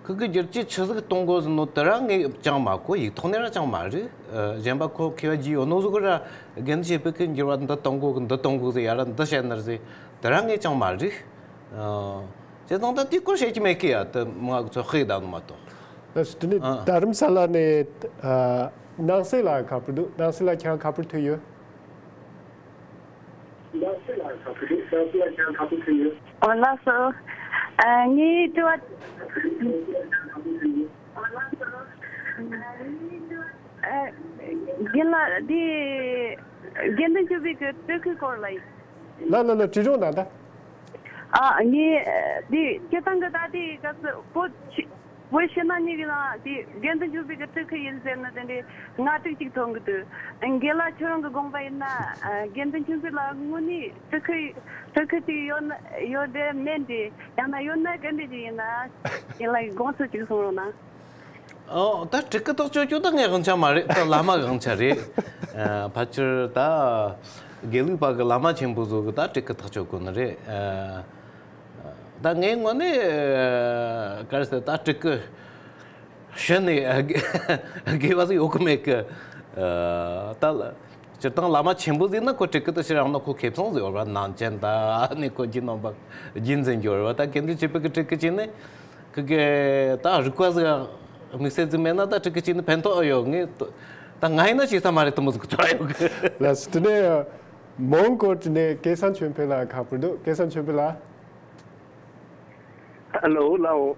ཁོ་གི་བསྒྱུར་བཅོས་ཆི་ཟིག་གཏོང་དགོས་ཟེར་ནོ་དེ་རང་ངས་ཅང་མ་གོ། ཡིག་ཐོག་ནས་ར་ཅང་མ་རིག་ཨ། གཞན་པ་ཁོ་མཁས་པ་ཅིག་ཡོད་ནོ་ཟིག་གི་ར་དགེ་འདུན་ཆོས་འཕེལ་གི་འགྱུར་བ་འདི་གཏོང་དགོས་གི་འདི་གཏོང་དགོས་ཟེར་ཡ་ར་འདི་བཤད་ནི་རེད་ཟེར་དེ་རང་ངས་ཅང་མ་རིག་ཨ། བྱས་ཙང་ད་དེའི་སྐོར་བཤད་ཀྱི་མེད་གི་ཡ། དེ་མང་ཚོ་ཧེ་ད་ནོ་མ་གཏོགས། ལགས་སོ། དེ་ནས་ཨ། རྡ་རམ་ས་ལ་ནས་ཨ། སྣང་སྲིད་ལགས་ཁ་པར་འདུག་སྣང་སྲིད་ལགས་ཁྱེད་རང་ཁ་པར་ཐོས་ཡོད། ཨོ་ལགས་སོ། ཨ། ངའི་དྲི་བ། ཨ། རྒན་ལགས་འདི་དགེ་འདུན་ཆོས་འཕེལ་གྱི་སྤྲུལ་སྐུའི་སྐོར་ལ་ཡིན། ལ་ལ་ལ་དྲི་རོགས་གནང་ད། ཨ། ངའི་འདི་སྤྱིར་བཏང་གི་ད་ལྟའི་སྐབས་སུ་བོད་ཆོས་བོད་ཕྱི་ནང་གཉིས་ཀྱི་ནང་དེ་དགེ་འདུན་ཆོས་འཕེལ་གྱི་སྤྲུལ་སྐུ་ཡིན་ཟེར་ན་དེ་འདྲའི་ང་དྲུག་ཅིག་ཐོན་གི་འདུག་རྒན་ལགས་ཁྱོད་རང་གི་དགོངས་པ་ཡིན་ན་དགེ་འདུན་ཆོས་འཕེལ་ལ་དངོས་གནས་སྤྲུལ་སྐུ་སྤྲུལ་སྐུ་ཅིག་ཡོད་ན་ཡོད་འདྲ་མེད་འདྲ་ཡང་ན་ཡོད་ན་ག་འདྲ་ཅིག་ཡིན་ན་རྒན་ལགས་ཀྱི་དགོངས་ཚུལ་ཅིག་གསུང་རོགས་གནང་། ཨོ་ད་སྤྲུལ་སྐུ་ཐག་གཅོད་རྒྱུ་ད་ངའི་དབང་ཆ་མ་རེད། ད་བླ་མ་གི་དབང་ཆ་རེད། ཨ། ཕལ་ཆེར་ད་དགེ་ལུགས་པ་གི་བླ་མ་ཆེན་པོ་ཚོ་གི་ད་སྤྲུལ་སྐུ་ཐག་གཅོད་དགོས་ནི་རེད། ཨ། ད་ངའི་ངོས་ནས་ག་རེ་ཟེར་ད་སྤྲུལ་སྐུ་གཞི་ནས་དགེ་བ་ཟིག་ཡོད་གི་མེད་གི། ཨ། ད་སྤྱིར་བཏང་བླ་མ་ཆེན་པོ་ཟིག་ན་ཁོ་སྤྲུལ་སྐུ་དེ་ཕྱིར་རང་ན་ཁོ་ཁེ་བཟང་ཟིག་ཡོད་ར། ནང་ཆེན་ད་ནི་ཁོ་རྒྱུ་ནང་པ་རྒྱུན་འཛིན་རྒྱུ་ར་བ། ད་དགེ་འདུན་ཆོས་འཕེལ་གི་སྤྲུལ་སྐུ་ཅིག་ནི་ཁོ་གི་ད་རིག་པ་ཟིག་དམིགས་བསལ་ཟིག་མེད་ན་ད་སྤྲུལ་སྐུ་ཅིག་ནི་ཕན་ཐོགས་ཡོད། ངས་ད་ང་ཡིན་ན་ཅིག་ས་མ་རེད་དུ་མོ་ཟིག་ཚོར་ཡོད་གི། ལགས་སོ། དེ་ནས་མོན་གོ་དེ་ནས་སྐལ་བཟང་ཆོས་འཕེལ་ལགས་ཁ་པར་འདུག་སྐལ་བཟང་ཆོས་འཕེལ་ལགས། ཧ་ལོ། ལགས་འོ།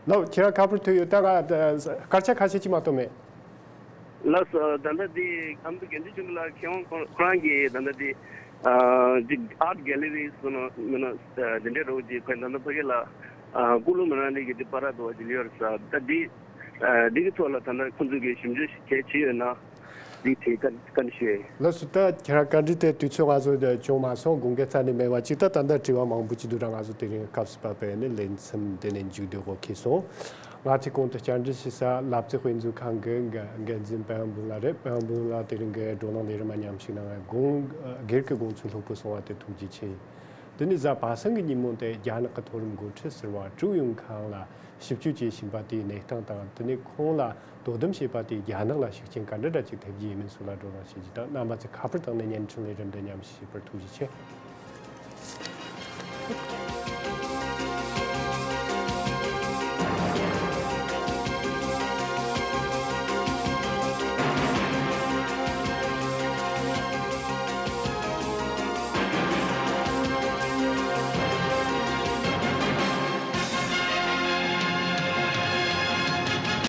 ལགས་འོ། ཁྱེད་རང་ཁ་པར་ཐོས་ཡོད། ད་ང་ད་སྐར་ཆ་ཁ་ཤས་ཅིག་མ་གཏོགས་མེད། ལགས་སོ། ད་ལྟ་དེ་ཨ་མདོ་དགེ་འདུན་ཆོས་འཕེལ་ལགས་མཁས་དབང་ཁོ་ཁོ་རང་གིས་ད་ལྟ་དེ་ཨ་དེ་ཨར་གྷེ་ལེ་རི་སོ་ན་མིན་ན་དེ་འདྲའི་རོགས་ཀྱིས་ཁོས་ད་ལྟ་ཕ་གི་ལ་ཨ་ཀུ་ལུ་མི་རང་ལི་གི་དེ་པར་ར་དོ་བ་ཅིག་ལི་ཡོད་ས། ད་དེ་ཨ་དེ་གི་ཐོག་ལ་ད་ལྟ་ཁོང་ཚོ་གིས་ཞིབ་འཇུག་གལ་ཆེ་ཡོད་ན། འདི་དེ་བཀའ་བཀའ་འདྲི་ཞུ་ཡ་ཡིན། ལགས་སོ། ད་ཁྱེད་རང་བཀའ་འདྲི་དེ་དུས་ཚོད་ང་ཚོ་འདི་བྱུང་མ་སོང་། དགོངས་འགལ་རྩ་ནས་མེད་པ་ཅིག་ད་ད་ལྟ་དྲི་བ་མང་པོ་ཅིག་འདུག་ར། ང་ཚོ་དེ་རིང་སྐབས་སུ་བབས་པའི་ནི་ལེ་ཚན་འདི་ནས་མཇུག་བསྡུ་དགོས་ཁེལ་སོང་། ང་ཚོས་གོང་དུ་བཅར་འདྲི་ཞུ་ས་ལབ་ཙེ་དཔེ་མཛོད་ཁང་གི་འགན་འཛིན་པད་མ་འབུམ་ལགས་རེད། པད་མ་འབུམ་ལགས་དེ་རིང་གི་བགྲོ་གླེང་ལས་རིམ་མ་མཉམ་ཞུགས་གནང་བའི་དགོངས་སྒེར་གྱི་དགོངས་ཚུལ་ལྷུག་པོ་གསུངས་པ་དེ་ཐུགས་རྗེ་ཆེ། དེ་ནས་གཟའ་པ་སངས་ཀྱི་ཉིན་མོ་དེ་རྒྱ་ནག་གི་མཐོ་རིམ་འགོ་ཁྲིད་ཟུར་པ་ཀྲུའུ་ཡུང་ཁང་ལ་ཞིབ་དཔྱོད་བྱེད་བཞིན་པ་དེའི་གནས་སྟངས་དང་། དེ་ནས་ཁོང་ལ་དོ་དམ་བྱེད་པ་དེས་རྒྱ་ནག་ལ་ཤུགས་རྐྱེན་ག་འདྲ་འདྲ་ཅིག་ཐེབས་རྒྱུ་ཡིན་མིན་སོགས་ལ་བགྲོ་གླེང་བྱེད་རྒྱུ་དང་། རྣམ་པ་ཚོས་ཁ་པར་བཏང་ནས་བརྙན་འཕྲིན་ལས་རིམ་འདི་མཉམ་ཞུགས་བྱེད་པར་ཐུགས་རྗེ་ཆེ།